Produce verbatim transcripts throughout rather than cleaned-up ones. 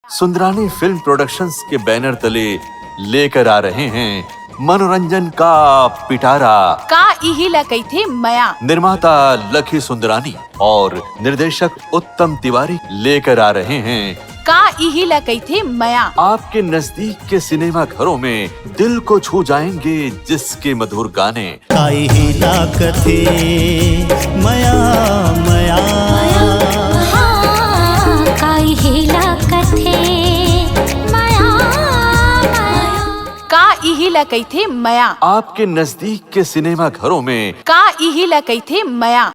Sundarani film productions के banner तले लेकर आ रहे हैं मनोरंजन का पिटारा। का इही ला कहिथे मया? निर्माता लखी सुंदरानी और निर्देशक उत्तम तिवारी लेकर आ रहे हैं का इही ला कहिथे मया? आपके नजदीक के सिनेमा घरों में दिल को छू जाएंगे जिसके मधुर गाने। काई हिला कथे मया, मया। हाँ, काई हिला कथे मया, मया। का इही ला कहिथे मया? आपके नजदीक के सिनेमा घरों में का इही ला कहिथे मया?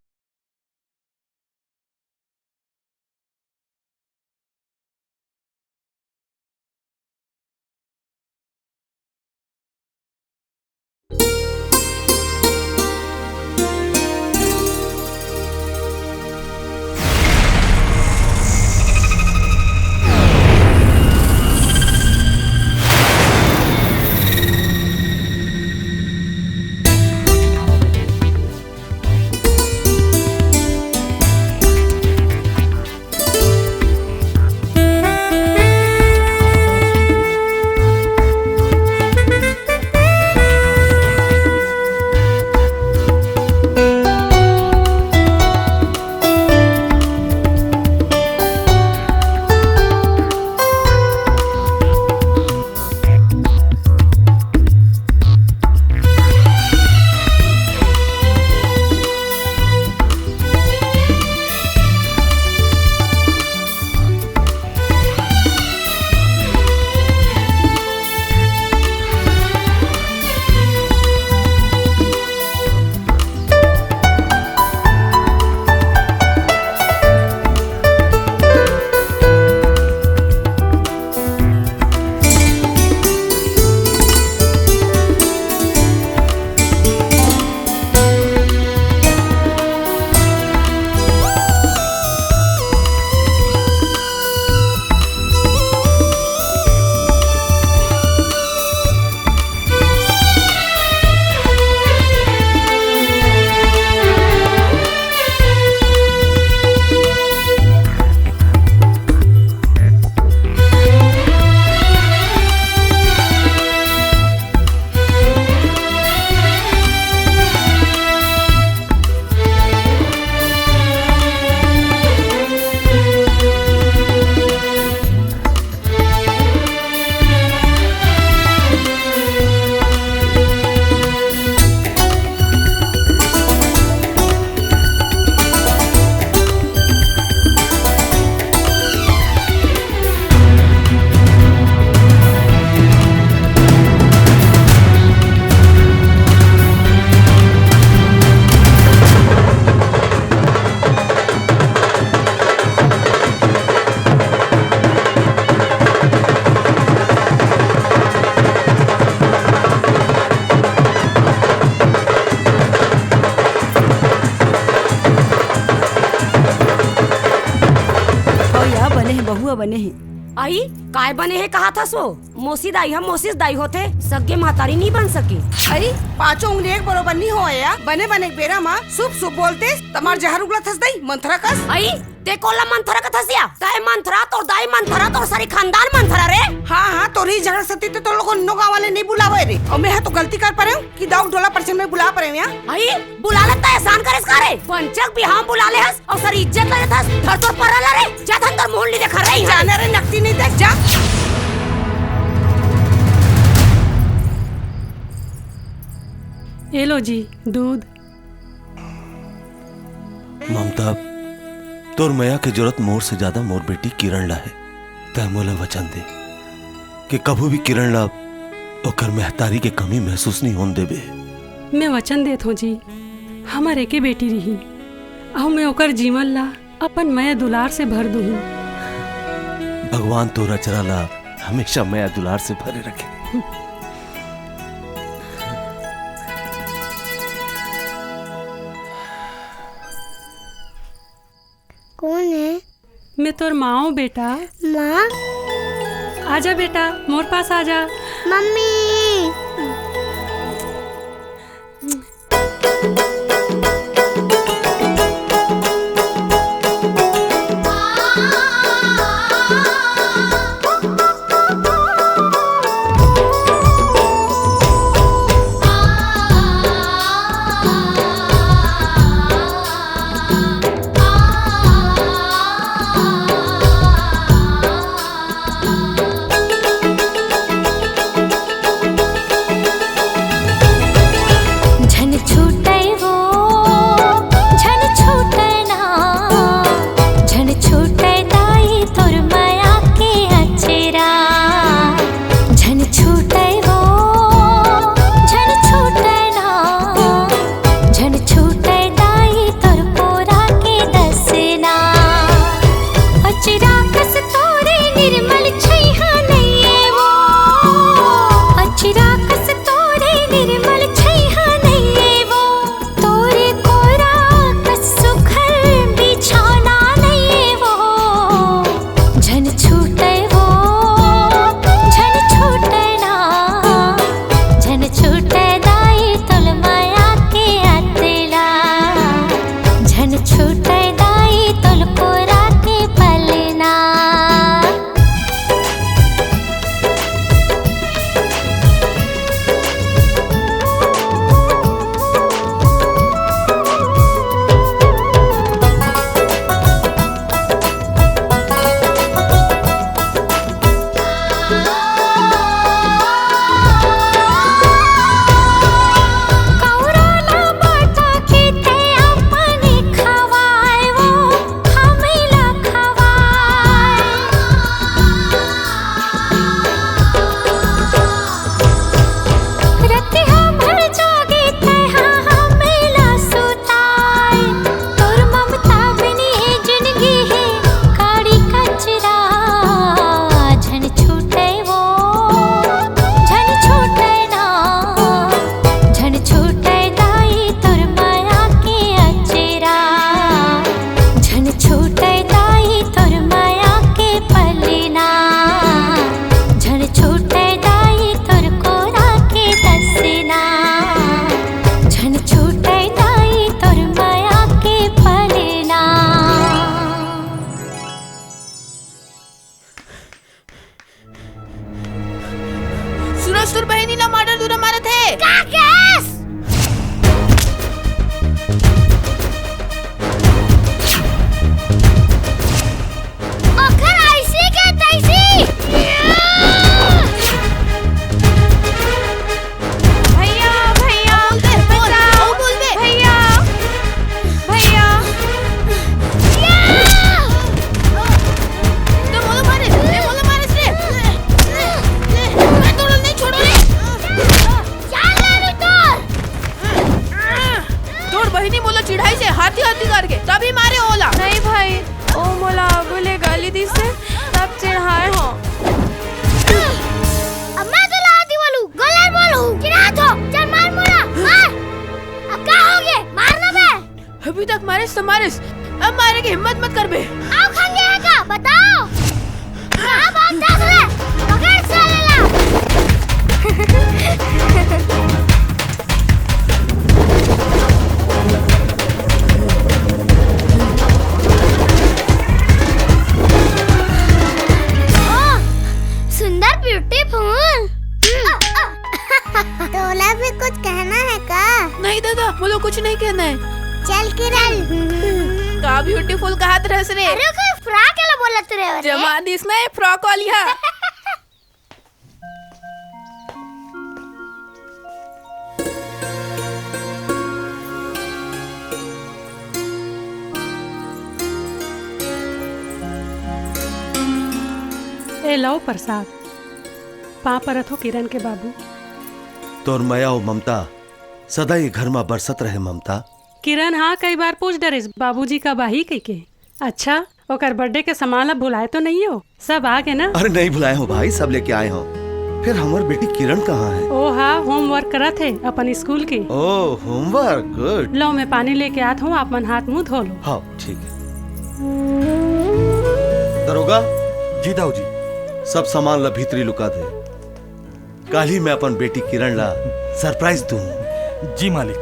अउ या बने हे, बहुआ बने हे। आई, काय बने हे कहाथस वो? मोसी दाई ह मोसीस दाई होथे, सगे महतारी नी बन सके। अई, पांचों उंगली एक बरोबर नी होवय या। बने बने के बेरा म शुभ शुभ बोलते, तमार जहर उगलत हस दाई, मंथरा कस। अई, ते कोला मंथरा कथस या? तय मंथरा, तोर दाई मंथरा, तोर सारी खानदान मंथरा रे। हाँ, हाँ, तोर ही झगड़ा सती ते तोर लोगन नो गाँव वाले नी बुलावे रे। अउ मैं ह तो गलती कर परेंव कि दाऊ डोला परछन में बुला परेंव या। अई, बुला लेता एहसान करेस का रे? पंचक बिहाव बुला ले हस अउ सारी इज्जत ले लेथस। धर तोर परला रे, जा धन तोर मुंह नी देखा रही है। जाने रे, नकती नी देख जा। ए लो जी, दूध। ममता, तोर मया के जरूरत मोर से ज्यादा मोर बेटी किरण ला हे। तैं मोला वचन दे कि कभू भी किरण ला ओकर महतारी के कमी महसूस नहीं होन देबे। मैं वचन देत हूँ जी, हमर एके बेटी रही, अउ मैं ओकर जीवन ला अपन मया दुलार से भर दूँ। भगवान तोर अचरा ला हमेशा मया दुलार से भरे रखे। कौन है? मैं तोर माँ हूँ बेटा। माँ? आजा बेटा, मोर पास आजा। मम्मी। छूटे दाई तोर कोरा के पलना। सुनो, सुर बहिनी ला मर्डर दूरा मारत हे। का केस? ओखर ऐसी के तैसी। भैया, भैया, बोल दे, बोल, बचाओ। बोल दे। भैया, भैया। तोर बहिनी मोला चिढ़ाइसे हाथी हाथी करके, तभी मारे ओला। नहीं भाई, ओ मोला आगू ले गाली दिसे, तब चिढ़ाए हो। अब मैं तो ला दीवालू, गलत बोलू, चिढ़ा दो, चल मार मोला, मार। अब का होगे? मार ना बे। अभी तक मारिस तो मारिस, अब मारे के हिम्मत मत करबे। आओ खंगे का, बताओ। का बात दस रे, पकड़ साले ला। ओ, सुंदर ब्यूटीफुल। तोला भी कुछ कहना है का? नहीं दादा, मोला कुछ नहीं कहना है। चल किरण। का ब्यूटीफुल कहत रहस रे? अरे ओकर फ्रॉक ला बोलत रहे हो रे। जमा दिस ना ये फ्रॉक वाली हा। ए लो प्रसाद, पाँव परत हो किरण के बाबू। तोर मया अउ ममता सदा ये घर म बरसत रहे ममता। किरण हा कई बार पूछ डरिस बाबूजी कब आही कहिके। अच्छा, ओकर बर्थडे के सामान ला भुलाए तो नहीं हो? सब आ गे ना? अरे नहीं भुलाए हो भाई, सब लेके आए हो। फिर हमर बेटी किरण कहाँ है? ओ हा, होमवर्क करत हे अपन स्कूल के। ओ, होमवर्क, गुड। लो, मैं पानी लेके आत हूँ, आप मन हाथ मुंह धो लो। हाँ, ठीक है। दरोगा। जी दाऊ जी। सब सामान ला भीतरी लुका दे। काली मैं अपन बेटी किरण ला सरप्राइज दूँ। जी मालिक।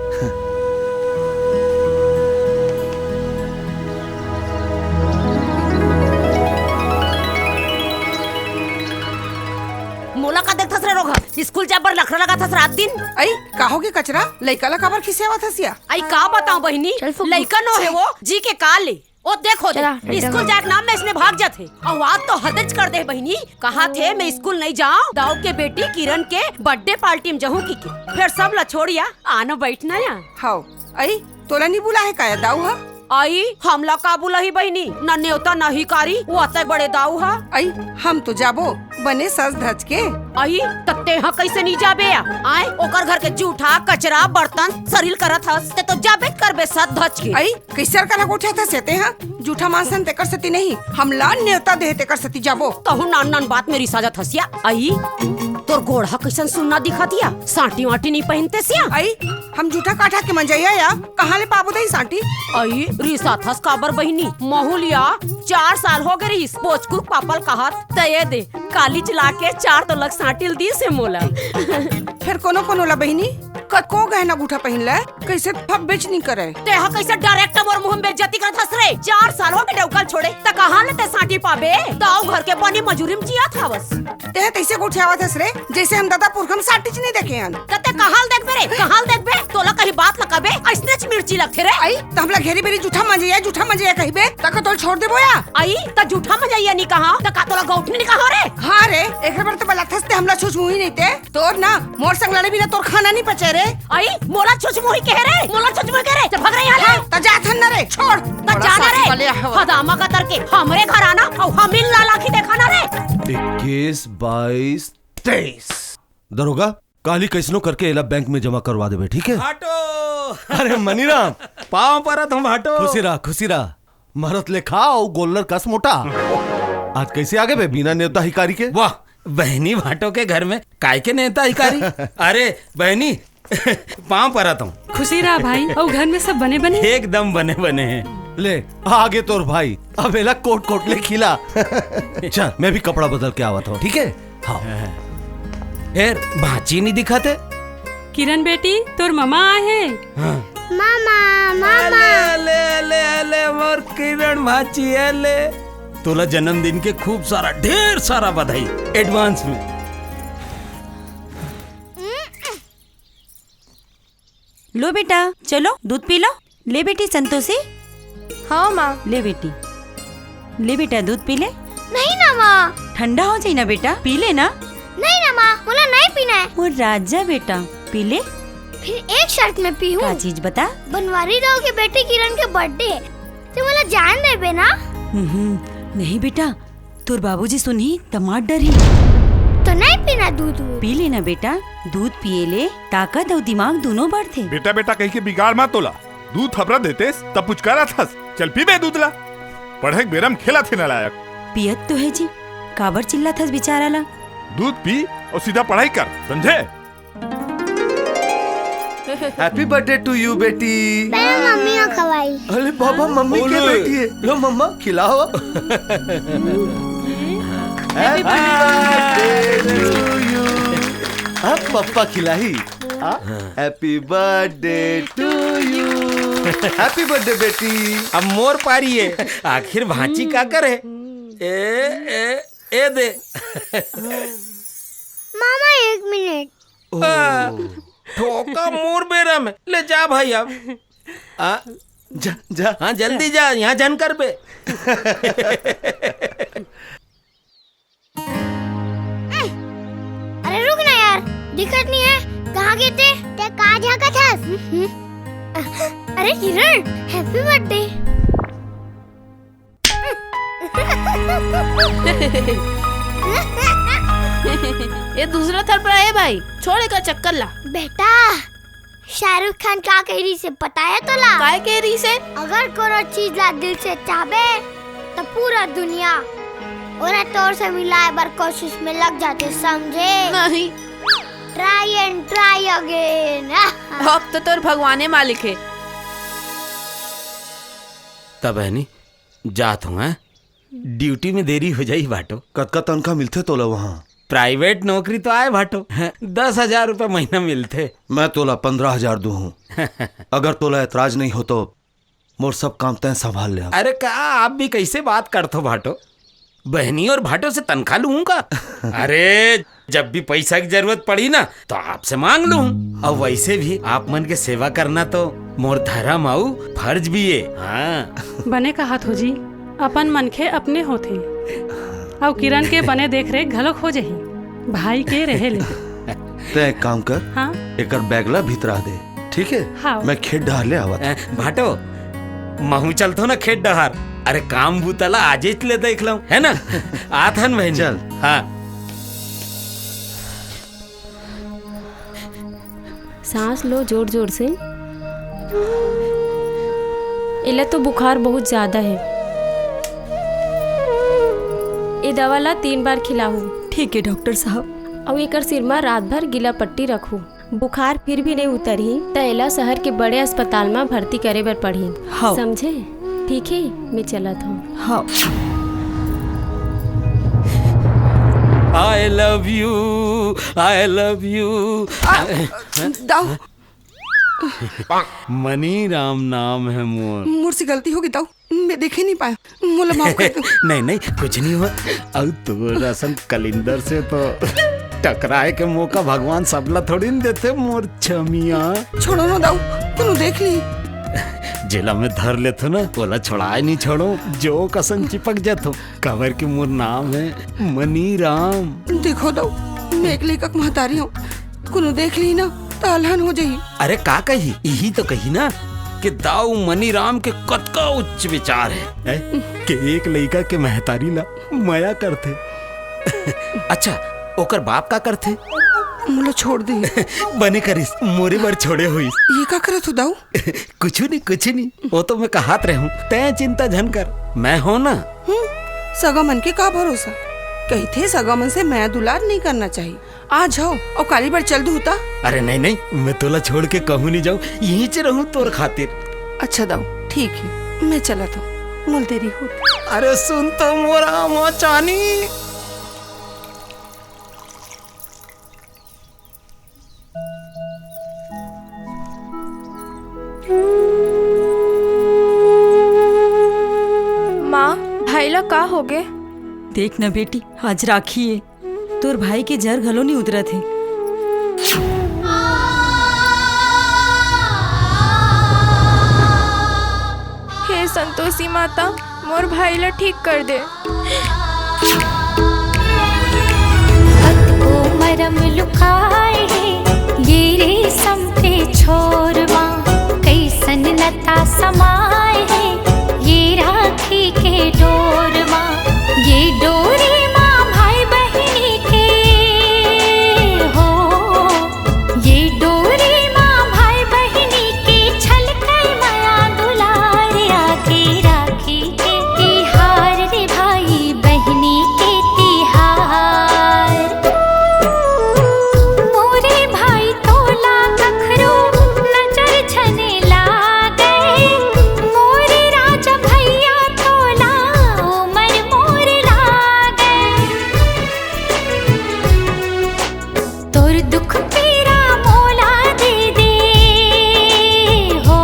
मोला का देखथस रे रोगहा? स्कूल जाए बर नखरा लगाथस रात दिन। अई, का होगे कचरा? लइका ला काबर खिसियावत हस या? अई, का बताऊं बहिनी, चल फुक। लइका नो हे वो, जी के का ले? ओ देखो, चला, देख, स्कूल जाए के नाम में इसने भाग जाथे। अउ आज तो हदच कर दे बहिनी, कहाथे मैं स्कूल नहीं जाऊं, दाऊ के बेटी किरण के बर्थडे पार्टी में जाहूं कहिके। फिर सब ला छोड़िया, आना बैठना या। हाव, अई, तोला नहीं बुलाए का या दाऊ हा? अई, हमला का बुलाही बहिनी? न नेवता न हिकारी, वो अतक बड़े दाऊ हा। अई, हम तो जाबो, बने सज धज के। अई, त तेहा कैसे नहीं जाबे या? आए, ओकर घर के जूठा, कचरा, बर्तन, सरील करत हस, ते तो जाबे करबे सज धज के। अई, कैसर करा गोठियाथस या तेहा? जूठा मानसन तेकर सेती नहीं, हमला नेवता देहे तेकर सेती जाबो। तहू नान नान बात में रिसा जाथस या। अई, तोर गोड़ हा कैसन सुन्ना दिखत या? सांटी वाटी नहीं पहिनतेस या? अई, हम जूठा काठा के मंजइया या, कहाँ ले पाबो दई सांटी? अई, रिसाथस काबर बहिनी? महूलिया चार साल हो गे रहिस, पोचकुक पापल कहत, त ये दे, कालीच लाके चार तोलक सांटी ल दिस हे मोला। फिर कोनो कोनो ला बहिनी? कतको गहना गुठा पहिन ले, कइसे फब्बेच नइ करे। तेहा कइसे direct मोर मुंह में बेइज्जती करत हस रे? चार साल हो गे डौका ल छोड़े, त कहां ले तें सांटी पाबे? त अउ घर के बनी मजूरी में जियत हवस। तेहा तइसे गोठियावत हस रे, जइसे हम ददा पुरखा म सांटीच नइ देखे हन। त तें कहां ल देखबे रे, कहां ल देखबे? तोला कहीं बात ल कबे अइसनेच मिर्ची लगथे रे। अई, त हमला घेरी बेरी जूठा मंजइया, जूठा मंजइया कहिबे, त का तोला छोड़ देबो या? अई, त जूठा मंजइया नइ कहां, त का तोला गौठनी नइ कहां रे? हां रे, एकर बर तो बलाथस ते हमला छुछमुही नइ ते। तोर ना, मोर संग लड़े बिना तोर खाना नइ पचे रे। अई, मोला छुछमुही कहे रे, मोला छुछमुही कहे रे, चल भग रे यहां ले। हां, त जात हन ना रे, छोड़। त बड़ा जाना सासू रे, वाले आहवत। हदामा कतर के, हमरे घर आना, अउ हमिन लाल आंखी देखाना रे। इक्कीस, बाईस, तेईस। दरोगा, काली कइसनो करके एला बैंक में जमा करवा देबे, ठीक है? भाटो। अरे मनीराम। पांव परत हंव भाटो। खुशी रहा, खुशी रहा। मरत ले खा अउ गोल्लर कस मोटा। आज कइसे आगे बे बिना नेवता हिकारी के? वाह, बहनी भाटो के घर में काय के नेवता हिकारी? अरे बहनी, पांव परत हंव। खुशी रहा भाई, अउ घर में सब बने बने? एकदम बने बने हे। ले, आगे तोर भाई, अब एला कोट कोट ले खिला। चल, मैं भी कपड़ा बदल के आवत हंव, ठीक है? हां। फेर भांची नइ दिखत हे। किरण बेटी, तोर ममा आए हे। हां। मामा, मामा। अले, अले, अले, अले, मोर किरण भांची, अले। तोला जन्मदिन के खूब सारा, ढेर सारा बधाई, advance में। लो बेटा, चलो, दूध पी लो। ले बेटी संतोषी। हां, मां। ले बेटी, ले बेटा, दूध पी ले। नहीं ना, मां। ठंडा हो जाई ना बेटा, पी ले ना। नहीं ना, मां, मोला नहीं पीना हे। मोर राजा बेटा, पी ले। फिर एक शर्त में पीहूं। का चीज बता? बनवारी दाऊ के बेटी किरण के birthday हे, तें मोला जान देबे ना? हम्म, नहीं बेटा, तोर बाबूजी सुनही त मार डरही। त नहीं पीना दूध वूध। पी ले ना बेटा, दूध पिए ले ताकत अउ दिमाग दूनों बढ़थे। बेटा बेटा कहिके बिगाड़ मत तोला। दूध थपरा देतेस त पुचकारा थस। चल पीबे दूध ला। पढ़े के बेरा म खेलत हे नालायक। पियत तो हे जी, काबर चिल्लाथस बिचारा ला? दूध पी अउ सीधा पढ़ाई कर, समझे? Happy birthday to you बेटी। मैं मम्मी को खवाई। अरे बाबा, मम्मी के बेटी हे। लो मम्मा, खिलाओ। Happy birthday to you। हां, पप्पा खिलाही। हां? Happy birthday to you। Happy birthday बेटी। अब मोर पारी हे। आखिर भांची का करे? ए, ए, ए दे। मामा, एक मिनट। आ, ठोका मोर बेरा में। ले जा भाई अब। आ, जा, जा। हां, जल्दी जा, यहां झन करबे। अरे रुक ना यार, दिखत नइ हे, कहां गे ते? तें का झांकत हस? अरे किरण, happy birthday। ए दूसरा थरपरा हे भाई, छोड़ एकर चक्कर ला। बेटा, शाहरुख खान का कहे रिहिसे पता हे तोला? काय कहे रिहिसे? अगर कोनो चीज ला दिल से चाहबे, त पूरा दुनिया ओला तोर से मिलाए बर कोशिश में लग जाथे, समझे? नहीं। Try and try again। अब तो तोर भगवाने मालिक हे। त बहनी, जात हंव, हैं? Duty में देरी हो जाही भाटो। कतका तनखा मिलथे तोला वहां? Private नौकरी तो आय भाटो, दस हजार रुपया महीना मिलथे। मैं तोला पंद्रह हजार दूहूं। अगर तोला एतराज नइ हो तो मोर सब काम तैं संभाल ले। अरे का आप भी कइसे बात करथो भाटो? बहनी अउ भाटो से तनखा लूहूं का? अरे जब भी पइसा के जरूरत पड़ही ना, त आपसे मांग लूहूं। अउ वइसे भी आप मन के सेवा करना तो मोर धरम अउ फर्ज भी हे। हां। बने कहत हो जी, अपन मनखे अपने होथे। अउ किरण के बने देख रेख घलोक हो जाही, भाई के रहे ले। तैं एक काम कर, हां? एकर bag ला भीतरा दे, ठीक हे? हां। मैं खेत डहर ले आवत हंव। ए, भाटो, महूं चलथंव ना खेत डहर। अरे काम बूता ला आजेच ले देख लंव, हे ना? आत हन बहनी। चल। हां। सांस लो जोर जोर से। एला तो बुखार बहुत ज्यादा हे। ए दवा ला तीन बार खिलाहू। ठीक हे डॉक्टर साहब। अउ एकर सिर म रात भर गीला पट्टी रखहू। बुखार फिर भी नइ उतरही, त एला शहर के बड़े अस्पताल म भर्ती करे बर पड़ही। हव। समझे? ठीक हे, मैं चलत हंव। हव। I love you, I love you। आ, दाऊ, मनी राम नाम है मोर। मोर से गलती होगे दाऊ, मैं देखे नहीं पाया, मोला माफ कर दो। नहीं, नहीं, कुछ नहीं हो। अउ तोर असन कलिंदर से तो टकराए के मौका भगवान सबला थोड़ी न देथे मोर छमिया। छोड़ो ना दाऊ, कोनो देख ली। जेला मैं धर लेथो ना, ओला छोड़ाए नहीं छोड़ो, जो कसन चिपक जाथो। काबर के मोर नाम है मनी राम। देखो दाऊ, मैं एक लइका के महतारी हूँ, कोनो देख ली ना त अलहन हो जाही। अरे का कही, इही तो कही ना कि दाऊ मनी राम के कतका उच्च विचार है, हैं? कि एक लइका के महतारी ला मया करथे। अच्छा, ओकर बाप का करथे? मोला छोड़ दे। बने करिस, मोरे बर छोड़े होइस। ये का करत हो दाऊ? कुछु नहीं, कुछु नहीं, वो तो मैं कहत रहूं, तैं चिंता झन कर, मैं हो ना। हम्म, सगा मन के का भरोसा, कहिथे सगा मन से मया दुलार नहीं करना चाहिए। आज हो और काली बर चल दूता। अरे नहीं, नहीं, मैं तोला छोड़ के कहूँ नहीं जाऊँ, यहीं च रहूँ तोर खातिर। अच्छा दाऊ, ठीक है, मैं चलत हूँ, मोल देरी हो। अरे सुन तो मोरा मचानी। माँ, भाई ला का होगे? देख न बेटी, आज राखी ए, तोर भाई के जर घलो नी उतरत हे। हे संतोषी माता, मोर भाई ला ठीक कर दे। कतको मरम लुकाए हे ये रेशम के छोर मा, कइसन नता समाए हे ये राखी के डोर मा। ये डोरी मा भाई बहिनी के हो, ये डोरी मा भाई बहिनी के छलकै मया दुलार। आगे राखी के तिहार रे भाई बहिनी के तिहार। मोरे भाई तोला कखरो नजर झने लागे, मोरे राजा भैया तोला उमर मोर लागे। तोर दुख पीरा मोला दे दे हो,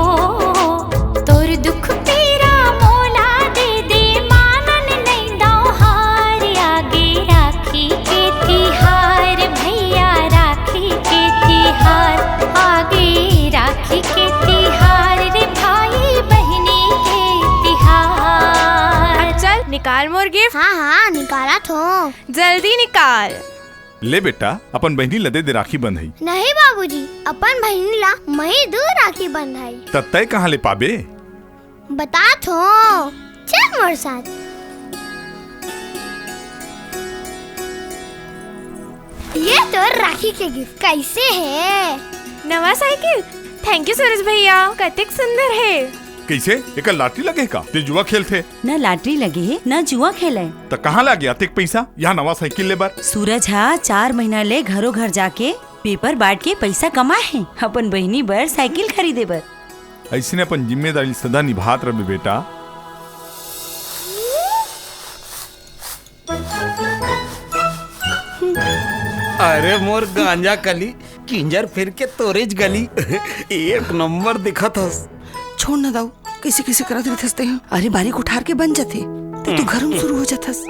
तोर दुख पीरा मोला दे दे, मानन नइ दव हार। आगे राखी के तिहार भैया, राखी के तिहार, आगे राखी के तिहार रे भाई बहिनी के तिहार। अब चल निकाल मोर गिफ्ट। हाँ हाँ, निकालत हों। जल्दी निकाल। ले बेटा, अपन बहिनी ला दे दे राखी बंधई। नहीं बाबूजी, अपन बहिनी ला मही दू राखी बंधाई। त तय कहाँ ले पाबे? बतात हों, चल मोर साथ। ये तोर राखी के गिफ्ट कैसे हे? नवा साइकिल। थैंक यू सूरज भैया, कतेक सुंदर हे। कइसे? एकर लाटरी लगे हे का? ते जुआ खेलथे? न लाटरी लगे हे, न जुआ खेले। त कहाँ लागे अतेक पइसा? यहाँ नवा साइकिल ले बर। सूरज हा चार महीना ले घरो घर जाके पेपर बांट के पइसा कमाए हे, अपन बहिनी बर साइकिल खरीदे बर। अइसने अपन जिम्मेदारी सदा निभात रहबे बेटा। अरे मोर गांजा कली, किंजर फिर के तोरेज गली। एक नंबर दिखत हस। छोड़ न दाऊ, कइसे कइसे करत रहिथस तेहा। अरे बारी कोठार के बन जथे, ते तो घर में शुरू हो जाथस।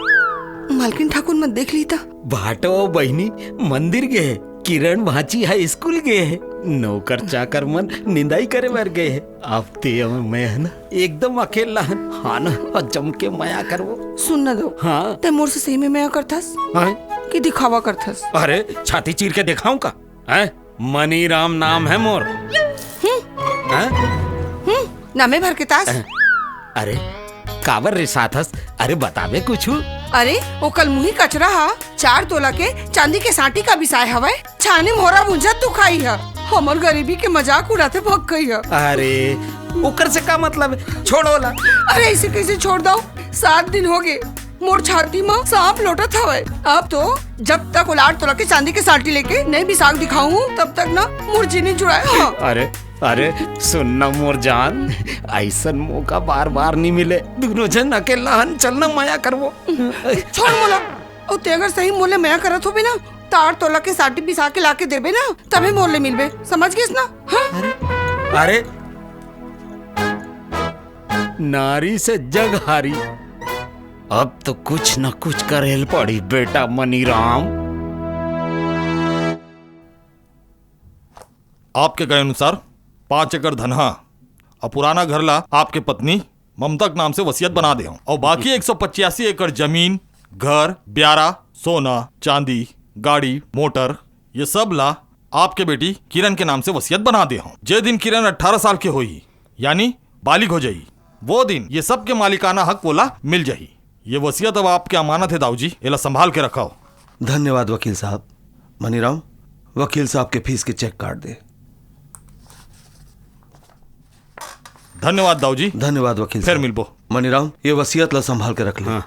मालकिन ठाकुर मन देख ली त। भाटो बहिनी मंदिर गे हे, किरण भांची हाई स्कूल गे हे, नौकर चाकर मन निंदाई करे बर गे हे। अब ते अउ मैं ह ना एकदम अकेला हन। हाँ ना, अउ जम के मया करबो। सुन न दाऊ, हाँ? ते मोर से सही में मया करथस हाँ? कि दिखावा करथस? अरे छाती चीर के दिखाऊं का? हैं? मनीराम नाम हे मोर। हम्म। हैं? हम्म, नामे भर के तास। अरे काबर रिसाथस? अरे बताबे कुछु। अरे ओ कलमुही कचरा हा चार तोला के चांदी के सांटी का बिसाए हवय। छानी मोरा बुंझत तू खाई ह। हमर गरीबी के मजाक उड़ाथे भक्कई ह। अरे ओकर से का मतलब हे? छोड़ ओला। अरे अइसे कइसे छोड़ दव? सात दिन होगे मोर छाती म सांप लोटत हवय। अब तो जब तक ओला आठ तोला के चांदी के सांटी लेके नइ बिसाख दिखाहूं तब तक ना मोर जी नइ जुड़ाय। हाँ। अरे अरे सुन ना मोर जान, अइसन मौका बार बार नइ मिले। दूनों झन अकेल्ला हन, चल ना मया करबो। छोड़ मोला। अउ ते अगर सही मोले मया करत होबे ना, त आठ तोला के सांटी बिसा के लाके देबे ना, तभे मोर ले मिलबे, समझ गेस ना? हाँ? अरे, अरे, नारी से जग हारी। अब तो कुछ न कुछ करेल पड़ी बेटा मनीराम। आपके कहे अनुसार पाँच एकड़ धनहा अउ पुराना घर ला आपके पत्नी ममता के नाम से वसीयत बना दे हूँ, अउ बाकी एक सौ पचासी एकड़ जमीन, घर, ब्यारा, सोना, चांदी, गाड़ी, मोटर, ये सब ला आपके बेटी किरण के नाम से वसीयत बना दे हूँ। जे दिन किरण अठारह साल के होही, यानी बालिग हो जाही, वो दिन ये सब के मालिकाना हक वोला मिल जाही। ये वसीयत अब आपके अमानत है दाऊ जी, एला संभाल के रखव। धन्यवाद वकील साहब। मनीराम, वकील साहब के फीस के चेक काट दे। धन्यवाद दाऊ जी। धन्यवाद वकील फिर साहब। मिलबो। मनीराम, ये वसीयत ला संभाल के रख ले। हाँ।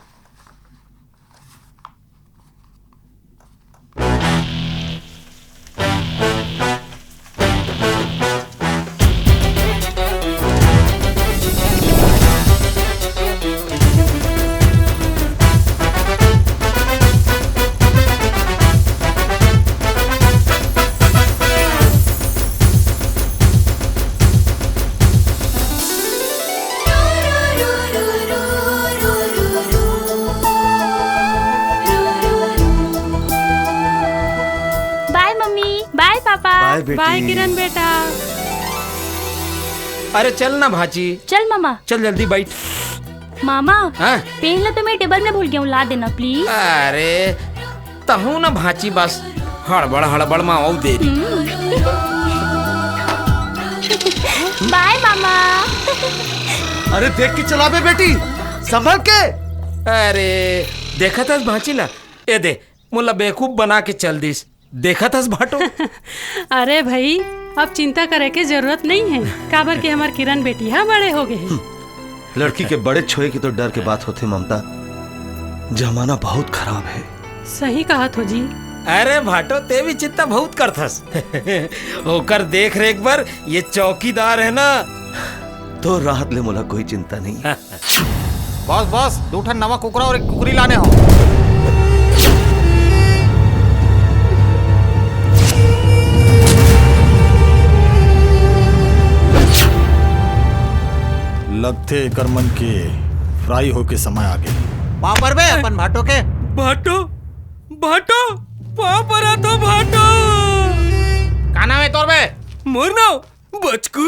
बाय मम्मी, बाय पापा। बाय बेटी। बाय किरण बेटा। अरे चल ना भांची। चल मामा। चल जल्दी बैठ। मामा, हाँ? पेन ला तो मैं टेबल में भूल गया हूँ, ला देना प्लीज। अरे तहूँ ना भांची, बस हड़बड़ हड़बड़ मा अउ देरी। हम्म। बाय मामा। अरे देख के चलाबे बेटी, संभल के। अरे देखत हस भांची ला, ए दे मोला बेवकूफ बना के चल दिस। देखत हस भाटो। अरे भाई, अब चिंता करे के जरूरत नहीं है, काबर के हमर किरण बेटी हा बड़े हो गए हे। लड़की के बड़े होय के तो डर के बात होथे ममता, जमाना बहुत खराब है। सही कहत हो जी। अरे भाटो, ते भी चिंता बहुत करथस। ओकर देख रेख बर ये चौकीदार है ना। तोर राहत ले मोला कोई चिंता नहीं। बॉस, बॉस, दू ठन नवा कुकरा और एक कुकरी लाने हो। लगथे एकर मन के फ्राई होके समय आ गे। पाँव परबे अपन भाटो के। भाटो, भाटो, पाँव परत हो भाटो। का नाम है तोर बे? मोर नाम बचकू।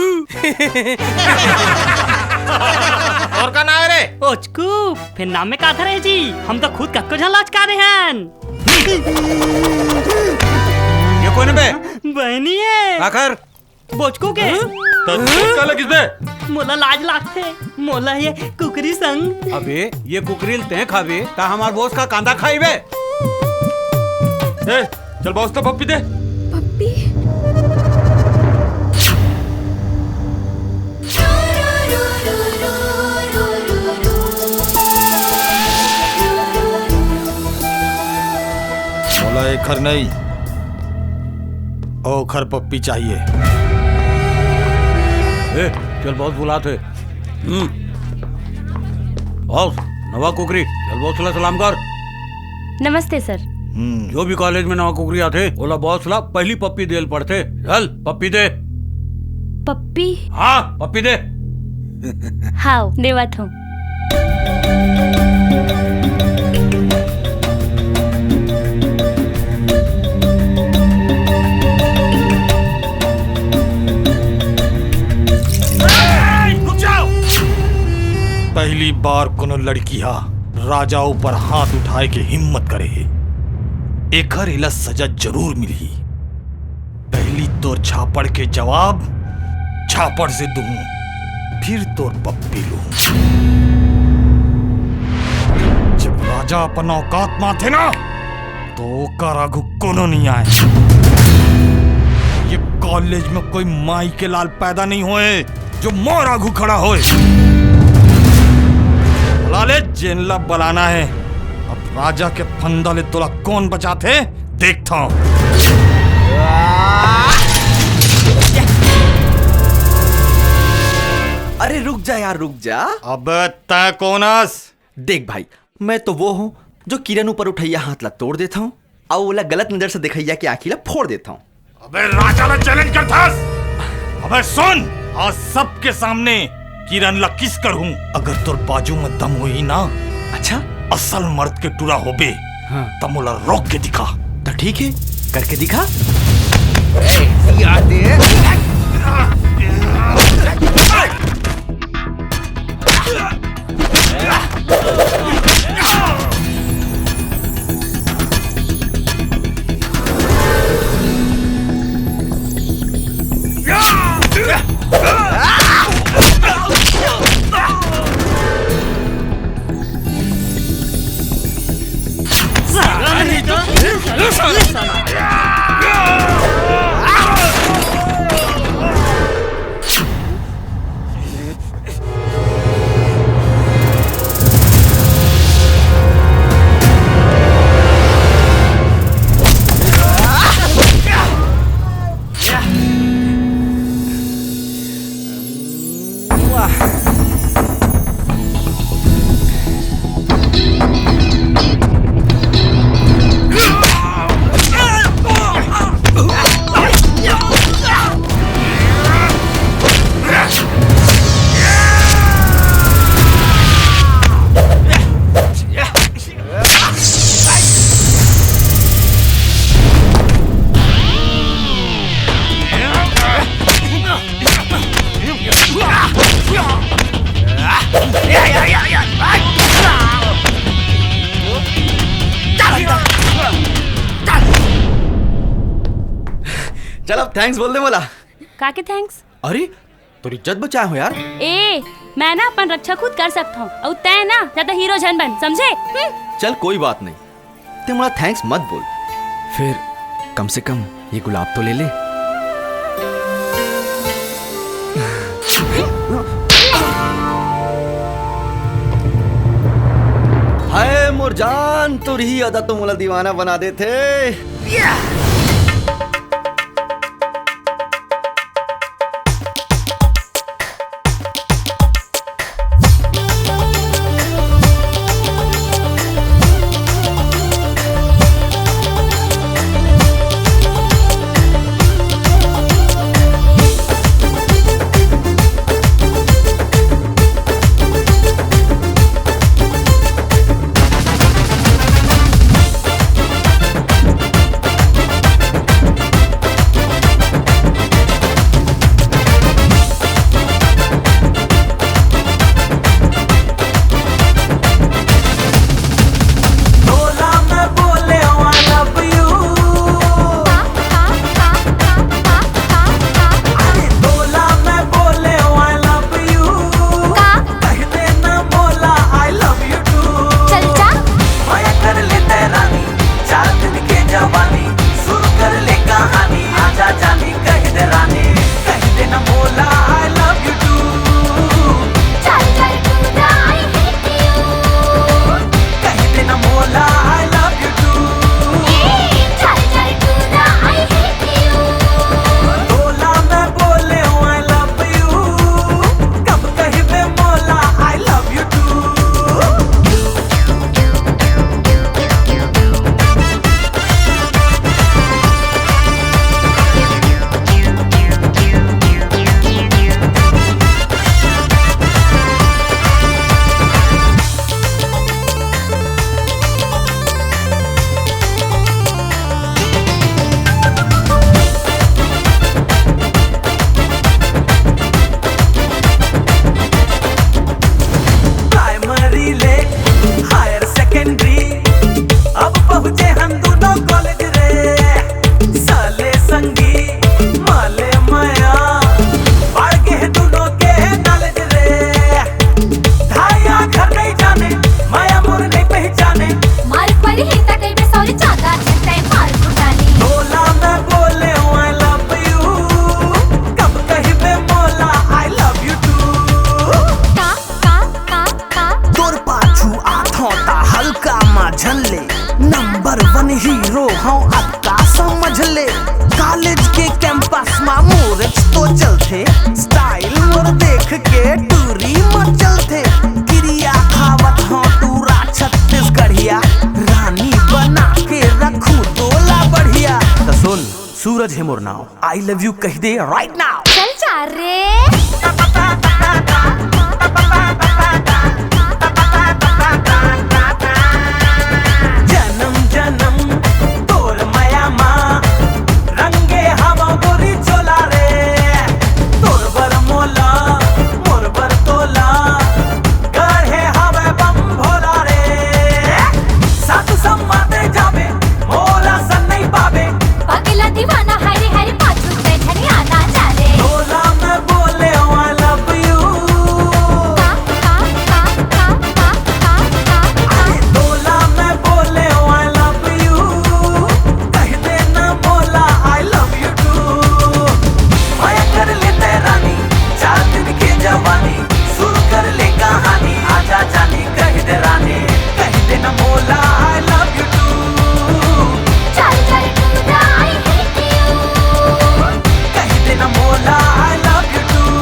तोर का नाम है रे? ओचकू। फिर नाम में का था रे जी? हम तो खुद कतको झन ला अचका दे हन। ये कोन बे? बहनी है। आखिर बोचकू के। त तोर का लगिस बे? मोला लाज लागथे। मोला ये कुकरी संग। अबे, ये कुकरी ल तैं खाबे, त हमार बॉस का कांदा खाई बे? ए, चल बॉस ला पप्पी दे। पप्पी? मोला एखर नहीं, ओखर पप्पी चाहिए। ए, चल बॉस बुलाथे। हम्म। बॉस, नवा कुकरी, चल बॉस ला सलाम कर। नमस्ते सर। हम्म। जो भी कॉलेज में नवा कुकरी आथे, ओला बॉस ला पहली पप्पी देल पड़थे। चल, पप्पी दे। पप्पी? हाँ, पप्पी दे। हाव, देवत हूँ। रुक जाओ। पहली बार कोनो लड़की हा राजा ऊपर हाथ उठाए के हिम्मत करे हे, एखर एला सजा जरूर मिलही। पहली तोर झापड़ के जवाब झापड़ से दूं, फिर तोर पप्पी लूं। जब राजा अपन औकात में आथे ना, तो ओकर आगू कोनो नहीं आए। ये कॉलेज में कोई माई के लाल पैदा नहीं होए जो मोर आगू खड़ा होए। बुला ले जेन ला बुलाना है। अब राजा के फंदा ले तोला कौन बचाथे, देखता हूँ। अरे रुक जा यार, रुक जा। अब तय कौन अस? देख भाई, मैं तो वो हूँ जो किरण ऊपर उठैया हाथ ला तोड़ देता हूँ और ओला गलत नजर से देखैया के आँखी ला फोड़ देता हूँ। अबे राजा ला चैलेंज करथस? अबे सुन, आज सबके सामने किरण ला किस करहूं। अगर तोर बाजू में दम होही ना, अच्छा? असल मर्द के टुरा होबे, हाँ। त मोला रोक के दिखा। त ठीक है, करके दिखा। ए, यार दे। चल, अब thanks बोल दे मोला। का के thanks? अरे, तोर इज्जत बचाए हो यार। ए, मैं ना अपन रक्षा खुद कर सकत हूँ, अउ तै ना ज्यादा हीरो झन बन, समझे? हम्म। चल, कोई बात नहीं, ते मोला thanks मत बोल, फिर कम से कम ये गुलाब तो ले ले। हाय मोर जान, तोर ही अदा तो मोला दीवाना बना देथे। Primary ले higher secondary, अब पहुँचे हम दोनों college रे। साले संगी माले मया, बाढ़ के है दोनों के knowledge रे। धाया घर नहीं जाने, माया मोर नहीं पहचाने। मार पड़ी ही तक में सौरी चांदा छटै मार फुटानी। बोला मैं बोले हूँ I love you, कब कहिबे मोला I love you too। का, का, का, का? तोर पाछू आथों ता हल्का मा झन ले, number one hero हूँ अतका समझ ले। College के campus मा मोरेच तो चलथे, style मोर देख के टूरी मचलथे। किरिया खावत हूँ टूरा छत्तीसगढ़िया, रानी बना के रखूँ तोला बढ़िया। त सुन, सूरज है मोर नाव, I love you कहि दे right now। चल जा रे। जनम जनम तोर मया मा रंगे हवा गोरी चोला रे। तोर बर मोला, मोर बर तोला, गढ़े हवे बम भोला रे। सात सम्मा ते जाबे, मोला सन नहीं पाबे। पगला दीवाना हरे हरे पाछू ते झरिया ना जाले। तोला मैं बोले हूँ I love you। का, का, का, का, का, का, का, का? अरे तोला मैं बोले हूँ I love you। कह देना मोला I love you too। मया कर ले ते रानी, चार दिन की जवानी, शुरू कर ले कहानी, आजा जानी कह दे रानी, कह देना मोला I love you too। चल चल कूदा I hate you। कह देना मोला I love you too।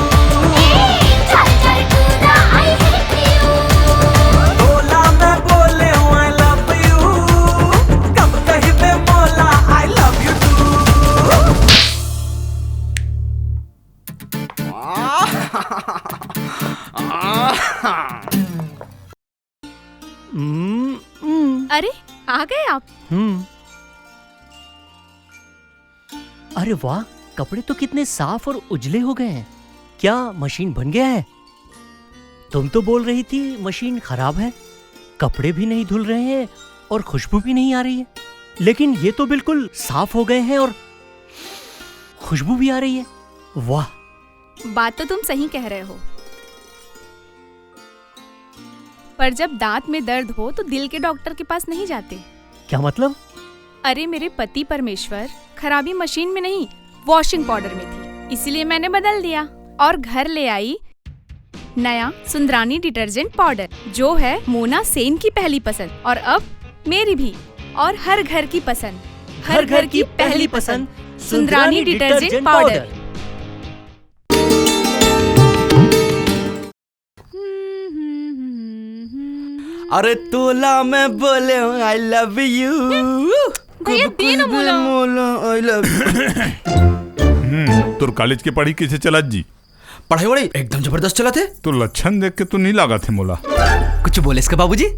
ए, चल चल कूदा I hate you। तोला मैं बोले हूँ I love you। कब कहिबे मोला I love you too। हम्म, हम्म। अरे, आ गए आप? हम्म। अरे वाह, कपड़े तो कितने साफ और उजले हो गए हैं। क्या मशीन बन गया है? तुम तो बोल रही थी मशीन खराब है, कपड़े भी नहीं धुल रहे हैं और खुशबू भी नहीं आ रही है, लेकिन ये तो बिल्कुल साफ हो गए हैं और खुशबू भी आ रही है। वाह। बात तो तुम सही कह रहे हो, पर जब दांत में दर्द हो तो दिल के डॉक्टर के पास नहीं जाते। क्या मतलब? अरे मेरे पति परमेश्वर, खराबी मशीन में नहीं, वॉशिंग पाउडर में थी, इसीलिए मैंने बदल दिया और घर ले आई नया सुंदरानी डिटर्जेंट पाउडर, जो है मोना सेन की पहली पसंद और अब मेरी भी, और हर घर की पसंद। हर घर की पहली पसंद, सुंदरानी डिटर्जेंट पाउडर। अरे तोला मैं बोले हूँ I love you। भैया, दे ना मोला। मोला I love you। हम्म, तोर कॉलेज के पढ़ाई कैसे चलत जी? पढ़ाई वढ़ाई एकदम जबरदस्त चलत हे। तो लक्षण देख के तो नहीं लागत हे मोला। कुछ बोलेस का बाबूजी?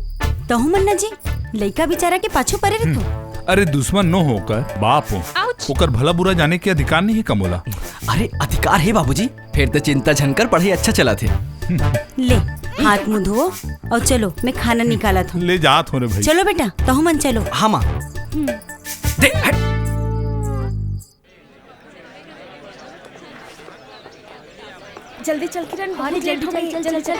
तहु मन ना जी, लइका बेचारा के पाछू परे रहिथो। अरे दुश्मन नो हो ओकर, बाप हो। आउच। ओकर भला बुरा जाने के अधिकार नहीं हे का मोला? अरे अधिकार हे बाबूजी, फेर तो चिंता झन कर, पढ़ाई अच्छा चलत हे। ले, हाथ मुंह धो और चलो, मैं खाना निकालत हूँ। ले जात हूँ रे भाई। चलो बेटा, तहु मन चलो। हाँ माँ। दे, हट। जल्दी चल किरण, बहुत लेट हो गई। चल, चल, चल।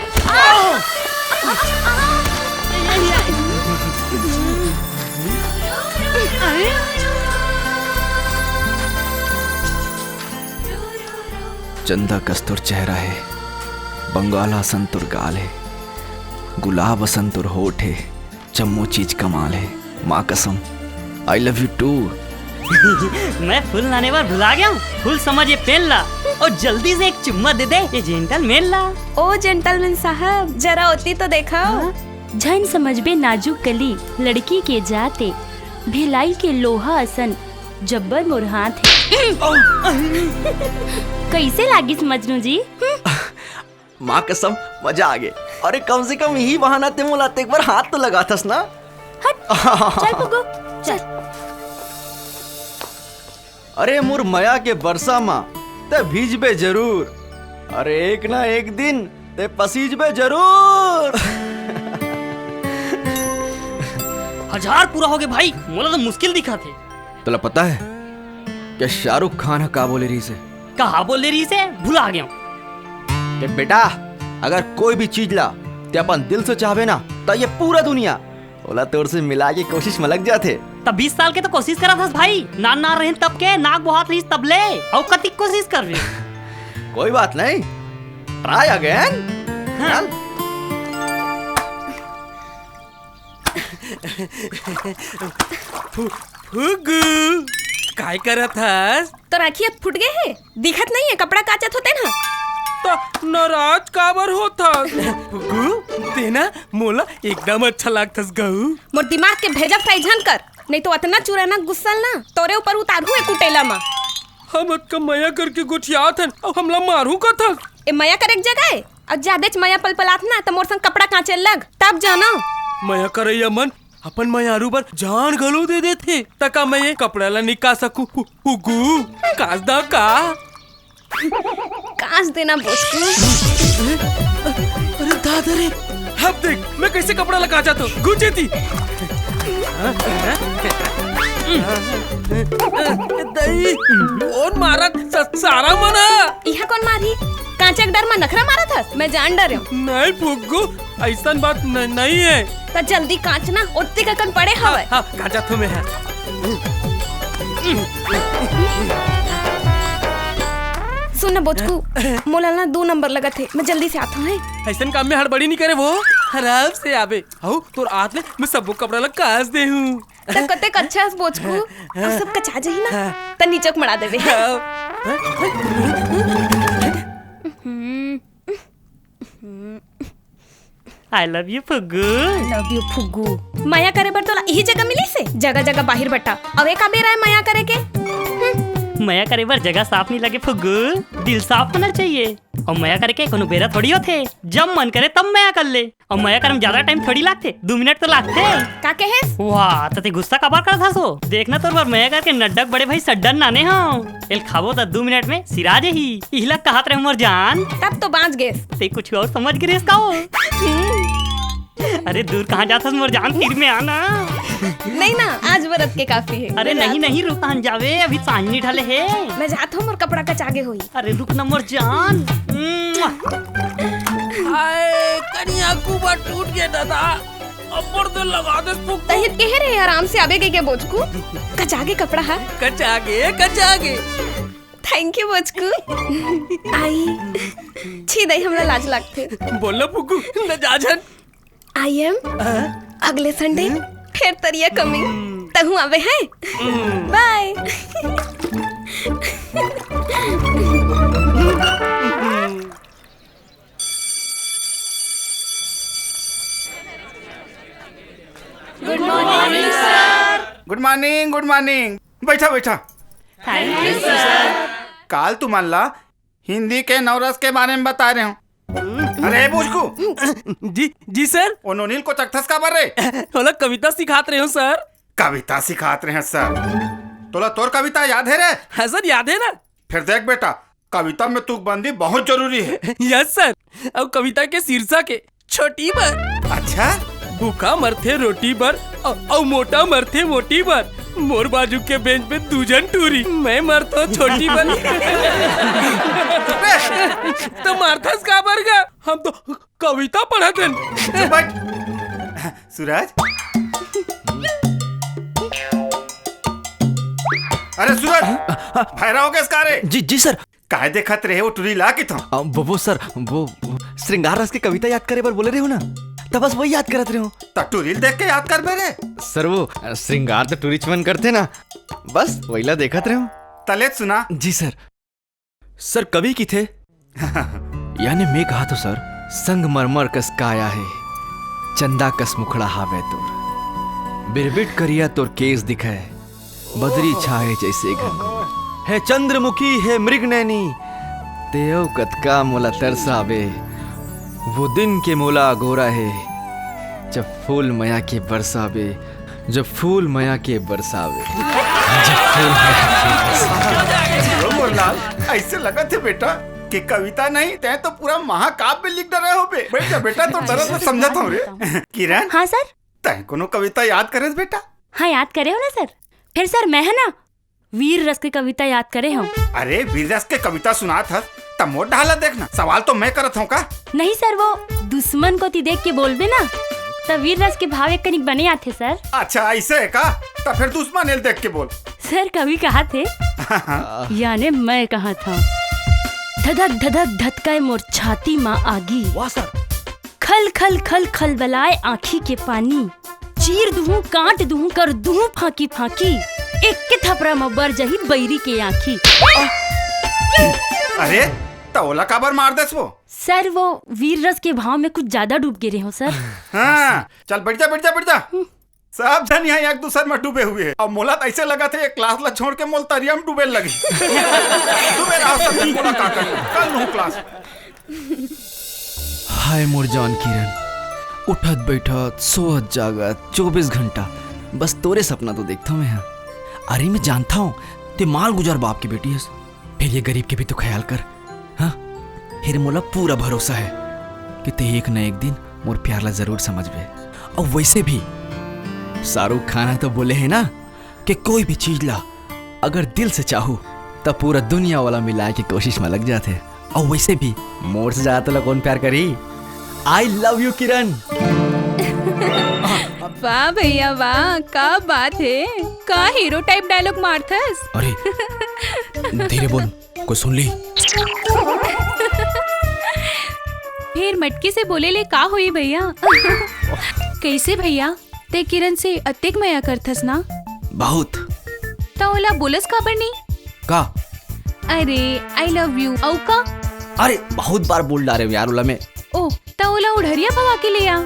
चंदा कस तोर चेहरा हे, बंगाल असन तोर गाल हे, गुलाब असन तोर होठ हे, जम्मो चीज कमाल हे। माँ कसम, I love you too। मैं फूल लाने बर भुला गया हूँ। फूल समझ ये पेन ला और जल्दी से एक चुम्मा दे दे ये जेंटलमैन ला। ओ जेंटलमैन साहब, जरा ओती तो देखा। हाँ? झन समझबे नाजुक कली, लड़की के जाते, भिलाई के लोहा असन जब्बर मोर हाथ हे। कैसे लागिस मजनू जी? माँ कसम, मजा आ गे। अरे कम से कम यही बहाना ते मोला ते एक बार हाथ तो लगाथस ना। हट, चल पुग्गू, चल। अरे मोर मया के बरसा मा ते भीजबे जरूर। अरे एक ना एक दिन ते पसीजबे जरूर। हजार पूरा हो गे भाई, मोला तो मुश्किल दिखत हे। तोला पता हे कि शाहरुख खान ह का बोले रहिस हे? का बोले रहिस हे? भुला गया हूँ। ते बेटा, अगर कोई भी चीज ला ते अपन दिल से चाहबे ना, त ये पूरा दुनिया ओला तोर से मिला के कोशिश में लग जाथे। तब बीस साल के तो कोशिश करत हस भाई, नान नान रहिन तब के, नाक बोहात रहिस तब ले, अउ कतिक कोशिश कर रहे। कोई बात नहीं, try again। हाँ। चल। फु-, फुगू, काय करत हस? तोर आँखी फूट गे हे, दिखत नहीं हे, कपड़ा काचत होते ना। त नाराज काबर होत हस? फुगू, ते ना मोला एकदम अच्छा लागथस गऊ। मोर दिमाग के भेजा fry झन कर, नहीं तो अतना चुराना गुस्सा ना तोरे ऊपर उतारू ए कुटेला मा। हम अतका मया करके गोठियात हन, अब हमला मारू कथस? मया करे के जगह हे। अउ जादेच मया पलपलात ना, त मोर संग कपड़ा कांचे लग, तब जानो। मया करइया मन अपन मयारू बर जान घलो दे देथे, त का मैं ये कपड़ा ला निकाल सकूं? फु-, फुग्गू, कांच दा का? कांच देना बोचकू। अरे दादा रे, अब देख, मैं कैसे कपड़ा ला कांचत हों, गुंजेती। दई, कौन मारा? स-, सारा मना। इहाँ कौन मारी? कांचे के डर मा नखरा मारत हस? मैं जान डरेंव। नहीं फुग्गू, अइसन बात न-, नहीं हे। त जल्दी कांच ना, ओत्ती ककन पड़े हवय। हाँ, कांचत हों मैं, हाँ। सुन ना बोचकू, मोला ना दू नंबर लगत हे, मैं जल्दी से आत हों, हैं? अइसन काम में हड़बड़ी नहीं करे वो, आराम से आबे। हऊ, तोर आत ले मैं सबो कपड़ा ला कांच दे हूँ। त कतेक अच्छा हस बोचकू, अब सब कचा जाही ना, त नीचक मड़ा देबे, हैं? हाँ। हम्म। I love you फुग्गू। Love you फुग्गू। मया करे बर तोला इही जगह मिलिस हे? जगह जगह बाहिर बट्टा। अउ ए का बेरा हे मया करे के? हम्म। मया करे बर जगह साफ नहीं लगे फुग्गू, दिल साफ होना चाहिए। अउ मया करे के कोनो बेरा थोड़ी होथे, जब मन करे तब मया कर ले। अउ मया करे में ज्यादा टाइम थोड़ी लागथे, दू मिनट तो लागथे। का कहेस? वाह, त ते गुस्सा काबर करत हस ओ? देखना तोर बर मया करके नड्डक बड़े भाई सड्डन नाने हंव। एल खाबो त दू मिनट में सिरा जही। इहला कहत रहे मोर जान। तब तो बांच गेस। ते कुछ और समझ गे रेहेस का ओ? अरे दूर कहाँ जात हस मोर जान, तीर में आना। नहीं ना, आज बरत के काफी हे। अरे नहीं, नहीं, रुक, कहाँ जावे, अभी सांझ नहीं ढले हे। मैं जात हूँ, मोर कपड़ा कचा गे होही। अरे रुक ना मोर जान। हाय, कनिया कुबा टूट गे दादा। अब्बड़ देर लगा दे फुग्गू। तही त कहे रहे आराम से आबे कहिके बोचकू। कचा गे कपड़ा हा। कचा गे, कचा गे। Thank you बोचकू। आई। छी दई, हमरा लाज लागथे। बोल ना फुग्गू, न जा झन। I am अगले Sunday फेर तरिया coming। तहूँ आबे हैं। Bye। Good morning, good morning। बैठा, बैठा। Thank you, sir। काल तुमन ला हिंदी के नवरस के बारे में बताय रहे हंव। अरे, बोचकू। जी, जी, sir। ओ नोनी ल कोचकथस काबर रे? ओला कविता सिखात रहे हंव, sir। कविता सिखात रहे हंव, sir। तोला तोर कविता याद हे रे? हाँ, sir, याद हे ना। फेर देख बेटा, कविता में तुकबंदी बहुत जरूरी हे। Yes, sir। अउ कविता के शीर्षक हे छोटी बर। अच्छा? भूखा मरथे रोटी बर, अउ, अउ मोटा मरथे मोटी बर। मोर बाजू के bench में दू झन टूरी, मैं मरथों छोटी बर। त मारथस काबर गा? हम तो कविता पढ़त हन। चुप बैठ। सूरज। अरे सूरज, भैरा हो गेस का रे? जी, जी sir। काय देखत रहे ओ टूरी ला किथों? अ, वो, वो sir, वो, वो श्रृंगार रस के कविता याद करे बर बोले रहे हो ना, त बस वही याद करत रहे हंव। त टूरी ल देख के याद करबे रे। Sir, वो, अ, श्रृंगार त टूरीच मन करथे ना, बस वही ला देखत रहे हंव। त ले सुना। जी sir। Sir, कवि किथे? याने मैं कहा तो sir, संगमरमर कस काया हे, चंदा कस मुखड़ा हावे तोर, बिरबिट करिया तोर केस दिखे, बदरी छाए जैसे घनघोर। हे चंद्रमुखी, हे मृगनैनी, तें अउ कतका मोला तरसाबे। वो दिन के मोला अगोरा हे, जब फूल मया के बरसाबे, जब फूल मया के बरसाबे, जब फूल मया के बरसाबे। मोर लाल, अइसे लगत हे बेटा कि कविता नहीं, तें तो पूरा महाकाव्य लिख डरे होबे। बैठ जा बेटा, तोर दरद ल समझत हंव रे। किरण। हाँ sir। तें कोनो कविता याद करेस बेटा? हाँ, याद करे हंव ना sir। फेर sir, मैं ह ना वीर रस के कविता याद करे हंव। अरे, वीर रस के कविता सुनात हस, त मोर डहर ला देख ना, सवाल तो मैं करत हंव का? नहीं sir, वो दुश्मन कोती देख के बोलबे ना, त वीर रस के भाव एक कनिक बने आथे sir। अच्छा, अइसे हे का? त फेर दुश्मन ल देख के बोल। Sir, कवि कहत हे, याने मैं कहत हंव, धधक धधक धतकाय मोर छाती मा आगी। वाह sir। खल खल खल खलबलाय आँखी के पानी, चीर दुहूं, काट दुहूं, कर दुहूं फांकी फांकी, एक के थपरा म बर जाही बैरी के आँखी। अरे, त ओला काबर मार देस वो? Sir, वो वीर रस के भाव में कुछ ज्यादा डूब गे रहे हंव sir। हाँ, चल बैठ जा, बैठ जा, बैठ जा। सब झन इहाँ एक दूसर म डूबे हुए हे। अब मोला त अइसे लगत हे, ये class ला छोड़ के मोला तरिया म डूबे लगही। डूबे रहा सब झन, मोला का करना, कल नोहूं class। हाय मोर जान किरण, उठत बैठत, सोवत जागत, चौबीस घंटा बस तोरे सपना तो देखथंव मैं हा। अरे मैं जानत हंव, तें मालगुजार बाप के बेटी हस, फेर ये गरीब के भी तो ख्याल कर। हाँ, फेर मोला पूरा भरोसा हे कि तें एक न एक दिन मोर प्यार ला जरूर समझबे। अउ वइसे भी शाहरुख खान ह तो बोले हे ना कि कोई भी चीज ला अगर दिल से चाहू, त पूरा दुनिया वाला मिलाय के कोशिश म लग जाथे। अउ वइसे भी मोर से ज्यादा तोला कोन प्यार करही? I love you किरण। वाह भैया वाह, का बात हे, का हीरो टाइप डायलॉग मारथस? अरे धीरे बोल, कोई सुन ली। फेर मटकी से बोले ले का होई भैया? कइसे भैया, तें किरण से अतेक मया करथस ना? बहुत। त ओला बोलस काबर नहीं? का? अरे I love you, अउ का? अरे बहुत बार बोल डारे हंव यार ओला मैं। ओ, त ओला उढ़रिया भगा के ले आ।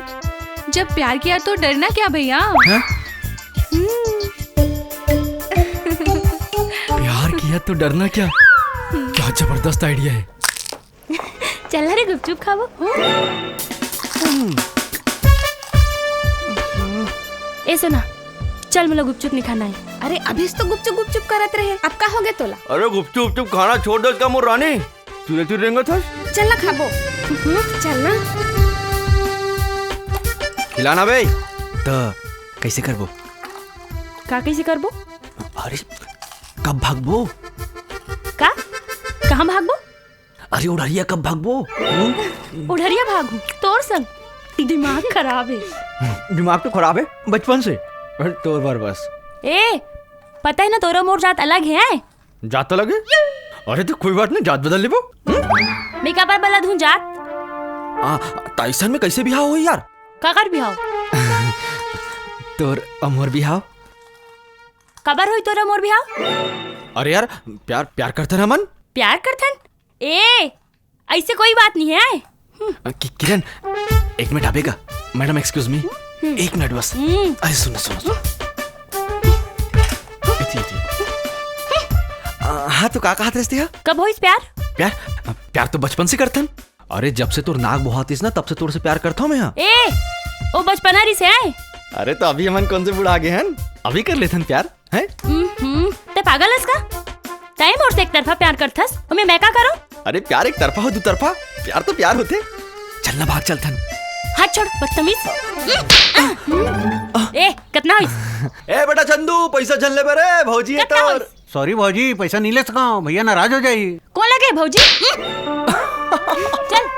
जब प्यार किया तो डरना क्या भैया? हैं? हम्म। प्यार किया तो डरना क्या? क्या जबरदस्त आइडिया हे। चल ना रे, गुपचुप खाबो। ए सोना, चल, मोला गुपचुप नहीं खाना हे। अरे अभी तो गुपचुप गुपचुप करत रहे, अब का होगे तोला? अरे गुपचुप गुपचुप खाना छोड़ दे का मोर रानी, चुरे चुरे रेंगत हस। चल ना खाबो। हम्म, चल ना। खिलाना बे। त कइसे करबो? का कइसे करबो? अरे कब भागबो? का? कहाँ भागबो? अरे उढ़रिया कब भागबो? हम्म? उढ़रिया भागू तोर संग? दिमाग खराब हे। दिमाग तो खराब हे बचपन से। अरे तोर बर बस। ए, पता हे ना तोर अउ मोर जात अलग हे। जात अलग हे? अरे त कोई बात नहीं, जात बदल लेबो। हम्म? मैं काबर बदलहूँ जात? आ, त अइसन में कइसे बिहाव होही यार? काकर बिहाव? तोर अउ मोर बिहाव। काबर होही तोर अउ मोर बिहाव? अरे यार, प्यार, प्यार करथन हमन। प्यार करथन? ए, अइसे कोई बात नहीं हे। अ, कि-, किरण, एक मिनट आबे का? Madam, excuse me, एक मिनट बस। हम्म। अरे सुन, सुन, सुन। इति, इति। अ, हाँ, त का कहत रहेस तेहा? कब होइस प्यार? प्यार? अ, प्यार तो बचपन से करथन। अरे, जब से तोर नाक बोहातिस ना, तब से तोर से प्यार करथंव मैं हा। ए, ओ बचपना रिहिस हे। अरे, त अभी हमन कोन से बुढ़ा गे हन? अभी कर लेथन प्यार। हैं? हम्म, तें पागल हस का? तें मोर से एक तरफा प्यार करथस, ओमे मैं का करों? अरे प्यार एक तरफा हो, दू तरफा? प्यार तो प्यार होथे। चल ना भाग चलथन। हाथ छोड़, बदतमीज। ए, कतना होइस? ए बेटा चंदू, पैसा झन लेबे रे, भौजी हे कतना तोर। होइस? Sorry भौजी, पैसा नहीं ले सकंव, भैया नाराज हो जाही। कोन लगे भौजी? चल।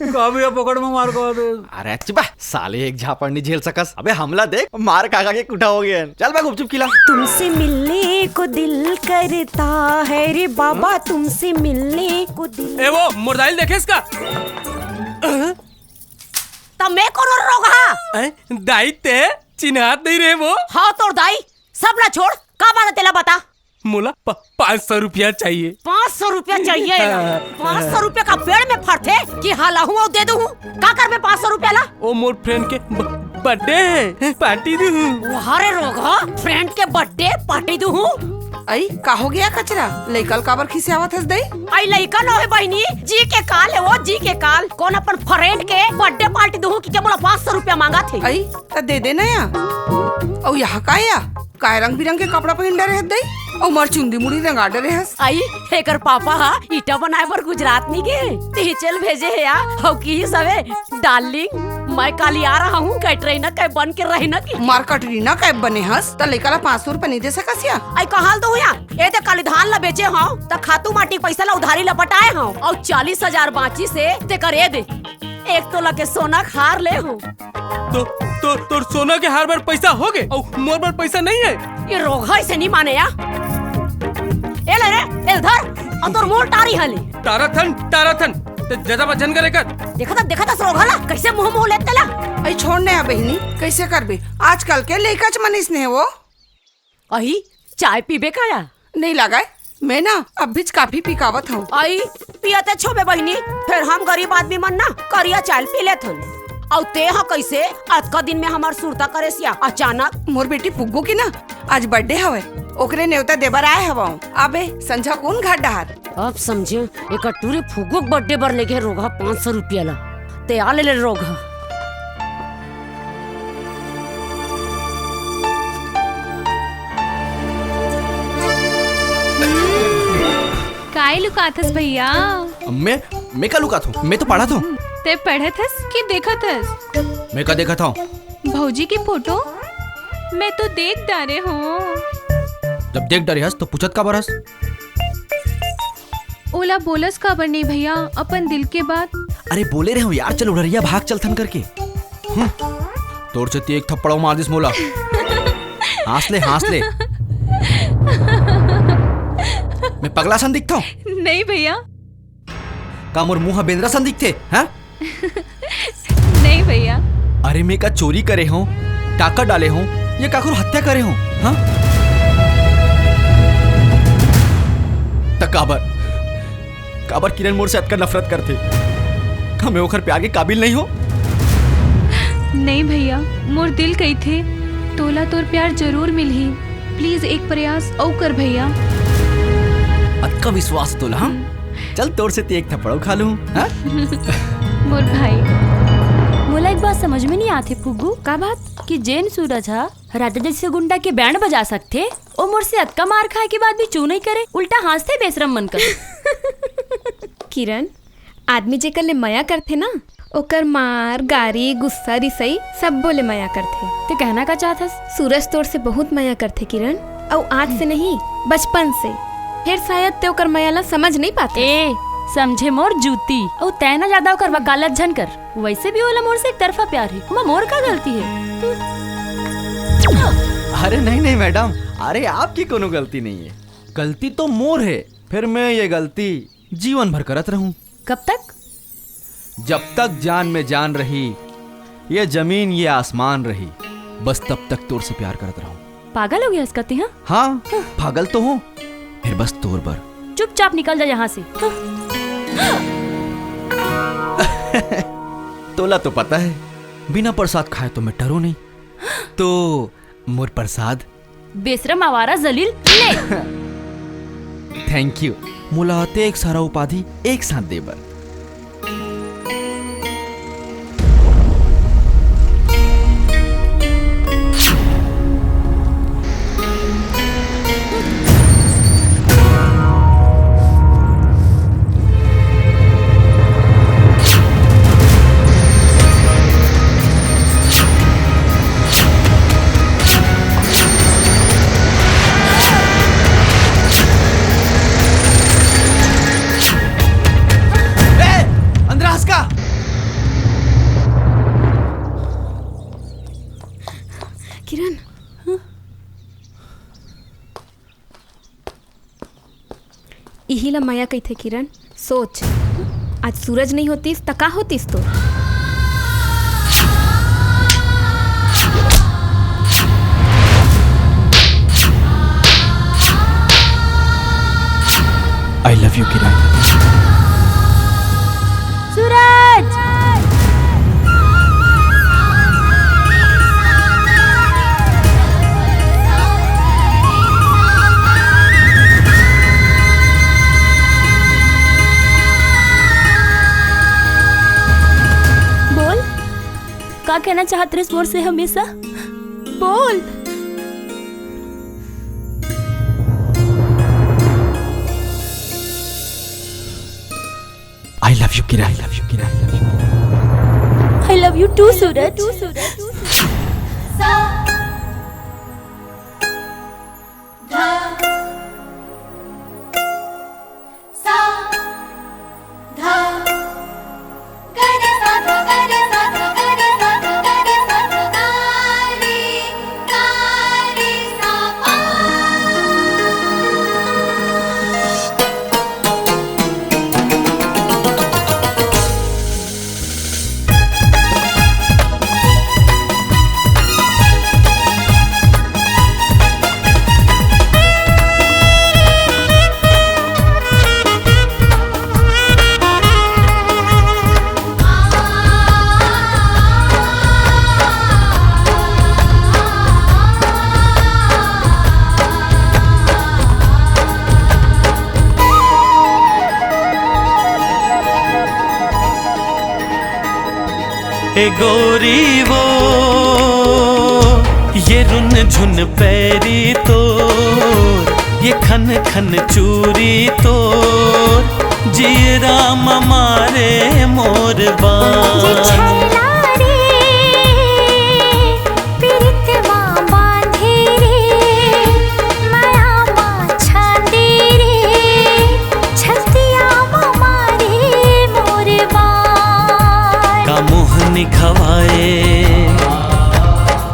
का भैया पकड़ में मार खा दे। अरे चुप बे, साले एक झापड़ नहीं झेल सकस। अबे हमला देख, मार खा खा के कुठा हो गे हन। चल बे गुपचुप खिला। तुमसे मिलने को दिल करता है रे बाबा, तुमसे मिलने को दिल। ए वो, मोर दाई ल देखेस का? त मैं कोन रोगहा? हैं? दाई तें चिन्हात नहीं रहे वो? हाँ तोर दाई, सब ला छोड़, का बात हे तेला बता। मोला प-, पाँच सौ रुपया चाहिए। पाँच सौ रुपया चाहिए? हाँ। पाँच सौ रुपया का पेड़ में फरथे कि हलाहूँ अउ दे दूँ? का करबे पाँच सौ रुपया ला? ओ मोर friend के ब-, birthday हे, party दूँ। वाह रे रोगहा, friend के birthday party दूँ। अई, का हो गे कचरा? लइका ल काबर खिसियावत हस दई? अई लइका नोहे बहिनी, जी के काल हे वो, जी के काल। कोन अपन friend के birthday party दूँ कि के मोला पाँच सौ रुपया मांगत हे। अई, त दे दे ना या। अउ यहाँ का या? काय रंग बिरंग के कपड़ा पहिन डरे हस दई? अउ मोर चुंदी मुड़ी रंगा डरे हस। अई, एकर पापा हा ईटा बनाए बर गुजरात नहीं गे, तिही चल भेजे हे या। अउ किहिस हवे, "Darling, मैं काली आ रहा हूँ, कैटरीना कैफ बन के रहे ना कि।" मार कटरीना कैफ बने हस, त लइका ला पाँच सौ रुपया नहीं दे सकस या? अई कहाँ ल दूँ या? ए दे काली धान ला बेचे हंव, त खातू माटी के पैसा ला उधारी ला पटाए हंव, अउ चालीस हजार बाँचिस हे, तेकर ए दे। एक तोला के सोना के हार ले हूँ। तो, तो, तोर सोना के हार बर पैसा हो गे, अउ मोर बर पैसा नहीं हे। ये रोगहा अइसे नहीं माने या। ए ले रे, ए धर, अउ तोर मोर टारी हले। टाराथन, टाराथन, तें ज्यादा बात झन करे कर। देखत, देखत हस रोगहा ला, कइसे मुँह मुँह लेत तेला। अई छोड़ ने या बहिनी, कइसे करबे? आजकल के लइकाच मन अइसने हे वो। अई, चाय पीबे का या? नहीं लागय, मैं ना अभीच कॉफी पी के आवत हंव। अई, पियत हस बे बहिनी, फेर हम गरीब आदमी मन ना करिया चाय ल पी लेथन। अउ तें हा कइसे अतका दिन में हमर सुरता करेस या अचानक? मोर बेटी पुग्गू के ना आज birthday हवय, ओकरे नेवता देबर आए हवं। अबे संझा कोन घर डहर? अब समझे, एकर टूरी फुगुक बर्थडे बर लेगे रोगहा पाँच सौ रुपया ला। ते आ ले ले रोगहा। काय लुकाथस भैया? मैं, मैं का लुकाथंव? मैं तो पढ़त हंव। ते पढ़त हस कि देखत हस? मैं का देखत हंव? भौजी के फोटो मैं तो देख डारे हंव। जब देख डारे हस तो पूछत काबर हस? ओला बोलस काबर नहीं भैया, अपन दिल के बात? अरे बोले रहे हंव यार, चल उड़रिया भाग चलथन करके। हम्म, तोर चेती एक थप्पड़ अउ मार दिस मोला। हाँस ले, हाँस ले। मैं पगला सन दिखथंव? नहीं भैया। का मोर मुंह ह बेंदरा सन दिखथे, हाँ? नहीं भैया। अरे मैं का चोरी करे हंव, डाका डाले हंव, या काकरो हत्या करे हंव, हाँ? त काबर, काबर किरण मोर से अतका नफरत करथे? का मैं ओखर प्यार के काबिल नहीं हंव? नहीं भैया, मोर दिल कहिथे तोला तोर प्यार जरूर मिलही। प्लीज एक प्रयास अउ कर भैया। अतका विश्वास हे तोला, हाँ? हम्म। चल तोर सेती एक थप्पड़ अउ खा लूं, हाँ? मोर भाई। मोला एक बात समझ में नहीं आथे फुग्गू। का बात? कि जेन सूरज ह राजा जैसे गुंडा के बैंड बजा सकथे, ओ मोर से अतका मार खाए के बाद भी चू नहीं करे, उल्टा हाँसथे बेशरम मन कर। किरण, आदमी जेकर ले मया करथे ना, ओकर मार, गारी, गुस्सा, रिसई सब्बो ले मया करथे। ते कहना का चाहत हस? सूरज तोर से बहुत मया करथे किरण, अउ आज से नहीं, बचपन से। फेर शायद ते ओकर मया ला समझ नहीं पाथे। ए, समझे मोर जूती, अउ तैं ना ज्यादा ओकर वकालत झन कर। वैसे भी ओला मोर से एक तरफा प्यार हे, ओमा मोर का गलती हे? अरे नहीं, नहीं मैडम, अरे आपकी कोनो गलती नहीं हे। गलती तो मोर हे, फेर मैं ये गलती जीवन भर करत रहूं। कब तक? जब तक जान में जान रही, ये जमीन, ये आसमान रही, बस तब तक तोर से प्यार करत रहूं। पागल हो गया इसका ते, हाँ? हाँ, पागल तो हूँ, फेर बस तोर बर। चुपचाप निकल जा यहाँ से। तोला तो पता है, बिना प्रसाद खाए तो मैं टरूं नहीं। तो मोर प्रसाद। बेशरम आवारा जलील, ले। Thank you। मोला अतेक सारा उपाधि एक साथ दे बर। ए, अंद्रास का? किरण, इही ला मया कहिथे किरण। सोच, आज सूरज नहीं होतिस त का होतिस तो? I love you, किरण। सूरज। बोल, का कहना चाहत रहिस मोर से हमेशा? बोल। I love you, Kiran. I love you, Kiran. I love you too, सूरज। ए गोरी वो, ये रुन झुन पैरी तोर, ये खन खन चूरी तोर, जियरा म मारे मोर बान। ये छैला रे, पीरित मा बांधे रे, मया मा छांदे रे, छतिया मा मारे मोर बान। का मोहनी खवाए,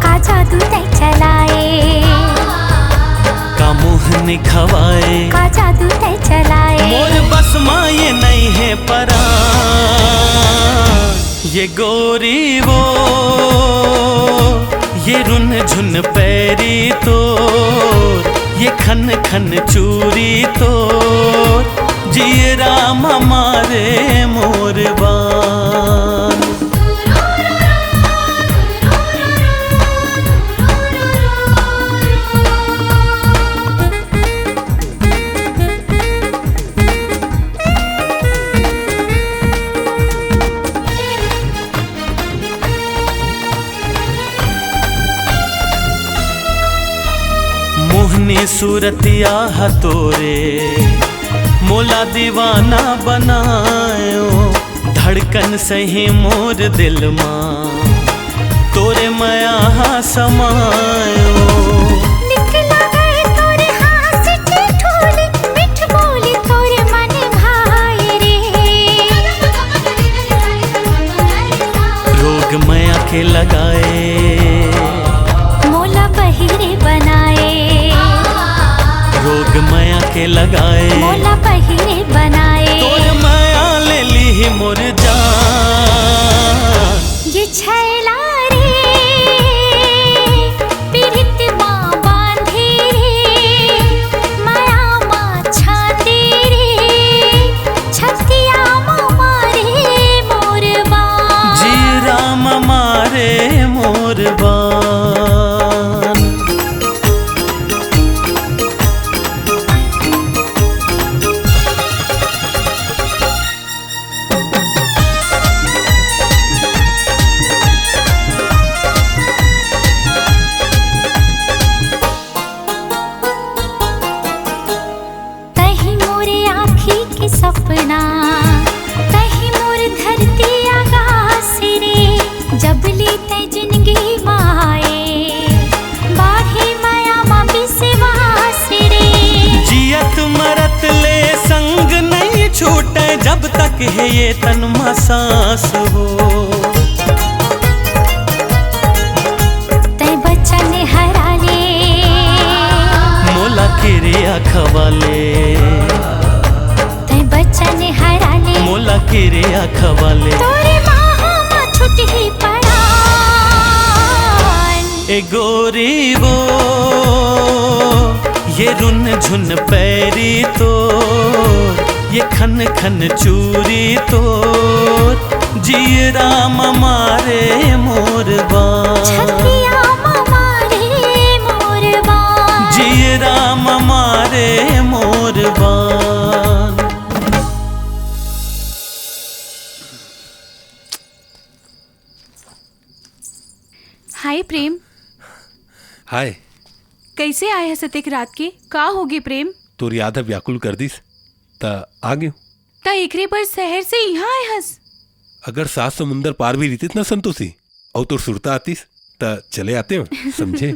का जादू तै चलाए, का मोहनी खवाए, का जादू तै चलाए। मोर बस मा ये नइ हे परान, ये गोरी वो, ये रुन झुन पैरी तोर, ये खन खन चूरी तोर, जियरा म मारे मोर बान। मोहनी सूरतिया ह तोरे मोला दीवाना बनायो, धड़कन सही मोर दिल मा तोरे मया हा समायो। निकला गए तोरे हाथ से ठिठोली, मिठ बोली तोरे मन भाए रे। रोग मया के लगाए, मोला बहिरे बनाए। रोग मया के लगाए, मोला बहिरे बनाए। तोर मया ले ली मोर जान। ये छैला रे, पीरित मा बांधे रे, मया मा छांदे रे, छतिया मा मारे मोर बान। जियरा म मारे मोर बान। तही मोरे आँखी के सपना, तही मोर धरती आकाश रे, जब ले तै जिंदगी माए, बाढ़े मया मा विश्वास रे। जियत मरत ले संग नइ छूटे, जब तक हे ये तन मा सांस हो। तै बचन हरा ले, मोला किरिया खवा ले। तै बचन हरा ले, मोला किरिया खवा ले। तोरे बाह मा छुटही परान। ए गोरी वो, ये रुन झुन पैरी तोर, ये खन खन चूरी तोर, जियरा म मारे मोर बान। छतिया म मारे मोर बान। जियरा म मारे मोर बान। हाय प्रेम। हाय। कैसे आए हस अतेक रात के? का होगे प्रेम? तोर याद ह व्याकुल कर दिस, त आ गेंव। त एकरे बर शहर से इहाँ आए हस? अगर सात समुंदर पार भी रहितिस न संतोषी, अउ तोर सुरता आतिस, त चले आतेंव, समझे?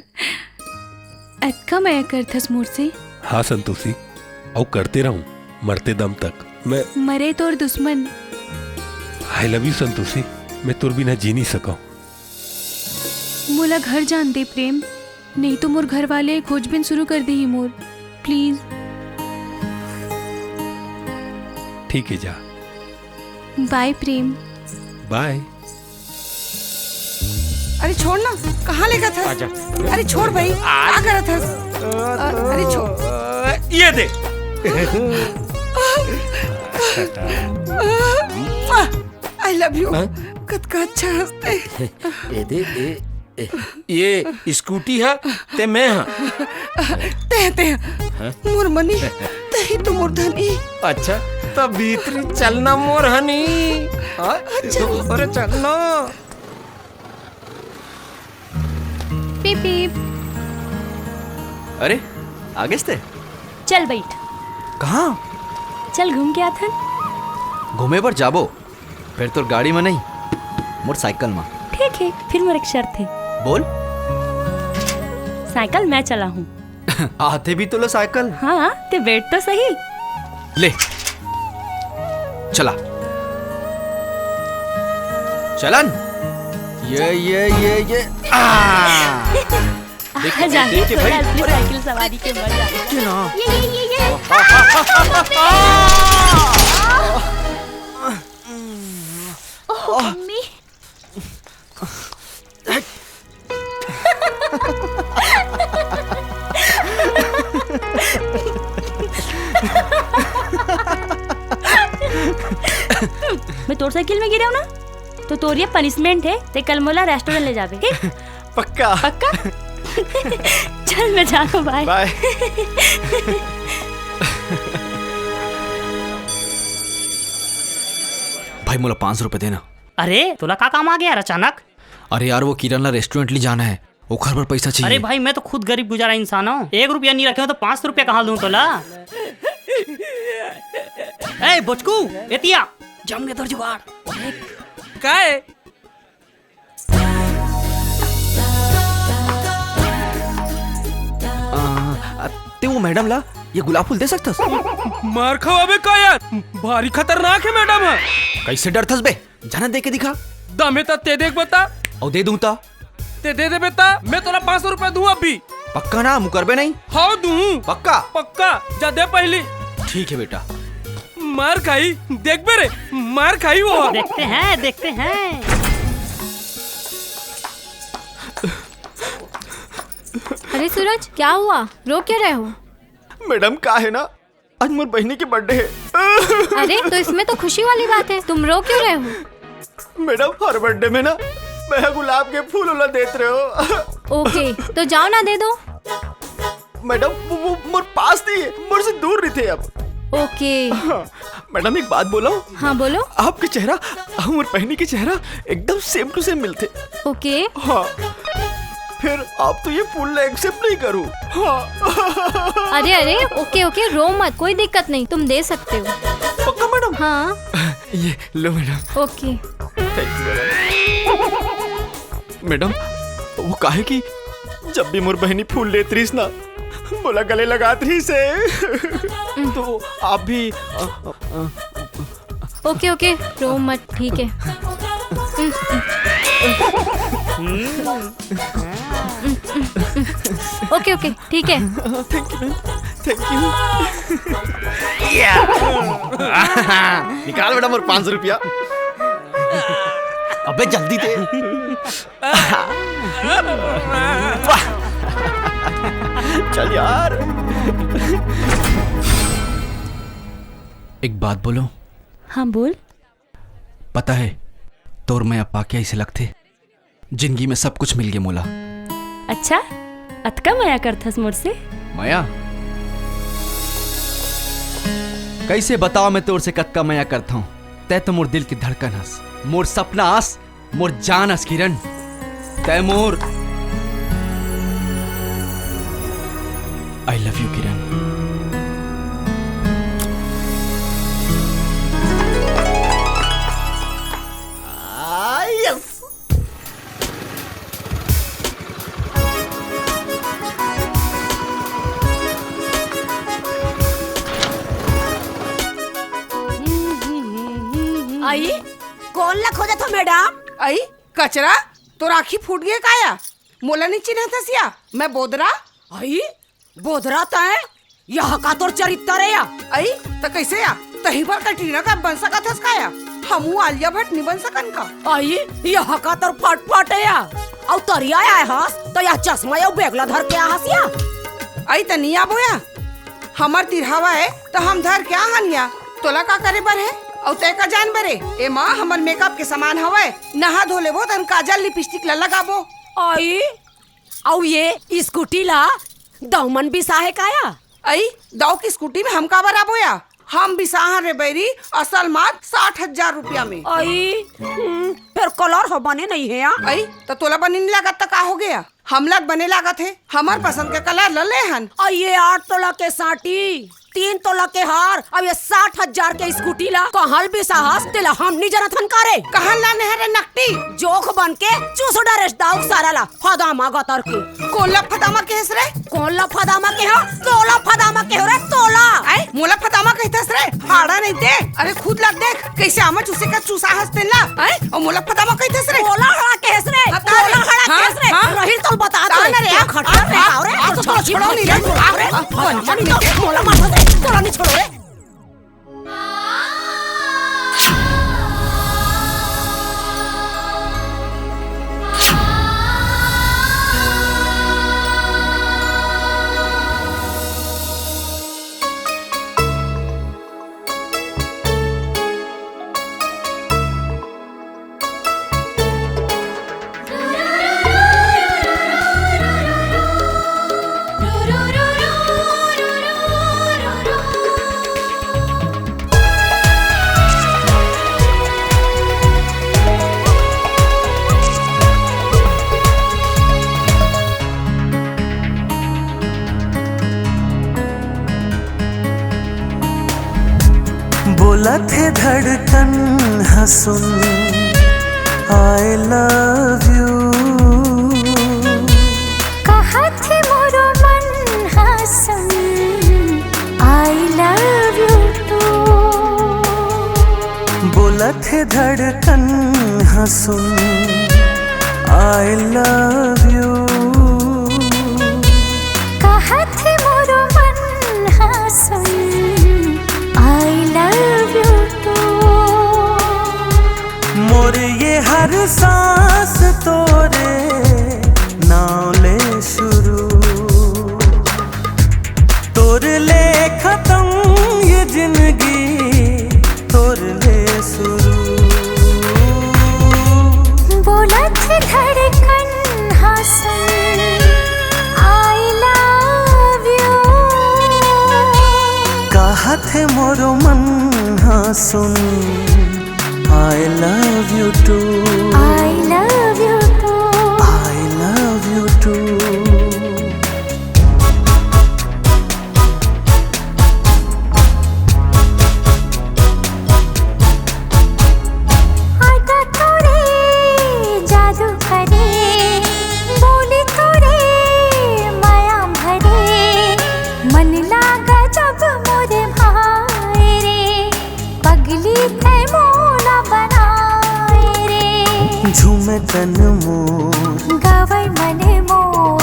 अतका मया करथस मोर से? हाँ संतोषी, अउ करते रहूं, मरते दम तक। मैं मरे तोर दुश्मन। I love you संतोषी, मैं तोर बिना जी नहीं सकंव। मोला घर जान दे प्रेम, नहीं तो मोर घर वाले खोजबीन शुरू कर देही मोर। Please। ठीक है, जा। Bye प्रेम। Bye। अरे छोड़ ना, कहाँ लेगत हस? आजा। अरे छोड़ भाई, आज का करत हस? अ-, अरे छोड़। ये दे। I love you। हाँ? कतका अच्छा हंसते। ए दे, ए, ए, ये स्कूटी ह, ते मैं ह। ते, ते। हाँ? मोर मनी, तही तो मोर धनी। अच्छा, त भीतरी चलना मोर हनी। हाँ? अच्छा। अरे चलना। पीप। अरे, आ गेस ते? चल बैठ। कहाँ? चल घूम के आथन। घूमे बर जाबो, फेर तोर गाड़ी में नहीं, मोर साइकिल में। ठीक है, फिर मोर एक शर्त है। बोल। साइकिल मैं चलाहूँ। आथे भी तोला साइकिल? हाँ, ते बैठ तो सही। ले, चला। चलन। ये, ये, ये, ये। आ! देख, आ जाइए, देख के थोड़ा भाई। असली अरे। साइकिल सवारी के मजा। के ना। ये, ये, ये, ये। ओह, मम्मी। मैं तोर साइकिल में गिरे हूँ ना, तो तोर ये पनिशमेंट है, ते कल मोला रेस्टोरेंट ले जाबे, ठीक? पक्का। पक्का। चल, मैं जाता हूँ, बाय। बाय। भाई, मोला पाँच सौ रुपए देना। अरे, तोला का काम आ गया यार अचानक? अरे यार, वो किरण ला रेस्टोरेंट ले जाना है, ओखर बर पैसा चाहिए। अरे भाई, मैं तो खुद गरीब गुजारा इंसान हूँ, एक रुपया नहीं रखे हो तो पाँच सौ रुपया कहाँ दूँ तोला? ए बोचकू, एतिया, जम गए तोर जुगाड़। का है? आ, ते वो मैडम ला ये गुलाब फूल दे सकथस? मार खवाबे का यार, भारी खतरनाक है मैडम ह। कैसे डरथस बे? जाना दे के दिखा। दमे त ते देख बता। अउ दे दूं त? ते दे देबे त मैं तोला पाँच सौ रुपया दूं अभी। पक्का ना, मुकरबे नहीं? हाँ दूं। पक्का? पक्का। जा दे पहली। ठीक है बेटा। मार खाई, देख बे रे, मार खाई वो। देखते हैं, देखते हैं। अरे सूरज, क्या हुआ? रो क्यों रहे हो? मैडम, का है ना, आज मोर बहिनी के बर्थडे है। अरे, तो इसमें तो खुशी वाली बात है, तुम रो क्यों रहे हो? मैडम, हर बर्थडे में ना, मैं गुलाब के फूल ओला देत रहे हो। ओके, तो जाओ ना, दे दो। मैडम, वो, वो मोर पास नहीं है, मोर से दूर रहिथे अब। ओके। हाँ, मैडम, एक बात बोलो। हाँ, बोलो। आपके चेहरा, मोर बहिनी के चेहरा एकदम सेम टू सेम मिलथे। ओके। हाँ, फिर आप तो ये फूल ला एक्सेप्ट नहीं करो। हाँ। अरे, अरे, ओके, ओके, रो मत, कोई दिक्कत नहीं, तुम दे सकते हो। पक्का मैडम? हाँ। ये लो madam. Okay. Thank you madam. Madam, वो काहे कि जब भी मोर बहिनी फूल लेत रहिस ना, मोला गले लगात रहिस हे। तो आप भी, अ, अ, अ, ओके, ओके, रो मत, ठीक है। ओके, ओके, ठीक है। Thank you ma'am, thank you. निकाल बेटा मोर पाँच सौ रुपया। अबे जल्दी दे। चल यार। एक बात बोलो। हाँ, बोल। पता है, तोर मया पाके ऐसे लगथे, जिंदगी में सब कुछ मिल गे मोला। अच्छा, अतका मया करथस मोर से? मया? कैसे बताओ मैं तोर से कतका मया करथौं? तै तो मोर दिल की धड़कन हस, मोर सपना अस, मोर जान अस किरण। तै मोर I love you किरण। आई, कोन ला खोजत हो मैडम? आई, कचरा, तोर आँखी फूट गे का या? मोला नहीं चिन्हत हस या? मैं बोदरा? आई, बोदरा तैं? यह का तोर चरित्र ए या? आई, त कैसे या? तही बर कटरीना कैफ बन सकत हस का या? हमू आलिया भट्ट नहीं बन सकन का? आई, यह का तोर फटफट ए या? अउ तरिया आए हस, त यह चश्मा अउ बैग ला धर के आ हस या? आई, त नहीं आबो या? हमर तीर हवा है, त हम धर के आ हन या? तोला का करे बर है? अउ तै का जान बर है? ए माँ, हमर मेकअप के सामान हवय, नहा धो लेबो, तहन काजल लिपस्टिक ला लगाबो। आई, अउ ये स्कूटी ला दऊ मन बिसाहे का या? अई, दऊ के स्कूटी में हम काबर आबो या? हम बिसाहन रे बैरी, असल मात साठ हजार रुपया में। अई, हम्म, फेर कलर ह बने नइ हे या। अई, त तोला बने नइ लागत त का हो गया? हमला त बने लागत हे, हमर पसंद के कलर ल ले हन। अई ये आठ तोला के साटी, तीन तोला के हार, अब ये साठ हजार के स्कूटी ला कहल बिसाहस, तेला हम नइ जानत हन का रे? कहल ला नेहर नकटी। जोख बन के चूस डारेस दाऊ सारा ला। फदामा गतर के। कोन ला फदामा केहेस रे? कोन ला फदामा केहो? तोला फदामा केहो रे, तोला। आय, मोला फदामा कहिथस रे? हाड़ा नइ ते। अरे खुद ला देख, कइसे आमा चूसे का चूसा हस तेन ला। आय, अउ मोला फदामा कहिथस रे? तोला हड़ा केहेस रे? बता रे। तोला हड़ा हाँ, केहेस रे? हाँ। रही तोल बता बता दे। ना रे, तोला खटका रे, हाँ, आओ रे, हाँ, तो तोला छोड़ो नहीं रे। आओ रे, हाँ, हाँ, मोला मार दे, तोला नइ छोड़ो रे। बोलत हे धड़कन ह सुन, I love you। कहत हे मोरो मन ह सुन, I love you too। बोलत हे धड़कन ह सुन, I love you। कहत हे मोरो मन ह सुन, I love you too। मोर ये हर सांस तोरे नाव ले शुरू, तोर ले खतम ये जिंदगी, तोर ले शुरू। बोलत हे धड़कन ह सुन, I love you। कहत हे मोरो मन ह सुन, I love you too। I love you too। I love you too। आदा तोरे जादू करे, बोली तोरे माया भरे, मन लागा जब मोरे भाई रे। पगली तै मोला बनाए रे। झूमे तन मोर। गावै मने मोर।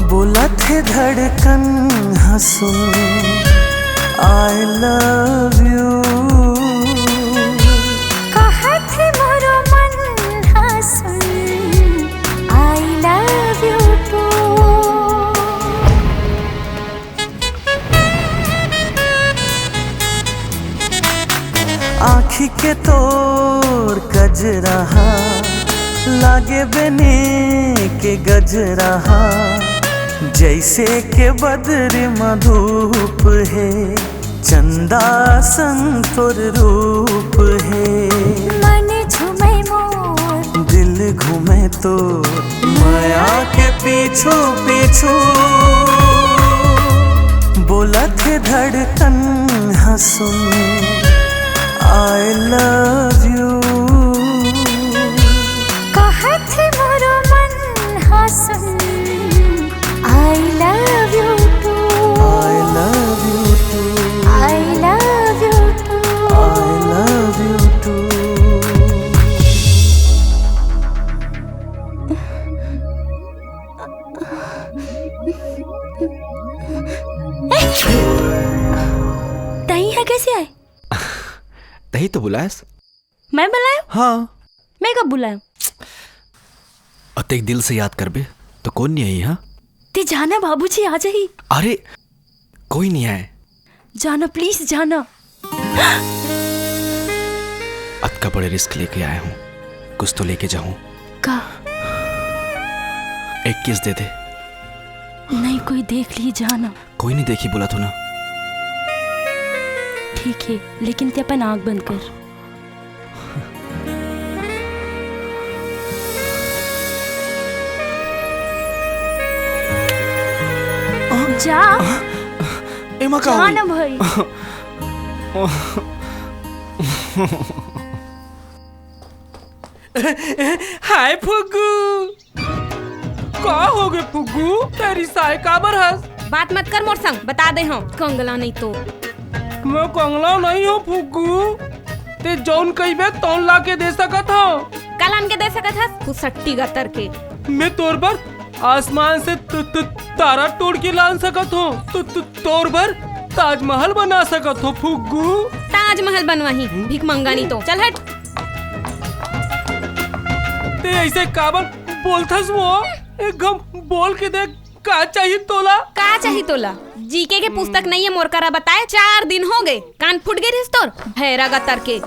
बोलत हे धड़कन ह सुन, I love you। कहत हे मोरो मन ह सुन, I love you too। आँखी के तोर कजरा हा, लागे बेनी के गजरा हा, जैसे के बदरी म धूप हे, चंदा संग तोर रूप हे। मन झूमे मोर। दिल घूमे तोर। माया के पीछू पीछू। बोलत हे धड़कन ह सुन, I love you। कहत हे मोरो मन ह सुन, I love you too। I love you too। I love you too। I love you too। तहीं ह कइसे आय? तहीं तो बुलायस। मैं बुलायंव? हाँ। मैं कब बुलायंव? अतेक दिल से याद करबे, त कोन नइ आही, हाँ? तैं जाना, बाबूजी आ जाही। अरे, कोई नइ आय। जाना, please जाना। अतका बड़े risk लेके आय हँव, कुछ तो लेके जाहूँ। का? एक kiss दे दे। नहीं, कोई देख ली जाना। कोई नहीं देखी बोला तू ना। ठीक है, लेकिन ते अपन आँख बंद कर। जा। एमा का जा होई? ना भाई। हाय फुग्गू। का हो गे फुग्गू? तेरी साय काबर हस? बात मत कर मोर संग, बता दे हूँ, कंगला नहीं तो। मैं कंगला नहीं हूँ फुग्गू, ते जौन कहिबे तौन ला के दे सकत हूँ। का लान के दे सकत हस? कुसट्टी गतर के। मैं तोर बर आसमान से त, त, तारा तोड़ के लान सकत हूँ। त, त, तोर बर ताजमहल बना सकत हूँ फुग्गू। ताजमहल बनवाही, भीख मंगा नहीं तो। चल हट। ते ऐसे काबर बोलथस वो? एक घम बोल के देख, का चाहिए तोला? का चाहिए तोला? जीके के पुस्तक नहीं है मोर करा बताए, चार दिन हो गए, कान फूट गए रिस तोर, भैरा गतर के।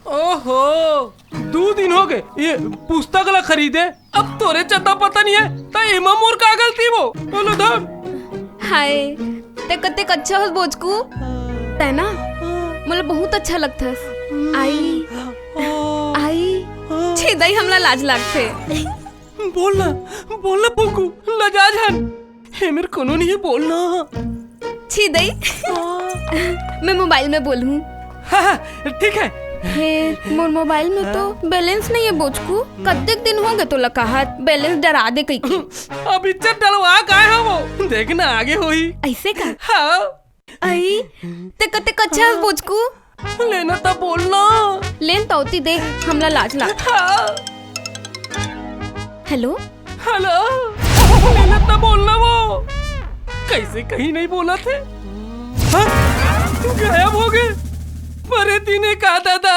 ओहो, दू दिन हो गए ये पुस्तक ला खरीदे, अब तोरे चता पता नहीं है, त एमा मोर का गलती वो? बोलो धन। हाय, ते कतेक अच्छा हस बोचकू, तै ना मोला बहुत अच्छा लगथस। आई, आई, छी दई हमला लाज लागथे। बोल ना, बोल ना फुग्गू, लजा झन। हे मेरे कोनो नहीं है, बोल ना। छी दई। मैं मोबाइल में बोलूं। हाँ, हाँ, ठीक है। हे, मोर मोबाइल में तो बैलेंस नहीं है बोचकू। कतेक दिन हो गए तोला कहत, बैलेंस डरा दे कहिके। अब इज्जत डलवा काय हो वो? देख ना आगे होई। ऐसे का? हाँ। आई, ते कतेक अच्छा हस बोचकू। लेना त बोलना। लेन तौती दे, हमला लाज लाग। हाँ। हेलो? हेलो? लेना त बोलना वो। कैसे कहीं नहीं बोला थे? हाँ? गायब हो गए। मरे तीने का दादा।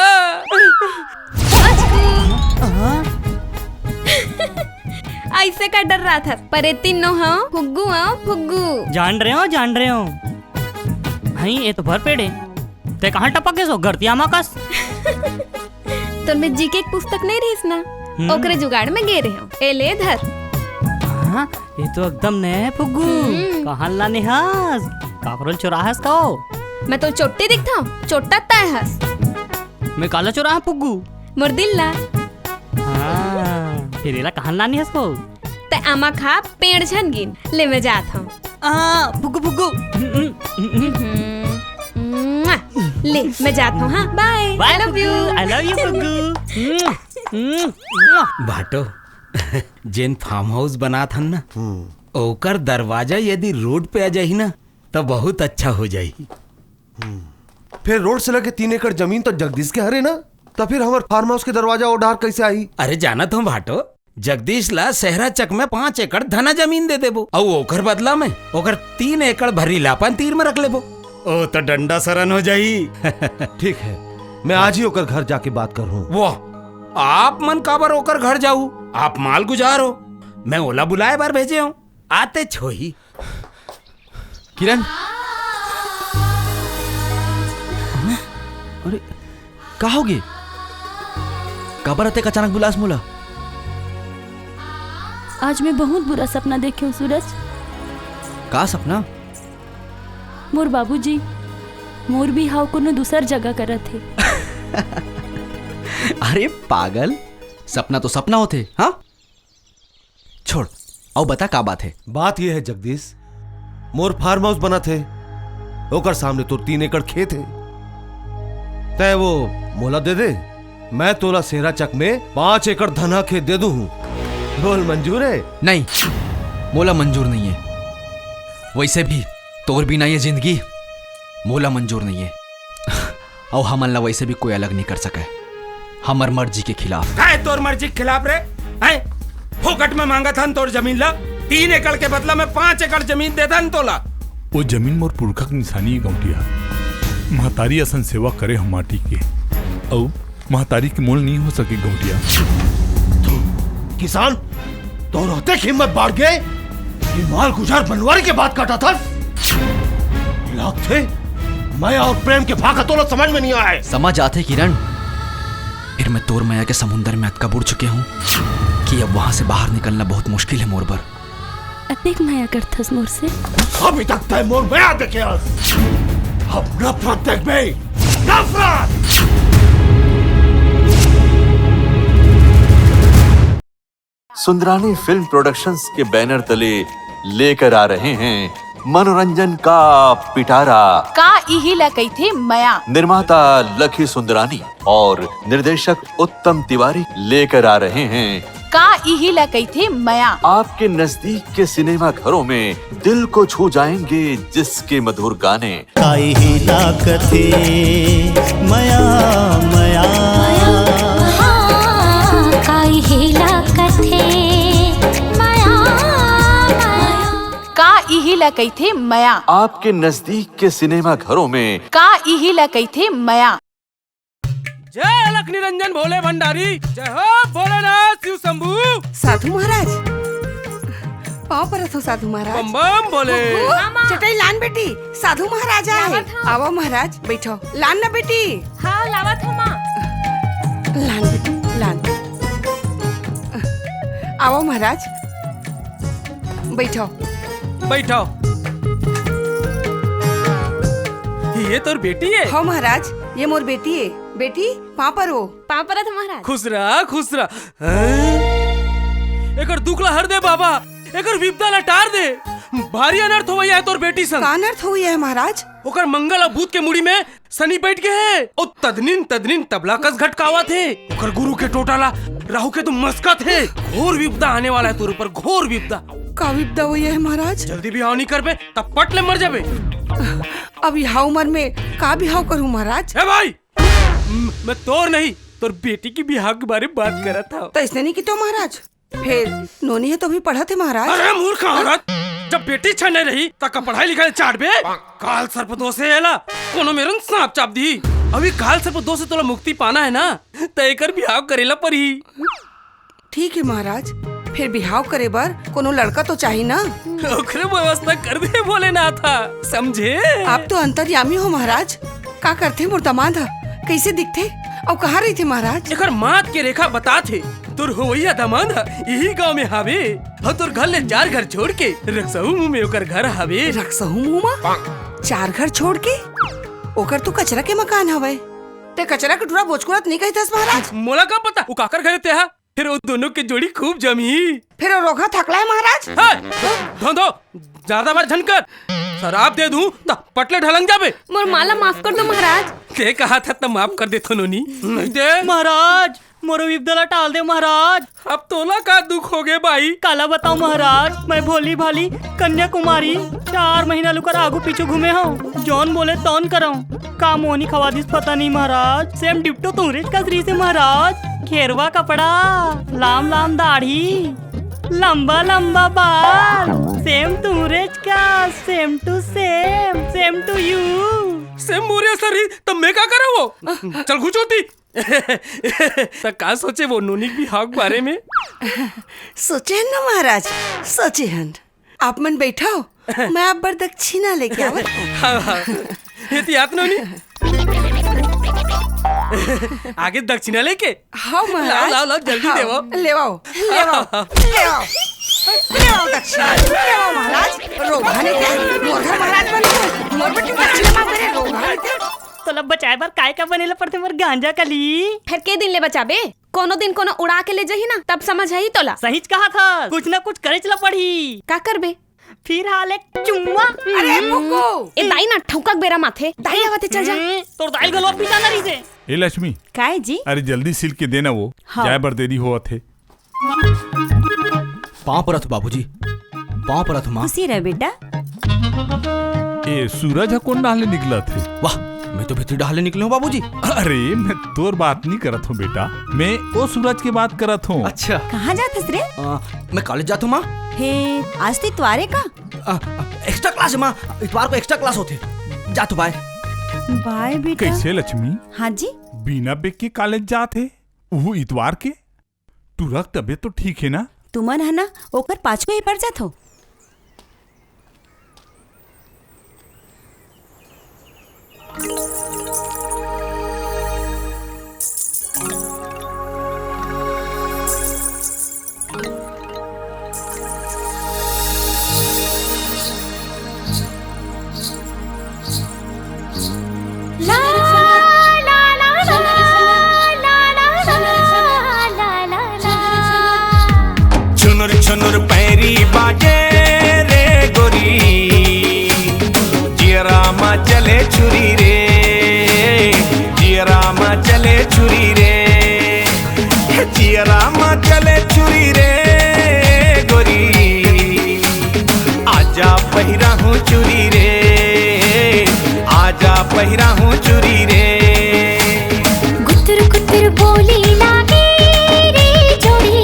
ऐसे का डर रहा था? परे तीनों हाँ, फुग्गू हाँ, फुग्गू। जान रहे हो, जान रहे हो। हई, ये तो भर पेड़े। ते कहाँ टपक गए सो? गरतिया मा कस। तोर में जीके एक पुस्तक नहीं रहिस ना? हम्म। ओकरे जुगाड़ में गे रहे हो। ए ले धर। हाँ, ये तो एकदम नया है फुग्गू। हम्म। कहाँ लाने हस? काकरोल चुराहस का हो? मैं तो चोट्टी दिखता हूँ, चोट्टा ताय हस। मैं काला चुराहा फुग्गू? मोर दिल ला। हाँ, फिर एला कहाँ लाने हस को? ते आमा खा पेड़ झन गिन। ले मैं जात हूँ। आ, फुग्गू, फुग्गू। हम्म, हम्म, हम्म। ले, मैं जात हूँ, हाँ, bye। Bye, I love you। I love you, फुग्गू। हम्म, हम्म। भाटो, जेन फार्म हाउस बनात हन ना, हम्म। ओकर दरवाजा यदि रोड पे आ जाही ना, त बहुत अच्छा हो जाही। हम्म। फिर रोड से लगे तीन एकड़ जमीन तो जगदीश के हरे ना, त फिर हमर फार्म हाउस के दरवाजा ओ डहर कैसे आही? अरे जानत हूँ भाटो, जगदीश ला सेहरा चक में पाँच एकड़ धना जमीन दे देबो, अउ ओकर बदला में ओकर तीन एकड़ भर्री ला अपन तीर में रख लेबो। ओ तो डंडा सरन हो जाही। ठीक है, मैं आज ही ओकर घर जाके बात करहूँ। वाह, आप मन काबर ओकर घर जाऊ? आप माल गुजार हो, मैं ओला बुलाए बर भेजे हूँ, आते छोही। किरण, अरे, का होगे? काबर अतेक अचानक बुलास मोला? आज मैं बहुत बुरा सपना देखे हूँ, सूरज। का सपना? मोर बाबूजी मोर बिहाव कोनो दूसर जगह करत हे। अरे पागल, सपना तो सपना होथे, हाँ? छोड़, अउ बता का बात हे? बात ये हे जगदीश, मोर फार्म हाउस बनत हे, ओकर सामने तोर तीन एकड़ खेत हे, तैं वो मोला दे दे, मैं तोला सेहरा चक में पाँच एकड़ धना खेत दे दूहूँ। बोल मंजूर हे? नहीं, मोला मंजूर नहीं हे। वैसे भी तोर बिना ये जिंदगी मोला मंजूर नहीं हे। अउ हमन ला वैसे भी कोई अलग नहीं कर सके हमर मर्जी के खिलाफ। काय तोर मर्जी के खिलाफ रे? हैं? फोकट में मांगत हन तोर जमीन ला, तीन एकड़ के बदला में पाँच एकड़ जमीन दे दन तोला। वो जमीन मोर पुरखा के निशानी हे गौंटिया। महतारी असन सेवा करे हम माटी के, अउ महतारी के मोल नहीं हो सके गौंटिया। तू किसान, तोर अतेक हिम्मत बाढ़ गे कि माल गुजार बनवारी के बात काटत हस? लागथे मया अउ प्रेम के भाखा तोला समझ में नहीं आए। समझ आथे किरण, फिर मैं तोर मया के समुंदर में अतका बुड़ चुके हूँ कि अब वहां से बाहर निकलना बहुत मुश्किल हे मोर बर। अतेक मया करथस मोर से? अभी तक तैं मोर मया देखे हस। अब नफरत देखबे, नफरत। सुंदरानी फिल्म प्रोडक्शंस के बैनर तले लेकर आ रहे हैं मनोरंजन का पिटारा। का इही ला कहिथे मया? निर्माता लखी सुंदरानी और निर्देशक उत्तम तिवारी लेकर आ रहे हैं का इही ला कहिथे मया? आपके नजदीक के सिनेमा घरों में दिल को छू जाएंगे जिसके मधुर गाने। का इही ला कथे मया, मया। हाँ, का इही ला कथे मया, मया। का इही ला कहिथे मया? आपके नजदीक के सिनेमा घरों में का इही ला कहिथे मया? जय अलख निरंजन भोले भंडारी, जय हो भोलेनाथ शिव शंभू। साधु महाराज, पाँव परत हो साधु महाराज। बम बम भोले। गुग्गू, हाँ, माँ। चटाई लान बेटी, साधु महाराज आए। लावत हूँ। आवो महाराज, बैठो। लान ना बेटी। हाँ, लावत हूँ, माँ। लान बेटी, लान। आवो महाराज, बैठो। बैठो। ये तोर बेटी है? हाँ महाराज, ये मोर बेटी है। बेटी, पाँव परो। पाँव परत हँव महाराज। खुश रह, खुश रह। हैं? एकर दुख ला हर दे बाबा, एकर विपदा ला टार दे। भारी अनर्थ होवइया हे तोर बेटी संग। का अनर्थ होवइया हे महाराज? ओकर मंगल अउ बुध के मुड़ी में सनी बइठ गे हे। अउ तदनिन तदनिन तबला कस घटकावत हे। ओकर गुरु के टोटा ला राहु केतु मसकत हे। घोर विपदा आने वाला हे तोर ऊपर, घोर विपदा। का विपदा होवइया हे महाराज? जल्दी बिहाव नइ करबे त पट ले मर जाबे। अब इहा उमर में का बिहाव करहूँ महाराज? ए भाई, म-, मैं तोर नहीं, तोर बेटी के बिहाव के बारे में बात करत हँव। त अइसने नइ कहिथव महाराज, फेर नोनी ह तो अभी पढ़त हे महाराज। अरे मूर्ख औरत, जब बेटी छन नइ रही, त का पढ़ाई लिखाई चाटबे? काल सर्प दोष हे एला, कोनो मेरन सांप चाप दिही। अभी काल सर्प दोष से तोला मुक्ति पाना हे ना, त एकर बिहाव करे ला परही। ठीक हे महाराज, फेर बिहाव करे बर कोनो लड़का तो चाही ना। ओकरे व्यवस्था कर दे भोलेनाथ, समझे? आप तो अंतर्यामी हो महाराज। का करथे मोर दमांद ह? कइसे दिखथे? अउ कहाँ रहिथे महाराज? एकर माथ के रेखा बतात हे। तोर होवइया दमांद ह इही गांव में हावे। अउ तोर घर ले चार घर छोड़ के रक्सहू मुंह में ओकर घर हावे। रक्सहू मुंह म? चार घर छोड़ के? ओकर तो कचरा के मकान हवय। तैं कचरा के टूरा बोचकुरत नइ कहिथस महाराज। मोला का पता, ओ काकर घरे तेहा? फेर ओ दोनों के जोड़ी खूब जमही। फेर ओ रोगहा थकला हे महाराज। हे, धोंधो, जादा बात झन कर। सराप दे दूं, त पट ले ढलंग जाबे। मोर माँ ला माफ कर दो महाराज। तैं कहत हस त माफ कर देथंव नोनी। नहीं दे। महाराज, मोर विपदा ला टाल दे महाराज। अब तोला का दुख होगे भाई? काला बतावंव महाराज, मैं भोली भाली कन्याकुमारी चार महीना ले ओकर आगू पीछू घूमे हंव, जौन बोले तौन करंव। का मोहनी खवा दिस पता नहीं महाराज, same ditto तुंहरेच कस रहिसे महाराज। खेरवा कपड़ा, लाम लाम दाढ़ी, लंबा लंबा बाल, same तुंहरेच कस, same to same, same to you। Same मोरे असन रही, त मैं का करंव ओ? चल घुंचोती। त का सोचे ओ नोनी के बिहाव के बारे में? सोचे हन ना महाराज, सोचे हन। आप मन बइठव, मैं आप बर दक्षिणा लेके आवत हंव। हाँ, हाँ। एती आत नोनी। आगे दक्षिणा लेके। हाँ महाराज। लाव, लाव, लाव, जल्दी हाँ, देवव। लेवव, लेवव, लेवव। लेवव दक्षिणा, लेवव महाराज। रोगहा नइ ते, मोर घर महाराज बन गे। मोर बेटी दक्षिणा मांग करे, रोगहा नइ ते। तोला बचाए बर काय का बने ला पड़थे मोर गांजा कली? फेर के दिन ले बचाबे? कोनो दिन कोनो उड़ा के ले जही ना, तब समझ आही तोला। सहीच कहत हस, कुछ ना कुछ करेच ला पड़ही। का करबे? फिर हाल एक चुम्मा। अरे फुग्गू। ए दाई ना ठौका के बेरा म आथे। दाई आवत हे, चल जा। हम्म, तोर दाई घलो पीछा ना रहिसे। ए लक्ष्मी। काय जी? अरे जल्दी सिल के देना वो। हाँ। जाए बर देरी होवत हे। पाँव परत हंव बाबूजी, पाँव परत हंव माँ। खुशी रह बेटा। ए सूरज ह कोन डाहर ले निकलत हे? वाह, मैं तो भीतरी डाहर ले निकले हंव बाबूजी। अरे मैं तोर बात नइ करत हंव बेटा, मैं ओ सूरज के बात करत हंव। अच्छा। कहाँ जात हस रे? अ, मैं कॉलेज जात हंव माँ। हे, आज तो इतवार हे का? अ, अ, extra class हे माँ, इतवार को extra class होथे। जा तो bye। Bye बेटा। कइसे लक्ष्मी? हाँ जी। बिना bag के कॉलेज जात हे, उहू इतवार के? टूरा के तबियत तो ठीक हे ना? तुमन ह ना ओकर पाछू ही पड़ जात हो। पहिरा हूँ चूरी रे। गुतुर गुतुर बोली लागे रे जोड़ी,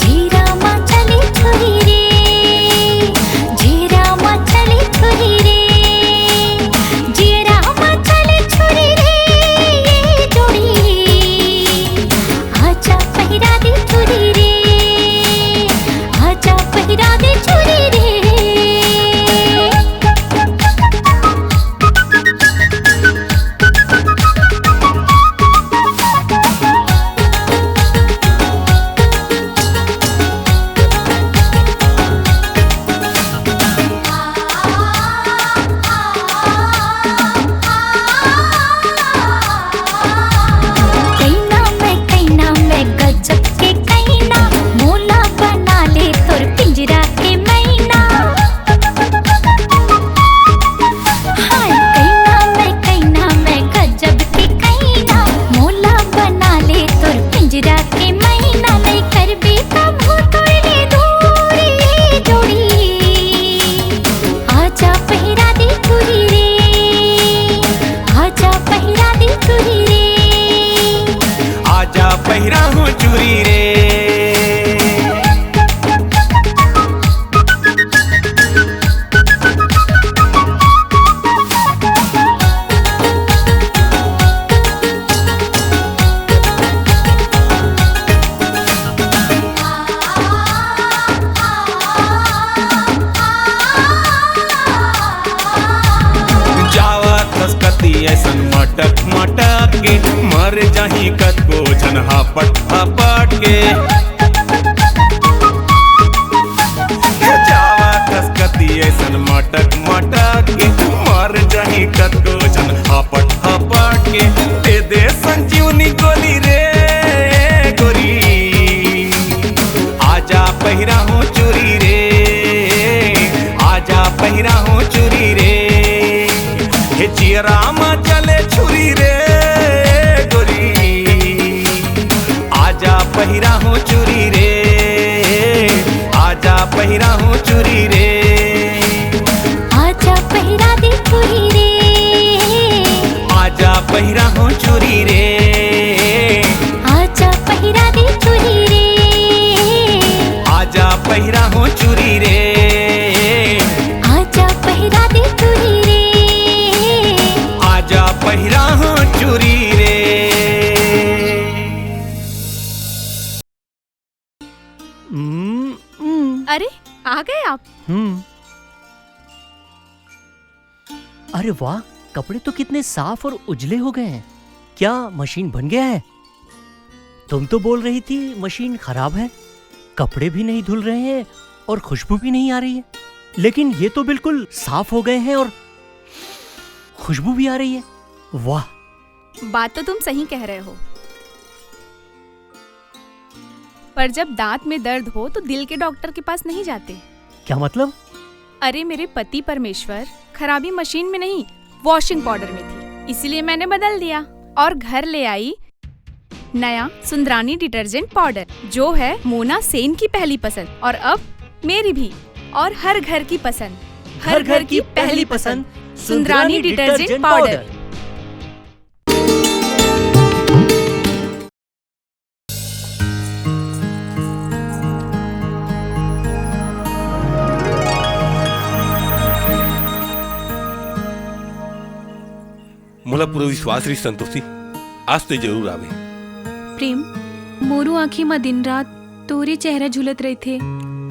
जीरा मा चले छुरी रे, जीरा मा चले छुरी रे, जीरा मा चले छुरी रे, ये जोड़ी। आजा पहिरा दे चूरी रे, आजा पहिरा दे चूरी रे। कईना मैं, कईना मैं गजब के कईना, मोला बना ले तोर पिंजरा के मैना। हाय कईना मैं, कईना मैं गजब के कईना, मोला बना ले तोर पिंजरा के मैना। नहीं करबे तभो तोर ले दूर ये जोड़ी। आजा पहिरा दे चूरी रे, आजा पहिरा दे चूरी रे। आजा पहिरा हूँ चूरी रे। जावत हस कति अइसन मटक मटक के, मर जाही कतको झन हपट हपट के। जावत हस कति अइसन मटक मटक के, मर जाही कतको झन हपट हपट के। दे दे संजीवनी गोली रे गोरी, आजा पहिरा हूँ चूरी रे, आजा पहिरा हूँ चूरी रे। हे जियरा मा चले छुरी रे गोरी, आजा पहिरा हूँ चूरी रे, आजा पहिरा हूँ चूरी रे। आजा पहिरा दे चूरी रे, आजा पहिरा हूँ चूरी रे। आजा पहिरा दे चूरी रे, आजा पहिरा हूँ चूरी रे। आजा पहिरा दे चूरी रे, आजा पहिरा हूँ चूरी रे। हम्म, हम्म। अरे, आ गए आप? हम्म। अरे वाह, कपड़े तो कितने साफ और उजले हो गए हैं। क्या मशीन बन गया है? तुम तो बोल रही थी मशीन खराब है, कपड़े भी नहीं धुल रहे हैं और खुशबू भी नहीं आ रही है, लेकिन ये तो बिल्कुल साफ हो गए हैं और खुशबू भी आ रही है। वाह। बात तो तुम सही कह रहे हो, पर जब दांत में दर्द हो तो दिल के डॉक्टर के पास नहीं जाते। क्या मतलब? अरे मेरे पति परमेश्वर, खराबी मशीन में नहीं, वॉशिंग पाउडर में थी, इसीलिए मैंने बदल दिया और घर ले आई नया सुंदरानी डिटर्जेंट पाउडर, जो है मोना सेन की पहली पसंद और अब मेरी भी, और हर घर की पसंद। हर घर की पहली पसंद सुंदरानी डिटर्जेंट पाउडर। मोला पूरा विश्वास रहिस संतोषी, आज ते जरूर आवे। प्रेम, मोरो आँखी म दिन रात तोरे चेहरा झूलत रहिथे,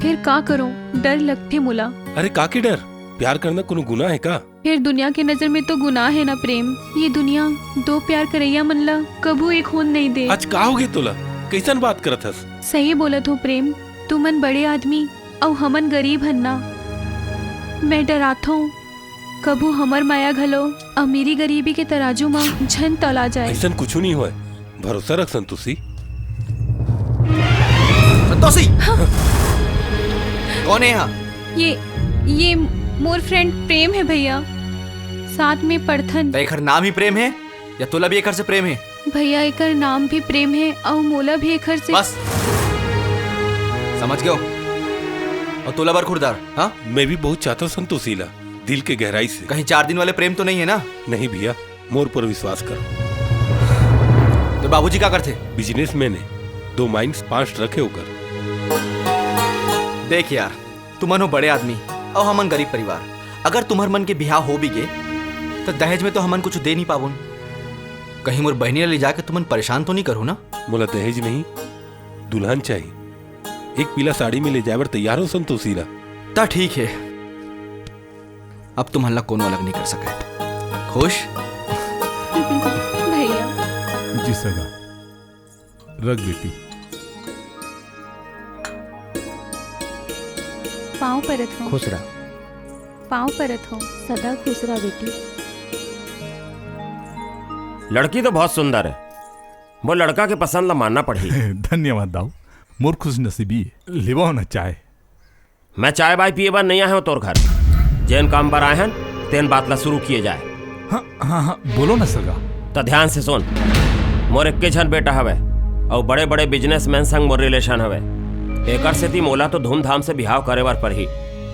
फेर का करों, डर लगथे मोला। अरे का के डर? प्यार करना कोनो गुनाह हे का? फेर दुनिया के नजर में तो गुनाह हे ना प्रेम। ये दुनिया दो प्यार करइया मन ला कभू एक होन नइ दे। आज का होगे तोला? कइसन बात करत हस? सही बोलत हो प्रेम, तुमन बड़े आदमी अउ हमन गरीब हन ना। मैं डराथों, कभू हमर माया घलो अमीरी गरीबी के तराजू म झन तौला जाए। अइसन कुछू नइ होय, भरोसा रख संतोषी। संतोषी! कौन हे यहाँ? ये, ये मोर फ्रेंड प्रेम हे भैया, साथ में पढ़थन। त एकर नाम ही प्रेम हे या तोला भी एकर से प्रेम हे? भैया, एकर नाम भी प्रेम हे अउ मोला भी एकर से। बस, समझ गयो। अउ तोला बर खुरदार, हाँ? मैं भी बहुत चाहथों संतोषी ला, दिल के गहराई से। कहीं चार दिन वाले प्रेम तो नहीं है ना? नहीं भैया, मोर पर विश्वास कर। तो बाबूजी का करथे? बिजनेसमैन है, दो माइंस, पांच ट्रक है ओकर। देख यार, तुमन हो बड़े आदमी अउ हमन गरीब परिवार। अगर तुम्हर मन के बिहाव हो भी गे, तो दहेज में तो हमन कुछ दे नहीं पाबोन। कहीं मोर बहिनी ला ले जाके तुमन परेशान तो नहीं करो ना? मोला दहेज नहीं, दुल्हन चाहिए। एक पीला साड़ी में ले जाए बर तैयार हो संतोषी ला। त ठीक है, अब तुमन ला कोनो अलग नहीं कर सके। खुश? भैया। जी सगा, रख बेटी। पाँव परत हूँ। खुश रह। पाँव परत हूँ। सदा खुश रह बेटी। लड़की तो बहुत सुंदर है, वो लड़का के पसंद ला मानना पड़ही। धन्यवाद दाऊ, मोर खुशनसीबी। लेवा होना चाय। मैं चाय बाय पिए बर नहीं आए हूँ तोर घर। जेन काम बर आए हन, तेन बात ला शुरू किए जाए। हाँ, हाँ, हाँ, बोलो ना सगा। त ध्यान से सुन, मोर एक्के झन बेटा हवे, अउ बड़े-बड़े बिजनेसमैन संग मोर रिलेशन हवे। एकर सेती मोला तो धूमधाम से बिहाव करे बर परही,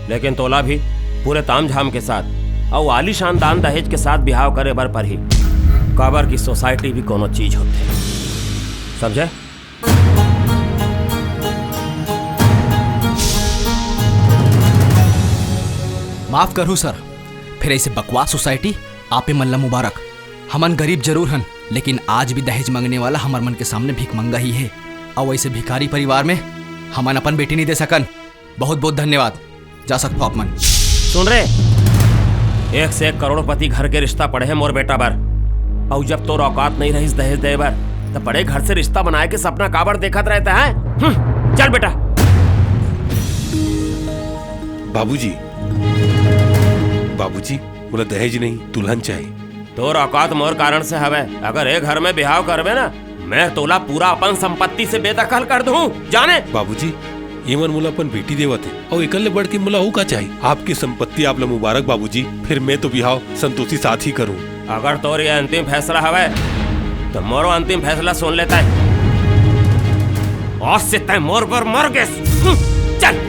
लेकिन तोला भी पूरे तामझाम के साथ अउ आलीशान दान दहेज के साथ बिहाव करे बर परही, काबर कि सोसाइटी भी कोनो चीज होथे, समझे? माफ करहू सर, फिर ऐसे बकवास सोसाइटी, आपे मन ला मुबारक। हमन गरीब जरूर हन, लेकिन आज भी दहेज मांगने वाला हमर मन के सामने भिखमंगा ही है। अउ ऐसे भिखारी परिवार में हमन अपन बेटी नहीं दे सकन। बहुत बहुत धन्यवाद। जा सकथो आप मन। सुन रे, एक से एक करोड़पति घर के रिश्ता पड़े हे मोर बेटा बर। अउ जब तोर औकात नहीं रहिस दहेज दे बर, त बड़े घर से रिश्ता बनाए के सपना काबर देखत रहता है? हम्म, चल बेटा। बाबूजी, बाबूजी, मोला दहेज नहीं, दुल्हन चाहिए। तोर औकात मोर कारण से हवे। अगर ए घर में बिहाव करबे ना, मैं तोला पूरा अपन संपत्ति से बेदखल कर दूं, जाने? बाबूजी, ये मन मोला अपन बेटी देवत हे, अउ एकर ले बढ़ के मोला अउ का चाही? आपकी संपत्ति आप ला मुबारक बाबूजी, फिर मैं तो बिहाव संतोषी साथ ही करूं। अगर तोर ये अंतिम फैसला हवे, तो मोरो अंतिम फैसला सुन लेता है। आज से तय मोर बर मर गेस। हम्म, चल।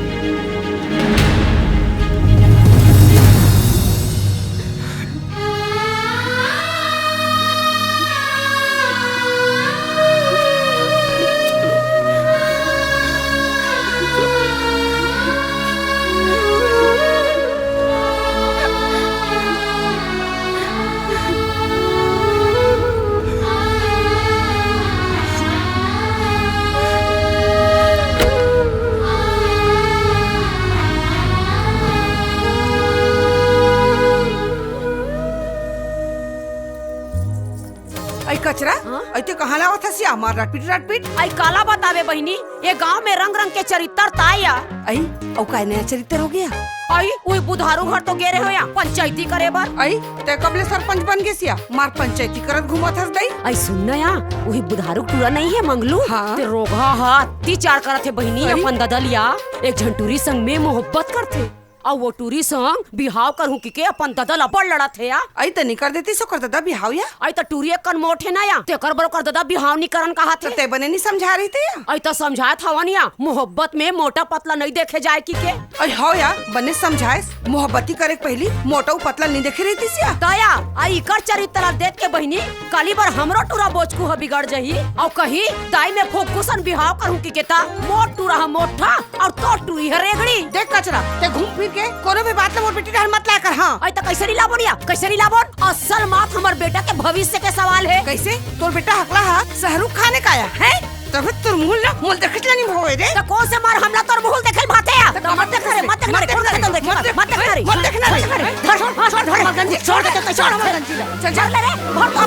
अई कचरा, हाँ? अई ते कहाँ लावत हस या मार रटपिट रटपिट? अई काला बतावे बहिनी, ये गांव में रंग रंग के चरित्र ताय या। अई, अउ काय नया चरित्र हो गया? अई, उही बुधारू घर तो गे रहे हो या पंचायती करे बर। अई, ते कब ले सरपंच बन गेस या? मार पंचायती करत घूमत हस दई। अई सुन ना या, उही बुधारू टूरा नहीं है मंगलू? हाँ। ते रोगहा हा अतिचार करत हे बहिनी, अई? अपन ददल या एक झन टूरी संग में मोहब्बत करथे। अउ वो टूरी संग बिहाव करहूं किके अपन ददा ल अब्बड़ लड़त हे या। अई त नी कर देतिस ओकर ददा बिहाव या। अई त टूरी एक कन मोट हे ना या, तेकर बर ओकर ददा बिहाव नी करन कहाथे। त ते बने नी समझा रहिते या। अई त समझात हवन या, मोहब्बत में मोटा पतला नई देखे जाय किके। अई हव या, बने समझायस, मोहब्बती करे के पहिली मोटा अउ पतला नी देखे रहितिस या। त या, अई इकर चरित्र ला देख के बहिनी, काली बर हमरो टूरा बोचकू ह बिगड़ जही। अउ कही, दाई में फुक्कू सन बिहाव करहूं किके त मोर टूरा ह मोठा अउ तोर टूरी ह रेगड़ी। देख कचरा, ते घूम फिर के कोनो भी बात ला मोर बेटी डहर मत लाया कर, हाँ। अई त कइसे नी लाबोन या, कइसे नी लाबोन? असल मात हमर बेटा के भविष्य के सवाल हे। कइसे? तोर बेटा हकला हा शाहरुख खान ए का या, हैं? तभे तोर मुंह ला मोल देखत ला नी भवे रे। त कोन से मार हमला तोर मुंह देखे भाते या? त मत देख रे, मत देख रे, मत देख रे, मत देख रे, मत देख रे। धर, छोड़, छोड़, धर, धर, गंजी, छोड़ दे, छोड़ हमर गंजी ला। चल, चल। धर ले रे, भर, भर,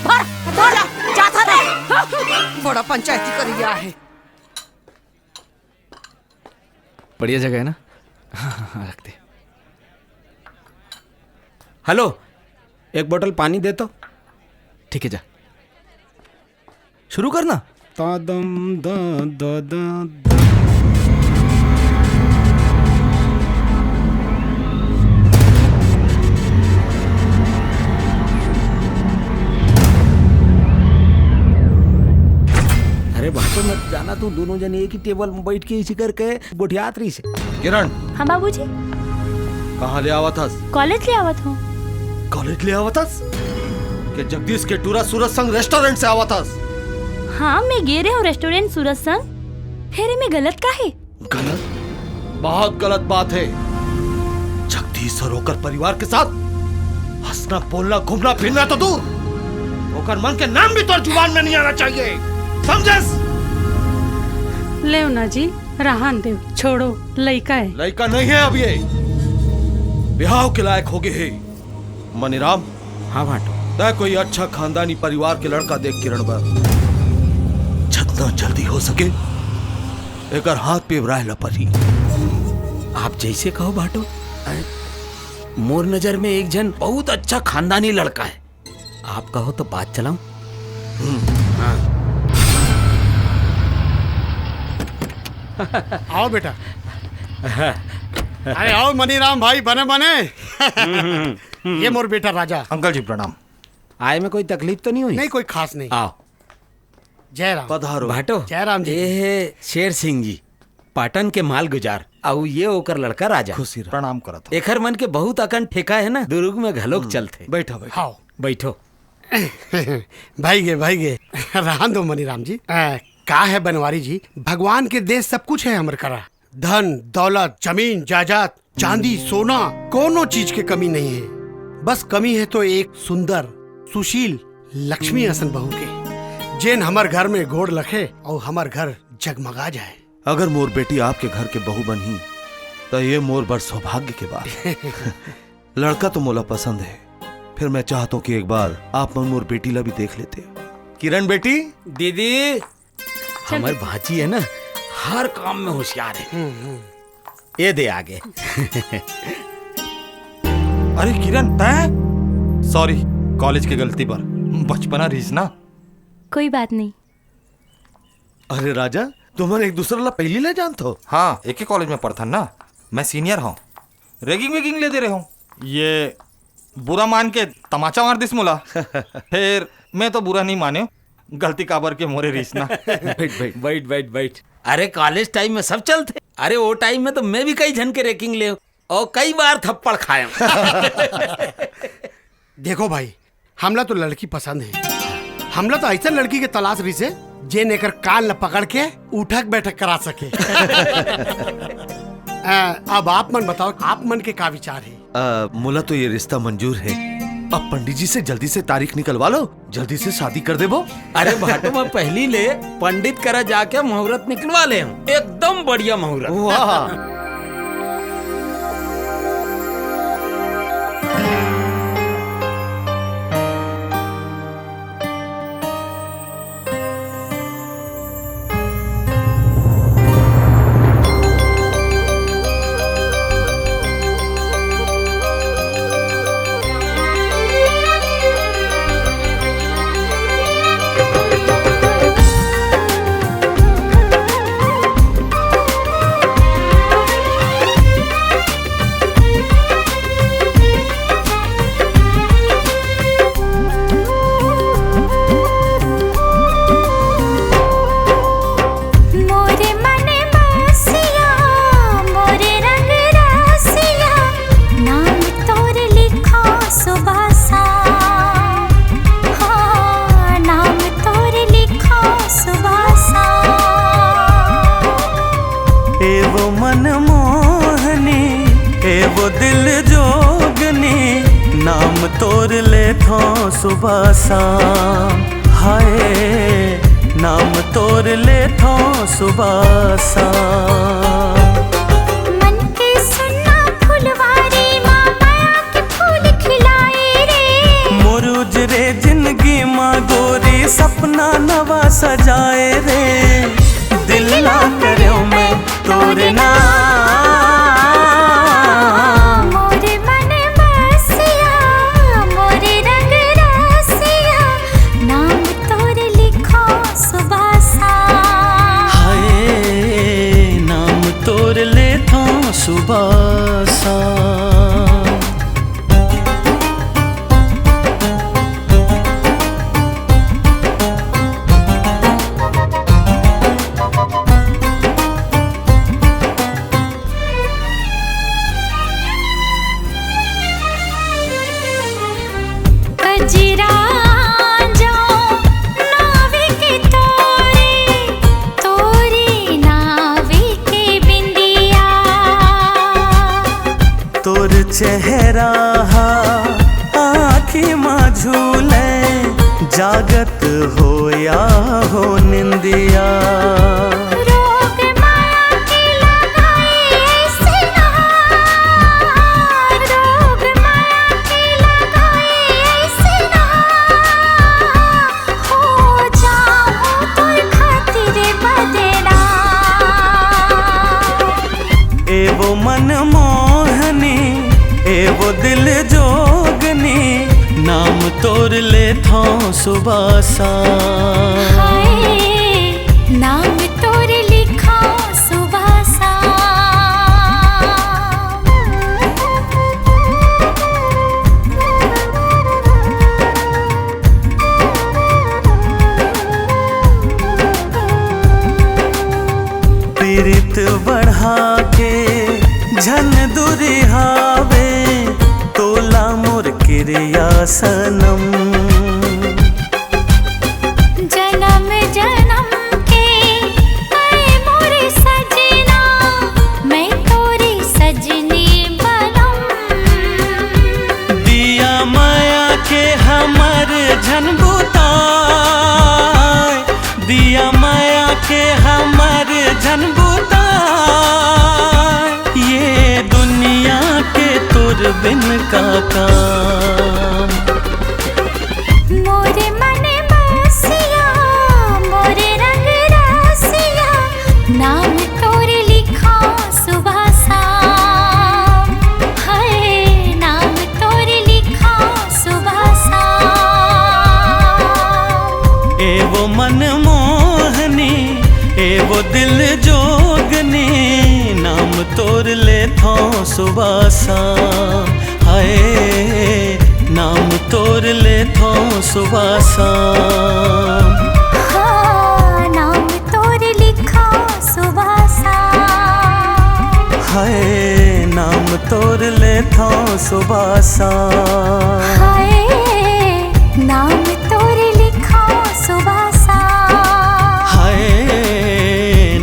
भर, भर, जा, जा, जा, जा। बड़ा पंचायती कर गया है। बढ़िया जगह है ना? हाँ, हाँ, हाँ, रख दे। हेलो, एक बोतल पानी दे तो। ठीक है, जा। शुरू करना। तादम दा दा दा दा। अरे बाटे मत जाना, तू दोनों जने एक ही टेबल में बैठ के इसी करके गोठियात रहिस हे। किरण। हाँ बाबूजी। कहाँ ले आवत हस? कॉलेज ले आवत हूँ। कॉलेज ले आवत हस? के जगदीश के टूरा सूरज संग रेस्टोरेंट से आवत हस? हाँ, मैं गे रहे हूँ रेस्टोरेंट सूरज संग। फेर एमे गलत का है? गलत? बहुत गलत बात है। जगदीश और ओकर परिवार के साथ हंसना, बोलना, घूमना, फिरना तो दूर, ओकर मन के नाम भी तोर जुबान में नहीं आना चाहिए, समझस? लेव ना जी, रहन देव, छोड़ो, लइका है। लइका नहीं है अब ये, बिहाव के लायक हो गए है। मनीराम। हाँ भाटो। तय कोई अच्छा खानदानी परिवार के लड़का देख किरण बर, जितना जल्दी हो सके एकर हाथ पे राय ल परही। आप जैसे कहो भाटो। अरे, मोर नजर में एक झन बहुत अच्छा खानदानी लड़का है। आप कहो तो बात चलाऊं? हम्म। हाँ। आओ बेटा। अरे आओ मनीराम भाई, बने बने। ये मोर बेटा राजा। अंकल जी प्रणाम। आए में कोई तकलीफ तो नहीं हुई? नहीं, कोई खास नहीं। आओ। जय राम। पधारो। भाटो। जय राम जी। ये है शेर सिंह जी, पाटन के मालगुजार, अउ ये ओकर लड़का राजा। खुशी रहो। प्रणाम करत हूँ। एखर मन के बहुत अकन ठेका है ना, दुर्ग में घलोक हम्म, चलथे। बैठो, बैठो। हाँ। बैठो। भाई गे, भाई गे, रहन दो मनीराम जी। आ, का है बनवारी जी, भगवान के देश सब कुछ है हमर करा। धन, दौलत, जमीन, जायदाद, चांदी, सोना, कोनो चीज के कमी नहीं है। बस कमी है तो एक सुंदर, सुशील, लक्ष्मी असन बहू के, जेन हमर घर में गोड़ लखे और हमर घर जगमगा जाए। अगर मोर बेटी आपके घर के बहू बनही, त ये मोर बर सौभाग्य के बात। लड़का तो मोला पसंद है, फिर मैं चाहत हूँ कि एक बार आप मन मोर बेटी ला भी देख लेते। किरण बेटी। दीदी। हमर भांची है ना, हर काम में होशियार है। हम्म, हम्म। ये दे आगे। अरे किरण, तैं? सॉरी, कॉलेज के गलती बर। बचपना रहिस ना। कोई बात नहीं। अरे राजा, तुमन एक दूसरा ला पहली ले जानत हो? हाँ, एक ही कॉलेज में पढ़थन ना। मैं सीनियर हूँ। रैगिंग वैगिंग ले दे रहे हूँ। ये बुरा मान के तमाचा मार दिस मोला। फिर मैं तो बुरा नहीं माने, गलती काबर के मोरे रहिस ना। बैठ, बैठ। बैठ, बैठ, बैठ। अरे कॉलेज टाइम में सब चलथे। अरे वो टाइम में तो मैं भी कई झन के रैगिंग ले और कई बार थप्पड़ खाया। देखो भाई, हमला तो लड़की पसंद है। हमला तो ऐसा लड़की के तलाश रहिसे, जेन एकर कान ला पकड़ के उठक बैठक करा सके। आ, अब आप मन बताओ, आप मन के का विचार है? आ, मोला तो ये रिश्ता मंजूर है। अब पंडित जी से जल्दी से तारीख निकलवा लो, जल्दी से शादी कर देबो। अरे भाटो, मैं पहली ले पंडित करा जाके मुहूर्त निकलवा ले हूँ, एकदम बढ़िया मुहूर्त। वाह। मोरे मन बसिया, मोरे रंग रसिया, नाम तोर लिखो सुबह सा, हाँ, नाम तोर लिखो सुबह सा। ए वो मन मोहनी, ए वो दिल जोगनी, नाम तोर लेथो सुबह सा। हाय, नाम तोर लेथो सुबह सा। मन के सुन्ना फुलवारी मा माया के फूल खिलाए रे। मोर उजरे जिंदगी मा गोरी सपना नवा सजाए रे। दिल ला करेंव मैं तोर नाम। मोर मन बसिया, मोर रंग रसिया, नाम तोर लिखो सुबह सा। हाय, नाम तोर लेथो सुबह सा। चेहरा हा आँखी मा झूले, जागत हो या हो निंदिया। रोग माया के लगाए सिना, रोग माया के लगाए सिना, हो जाऊं तोर खातिर बदनाम। ए वो मन मोहनी, ए वो दिल जोगनी, नाम तोर लेथौं सुबह शाम। हाय, नाम तोर लिखौं सुबह शाम। पीरित बढ़ा के झन दुरिहावे, तोला मोर किरिया सनम। जनम जनम के ऐ मोर सजना, मैं तोरी सजनी बलम। दिया माया के हमर झन बुताय, दिया माया के हमर झन बुताय, ये दुनिया के तोर बिन का काम। मोरे मन बसिया, मोरे रंग रसिया, नाम तोर लिखौं सुबह शाम। हाय, नाम तोर लिखौं सुबह शाम। ए वो मन मोहनी, ए वो दिल जोगनी, नाम तोर लेथौं सुबह शाम। हाय, नाम तोर लेथौं सुबह शाम। हाँ, नाम तोर लिखौं सुबह शाम। हाय, नाम तोर लेथौं सुबह शाम। हाय, नाम तोर लिखौं सुबह शाम। हाय,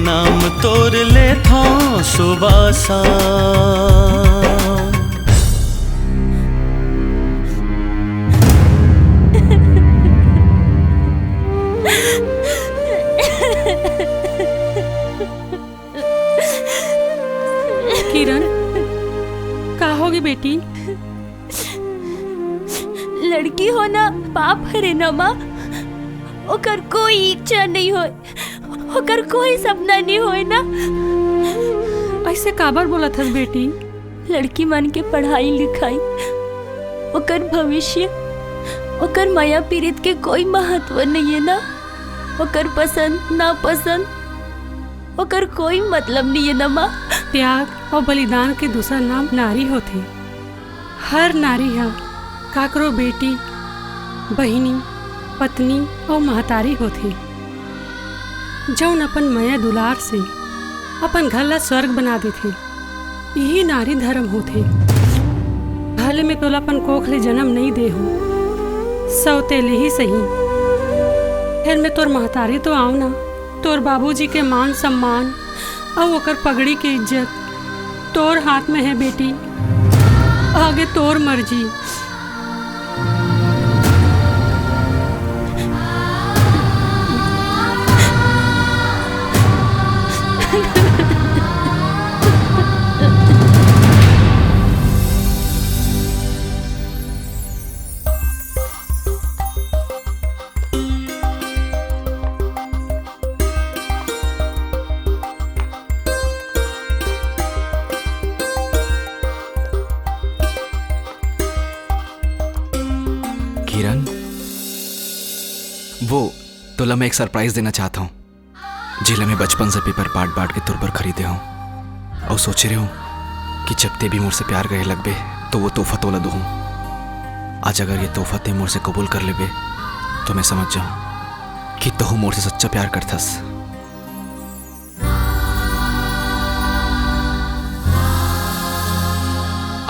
नाम तोर लेथौं सुबह शाम। किरण, का होगे बेटी? लड़की होना पाप हरे ना माँ, ओकर कोई इच्छा नहीं होय, ओकर कोई सपना नहीं होय ना। ऐसे काबर बोलत हस बेटी? लड़की मन के पढ़ाई लिखाई, ओकर भविष्य, ओकर मया पीरित के कोई महत्व नहीं है ना। ओकर पसंद नापसंद, ओकर कोई मतलब नहीं है ना माँ। त्याग और बलिदान के दूसर नाम नारी होथे। हर नारी ह काकरो बेटी, बहिनी, पत्नी अउ महतारी होथे, जउन अपन मया दुलार से अपन घर ला स्वर्ग बना देथे। इही नारी धर्म होथे। भले मैं तोला अपन कोख ले जन्म नइ दे हूँ, सौतेले ही सही, फेर मैं तोर महतारी तो आंव ना। तोर बाबूजी के मान सम्मान अउ ओकर पगड़ी के इज्जत तोर हाथ में है बेटी, आगे तोर मर्जी। किरण, वो तोला मैं एक सरप्राइज देना चाहत हूँ, जेला मैं बचपन से पेपर बांट बांट के तोर बर खरीदे हूँ, अउ सोचे रहे हूँ कि जब ते भी मोर से प्यार करे लगबे, तो वो तोहफा तोला दूँ। आज अगर ये तोहफा ते मोर से कबूल कर लेबे, तो मैं समझ जाऊँ कि तहू मोर से सच्चा प्यार करथस।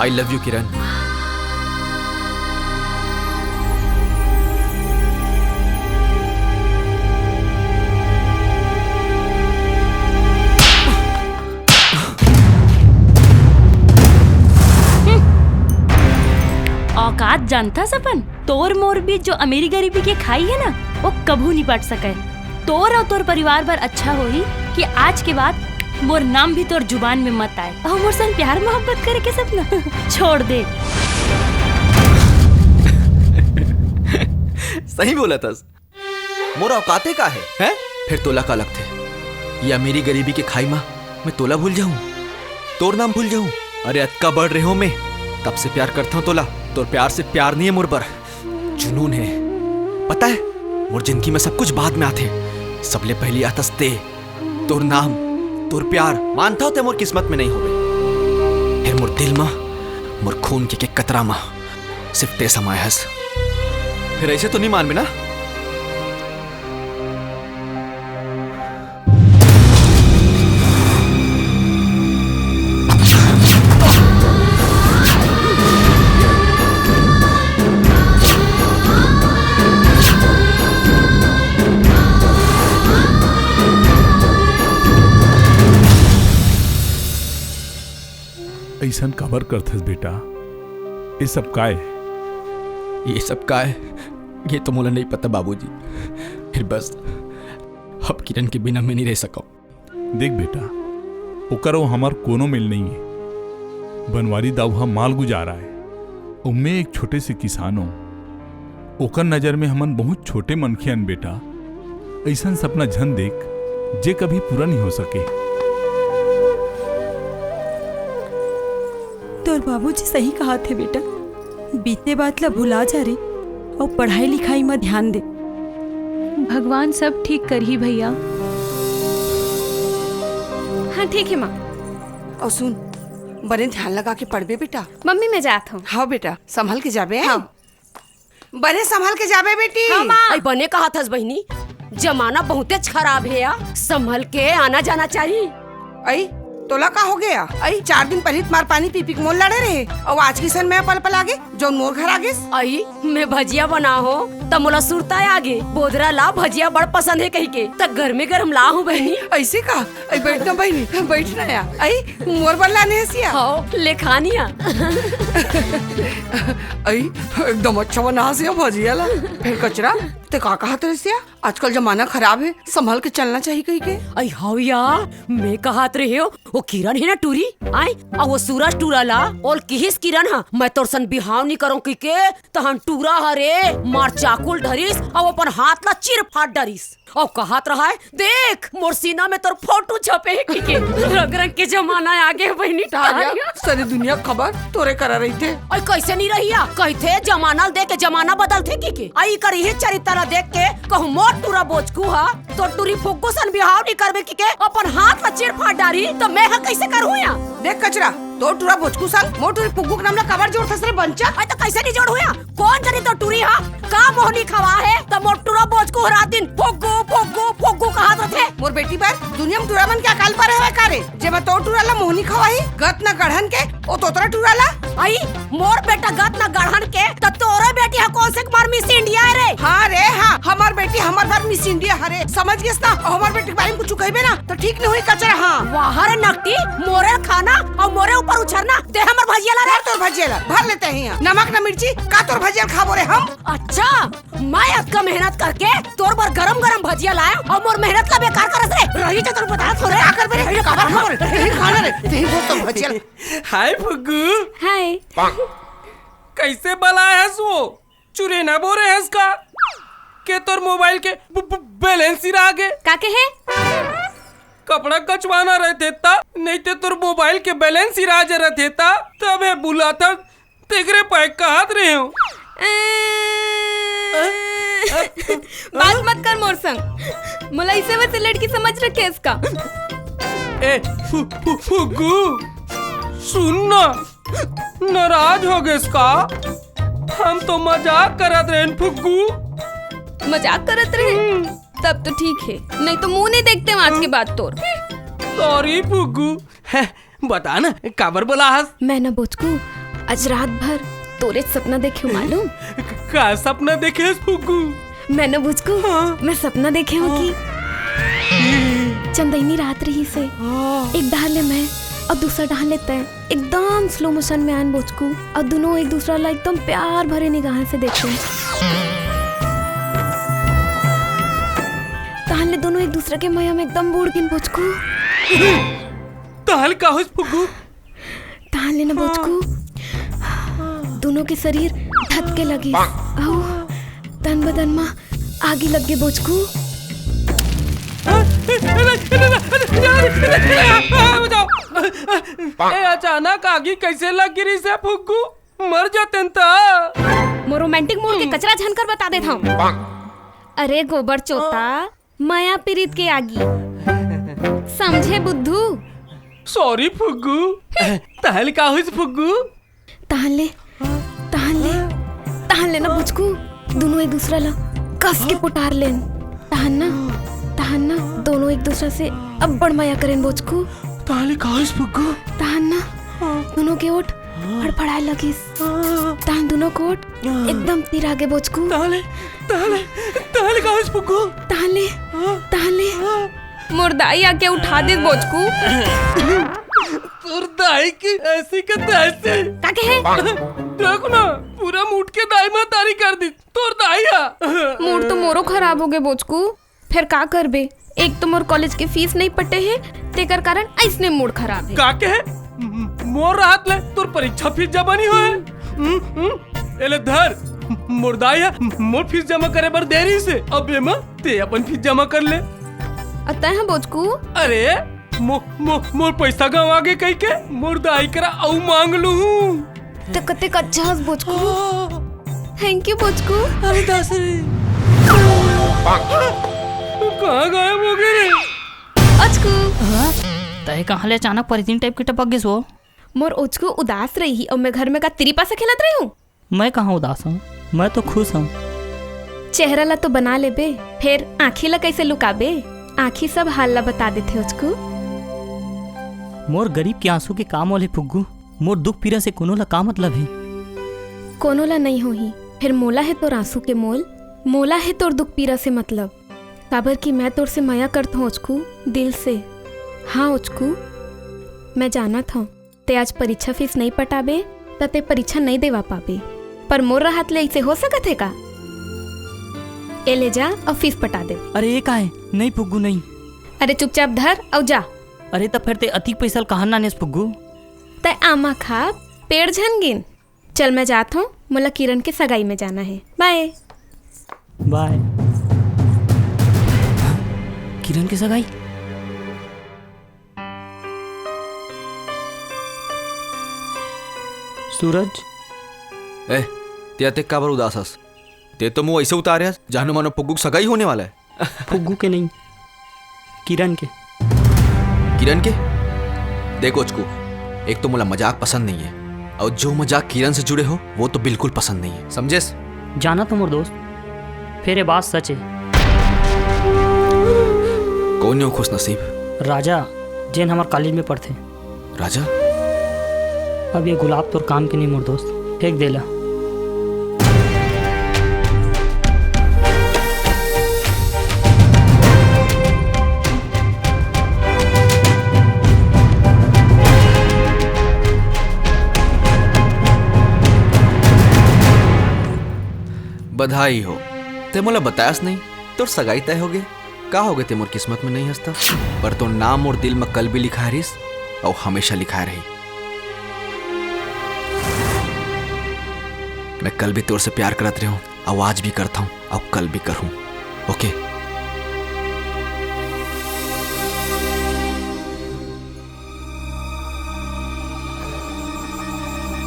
I love you, किरण। जानथस अपन, तोर मोर बीच जो अमीरी गरीबी के खाई हे ना, वो कभू नहीं बांट सकय। तोर अउ तोर परिवार बर अच्छा होही कि आज के बाद मोर नाम भी तोर जुबान में मत आए। अउ मोर संग प्यार मोहब्बत करे के सपना छोड़ दे। सही बोलथस। मोर औकाते का हे, हैं? फिर तोला का लगथे, ये अमीरी गरीबी के खाई मा मैं तोला भूल जाहूं, तोर नाम भूल जाहूं? अरे, अतका बड़ रेहेंव मैं, तब से प्यार करथंव तोला। तोर प्यार सिर्फ प्यार नहीं हे मोर बर, जुनून हे। पता हे, मोर जिंदगी में सब कुछ बाद में आथे, सबले पहिली आथस तें। तोर नाम, तोर प्यार, मानथंव तें मोर किस्मत में नहीं होवे, फेर मोर दिल मा, मोर खून के एक एक कतरा मा सिर्फ तें समाय हस। फेर अइसे तो नहीं मानबे ना? अइसन काबर करथस बेटा? ये सब काय? ये सब काय? ये तो मोला नहीं पता बाबूजी। फिर बस, अब किरण के बिना मैं नहीं रह सकंव। देख बेटा, ओकर अउ हमर कोनो मेल नइये। बनवारी दाऊ ह माल गुजारा हे। अउ मैं एक छोटे से किसान हों। ओकर नजर में हमन बहुत छोटे मनखे हन बेटा। अइसन सपना झन देख, जे कभी पूरा नहीं हो सके। तोर बाबूजी सही कहत हे बेटा, बीते बात ला भुला जा रे, अउ पढ़ाई लिखाई म ध्यान दे। भगवान सब ठीक करही भैया। हाँ, ठीक हे माँ। अउ सुन, बने ध्यान लगा के पढ़बे बेटा। मम्मी, मैं जात हूँ। हाँ बेटा, संभल के जाबे। हाँ। बने संभल के जाबे बेटी। हाँ, माँ। अई बने कहत हस बहिनी, जमाना बहुतेच खराब हे या, संभल के आना जाना चाही। अई तोला का हो गया? अई चार दिन पहिली त मार पानी पी पी के मोर लड़े रहे, अउ आज किसन मैं पल पल आगे, जौन मोर घर आगे। अई मैं भजिया बना हो त मोला सुरता आगे, बोदरा ला भजिया बड़ पसंद हे कहिके, त गरमे गरम ला हूँ बहिनी। अइसे का? अई बैठ ना बहिनी, बैठ ना या। अई मोर बर लाने हस या? हाँ, ले खा निया। अई एकदम अच्छा बना हस या भजिया ला। फेर कचरा, तें का कहत रहिस या? आजकल जमाना खराब हे, संभल के चलना चाही कहिके। अई हव या, मैं कहत रहेंव, वो किरण हे ना टूरी, आय, अउ वो सूरज टूरा ला, ओला किहिस किरण ह, मैं तोर सन बिहाव नी करंव कहिके, तहन टूरा ह रे, मार चाकू ल धरिस, अउ अपन हाथ ला चीर फाड़ डरिस। अउ कहत रहय, देख, मोर सीना में तोर फोटो छपे हे कहिके। रंग रंग के जमाना आगे हे बहिनी। तारिया, सारी दुनिया खबर तोरे करा रहिथे। अई कइसे नहीं रही या? कहिथे जमाना ल देख के जमाना बदलथे कहिके। अई कर इही चरित्र ला देख के कहूँ मोर टूरा बोचकू ह तोर टूरी फुग्गू सन बिहाव नहीं करबे कहिके अपन हाथ ला चीर फाड़ डारी, त मैं ह कइसे करहूँ या? देख कचरा, तोर टूरा बोचकू संग मोर टूरी फुग्गू के नाम ला काबर जोड़थस रे बंचा? अई त कइसे नहीं जोड़हूँ या? कोन जनी तोर टूरी ह का मोहनी खवा हे, त मोर टूरा बोचकू ह रात दिन फुग्गू, फुग्गू, फुग्गू कहत रथे। मोर बेटी बर दुनिया में टूरा मन के अकाल परे हवय का रे? जेमा तोर टूरा ला मोहनी खवाही, गत न गढ़न के, ओ तोतरा टूरा ला। अई, मोर बेटा गत न गढ़न के, त तोरे बेटी ह कोन से क मार मिस इंडिया हे रे? हाँ रे, हाँ, हमर बेटी हमर बर मिस इंडिया हरे, समझ गेस ना? अउ हमर बेटी के बारे में कुछ कहिबे ना, त ठीक नहीं होही कचरा, हाँ। वाह रे नकटी, मोरे खाना अउ मोरे ऊपर उछरना, तें हमर भजिया ला रे। तोर भजिया ला, भर ले तें ही, नमक न मिर्ची, का तोर भजिया ल खाबो रे हम? अच्छा, मैं अतका मेहनत करके तोर बर गरम गरम भजिया लाय अउ मोर मेहनत ला बेकार करस रे। रही जा तोर बता थोरे। का करबे रे? काबर खाबो रे? तेही खाना रे, तेही बोल तोर भजिया ला। हाय फुग्गू। हाय। कइसे बलाय हस वो? चुरेना बोरे हस का? के तोर मोबाइल के ब-, ब-, बैलेंस सिरा गे। का कहे? कपड़ा कचवाना रहिथे त, नहीं ते तोर मोबाइल के बैलेंस सिरा जे रहिथे त, तभे बुलाथन। तेकरे पाय कहत रहेंव। बात मत कर मोर संग। मोला अइसे वइसे लड़की समझ रखे हस का? ए, फु-, फु-, फुग्गू, सुन ना, नाराज हो गेस का? हम तो मजाक करत रहेन फुग्गू। मजाक करत रहे? हम्म। तब तो ठीक हे, नहीं तो मुंह नहीं देखतेंव आज के बाद तोर। सॉरी फुग्गू। बता ना, काबर बोलाय हस? मैं ना बोचकू, आज रात भर तोरे सपना देखेंव, मालूम? क-, का सपना देखे हस फुग्गू? मैं ना बोचकू, हाँ। मैं सपना देखेंव कि चंदैनी रात रहिसे, हाँ। एक डहर ले मैं अउ दूसरा डहान ले तैं एकदम स्लो मोशन में आन बोचकू, अउ दुनों एक दूसरा ला एकदम प्यार भरे निगाह से देखे। तहान ले दुनों एक दूसरा के मया में एकदम बूड़ गिन बोचकू। तहान का होइस फुग्गू? तहान ले ना बोचकू, दुनों के शरीर धधके लगिस, अउ तन बदन मा आगी लग गे बोचकू। ए, अचानक आगी कैसे लग गिरी से फुग्गू? मर जातेन त। मोर रोमांटिक मूड के कचरा झन कर बता देत हंव। अरे गोबर चोता, मया पिरीत के आगी। समझे बुद्धू? सॉरी फुग्गू। तहान ले का होइस फुग्गू? तहान ले, तहान ले, तहान ले ना बोचकू, दुनों एक दूसरा ला कस के पोटार लेन। तहान ना, तहान ना, दुनों एक दूसरा से अब्बड़ मया करेन बोचकू। तहान ले का होइस फुग्गू? तहान ना, दुनों के ओठ फड़फड़ाए लगिस। तहान दुनों के ओठ एकदम पिरा गे बोचकू। तहान ले, तहान ले, तहान ले का होइस फुग्गू? तहान ले, तहान ले, मोर दाई आके उठा दे बोचकू। तोर दाई के ऐसी के तैसी। का कहे? देख ना, पूरा मूड के दाई महतारी कर दी तोर दाई हा। मूड तो मोरो खराब हो गे बोचकू, फेर का करबे? एक तो मोर कॉलेज के फीस नइ पटे हे, तेकर कारण अइसने मूड खराब हे। का कहे? मोर रहत ले तोर परीक्षा फीस जमा नइ होय। हम्म, हम्म। एले धर, मोर दाई हा मोर फीस जमा करे बर दे रहिस हे, अब एमा ते अपन फीस जमा कर ले। अतः बोचकू। अरे, मो-, मो-, मोर पैसा गंवा गे कहिके मोर दाई करा अउ मांग लूं। ते कतेक अच्छा हस बोचकू। Thank you बोचकू। अरे दास रे। कहाँ गायब हो गे रे? ओचकू। हाँ? तैं कहाँ ले अचानक परिधि टाइप के टपक गेस वो? मोर ओचकू उदास रही अउ मैं घर में का तिरिपा से खेलत रही हूँ। मैं कहाँ उदास हूँ, मैं तो खुश हूँ। चेहरा ला तो बना लेबे, फेर आँखी ला कैसे लुकाबे? आँखी सब हाल ला बता देथे ओचकू। मोर गरीब के आंसू के का मोल हे फुग्गू? मोर दुख पीरा से कोनो ला का मतलब हे? कोनो ला नइ होही, फेर मोला हे तोर आंसू के मोल, मोला हे तोर दुख पीरा से मतलब। काबर कि मैं तोर से मया करथों ओचकू, दिल से। हाँ ओचकू, मैं जानत हौं, ते आज परीक्षा फीस नइ पटाबे, त ते परीक्षा नइ देवा पाबे। पर मोर रहत ले अइसे हो सकत हे का? ए ले जा अउ फीस पटा दे। अरे ए का हे? नइ फुग्गू नइ। अरे चुपचाप धर अउ जा। अरे त फेर ते अतिक पैसा ल कहाँ नानेस फुग्गू? तै आमा खा, पेड़ झन गिन। चल मैं जात हौं, मोला किरण के सगाई में जाना हे। बाय। बाय। किरण के सगाई? सूरज। ए, ते अतेक काबर उदास हस? ते तो मुंह अइसे उतारे हस, जानो मानो फुग्गू के सगाई होने वाला हे। फुग्गू के नहीं, किरण के। किरण के? देख ओचकू, एक तो मोला मजाक पसंद नइ हे, अउ जो मजाक किरण से जुड़े हो, वो तो बिल्कुल पसंद नइ हे, समझेस? जानत हौं मोर दोस्त, फेर ए बात सच हे। कोन हे वो खुशनसीब? राजा, जेन हमर कॉलेज में पढ़थे। राजा? अब ये गुलाब तोर काम के नहीं मोर दोस्त, फेंक दे ला। बधाई हो, ते मोला बतायस नहीं, तोर सगाई तय हो गे। का हो गे, ते मोर किस्मत में नइ हस त? पर तोर नाम मोर दिल में कल भी लिखाय रिहिस अउ हमेशा लिखाय रही। मैं कल भी तोर से प्यार करत रेहेंव अउ आज भी करत हौं अउ कल भी करहूं। ओके?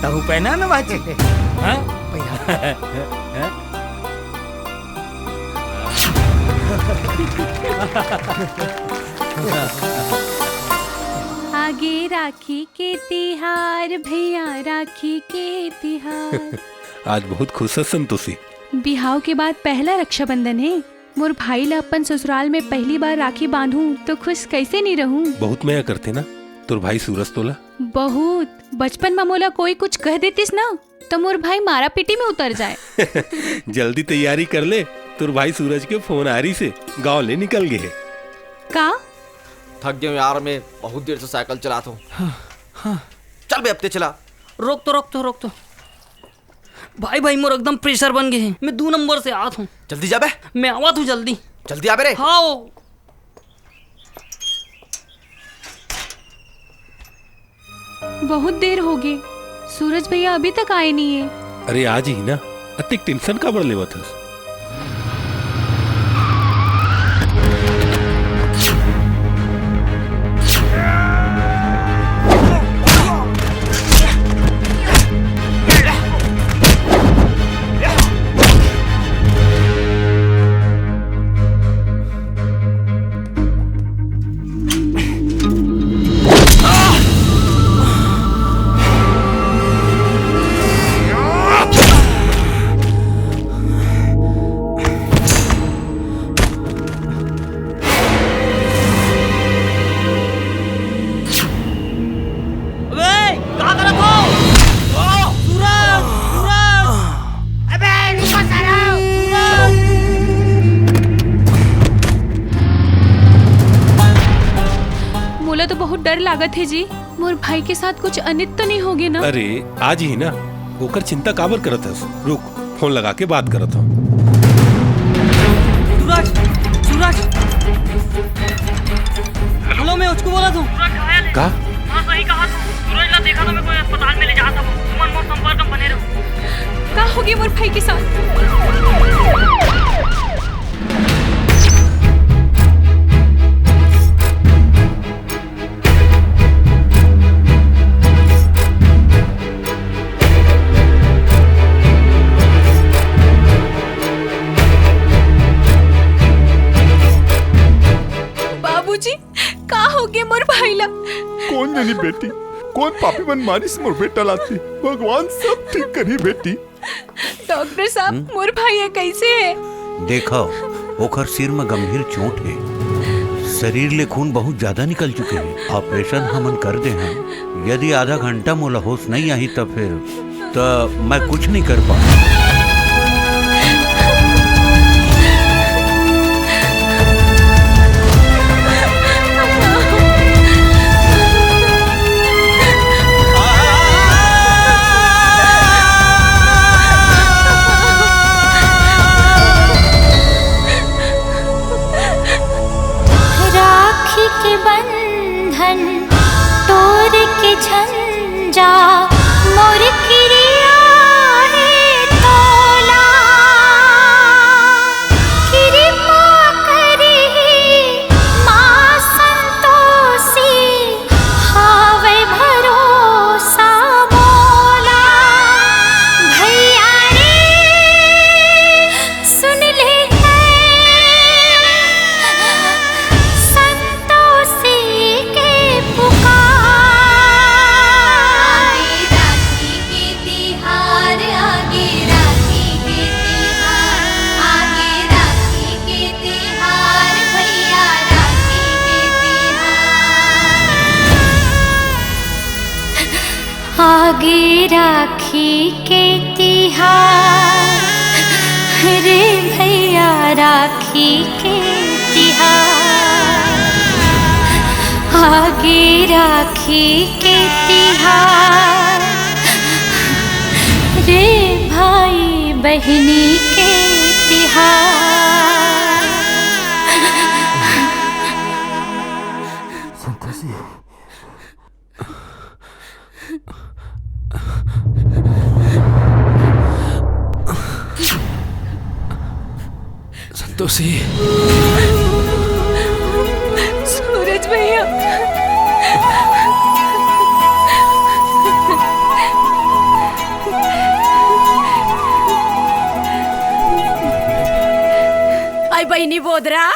तहूं पहिना न बाजी। हाँ? पहिना। हाँ? आ गे राखी के तिहार भैया, राखी के तिहार। आज बहुत खुश हस संतोषी। बिहाव के बाद पहला रक्षाबंधन हे। मोर भाई ला अपन ससुराल में पहली बार राखी बांधहूं तो खुश कैसे नहीं रहूं। बहुत मया करथे ना तोर भाई सूरज तोला। बहुत। बचपन में मोला कोई कुछ कह देतिस ना, त मोर भाई मारा-पीटी में उतर जाय। जल्दी तैयारी कर ले, तोर भाई सूरज के फोन आ रिहिसे, गांव ले निकल गे हे। का? थक गेंव यार, मैं बहुत देर से साइकिल चलात हौं। हाँ। चल बे, अब ते चला। रोक तो, रोक तो, रोक तो। भाई, भाई, मोर एकदम pressure बन गे हे। मैं दू नंबर से आत हूँ। जल्दी जा बे। मैं आवत हूँ जल्दी। जल्दी आ बे रे। हाँ। बहुत देर होगे, सूरज भैया अभी तक आए नहीं है। अरे, आज ही ना, अतिक tension काबर लेवत हस? अबे, का करत हो? ओ, सूरज, सूरज! अबे, रुको सारा! सूरज! मोला तो बहुत डर लागत हे जी, मोर भाई के साथ कुछ अनित तो नहीं होगे ना? अरे, आज ही ना, ओकर चिंता काबर करत हस? रुक, फोन लगा के बात करत हूँ। सूरज, सूरज। हेलो, मैं उसको बोला तू। सूरज घायल है। का? हाँ, सही कहा तू। सूरज ला देखा तो मैं कोई अस्पताल में ले जाता हूँ। तुमन मोर संपर्क में बने रहो। का होगे मोर भाई के साथ? बाबूजी, का होगे मोर भाई ला? कोन जनी बेटी, कोन पापी मन मारिस मोर बेटा ला? भगवान सब ठीक करही बेटी। डॉक्टर साहब, हम्म? मोर भाई ह कइसे हे? देखव, ओखर सिर म गंभीर चोट हे। शरीर ले खून बहुत ज्यादा निकल चुके हे। ऑपरेशन हमन कर दे हन। यदि आधा घंटा मोला होश नइ आही, त फिर, त मैं कुछ नइ कर पाहूं। राखी के बंधन तोर के झंझा मोर किरिया हे तोला। किरिपा करिही माँ संतोषी, हावय भरोसा मोला। भैया रे, सुन ले तैं संतोषी के पुकार। आगे राखी के तिहार, आगे राखी के तिहार, आगे राखी के तिहार, भैया राखी के तिहार। आगे राखी के तिहार, रे भैया राखी के तिहार। आगे राखी के तिहार, रे भाई बहिनी के तिहार। संतोषी। संतोषी। सूरज भैया। आई बहिनी बोदरा।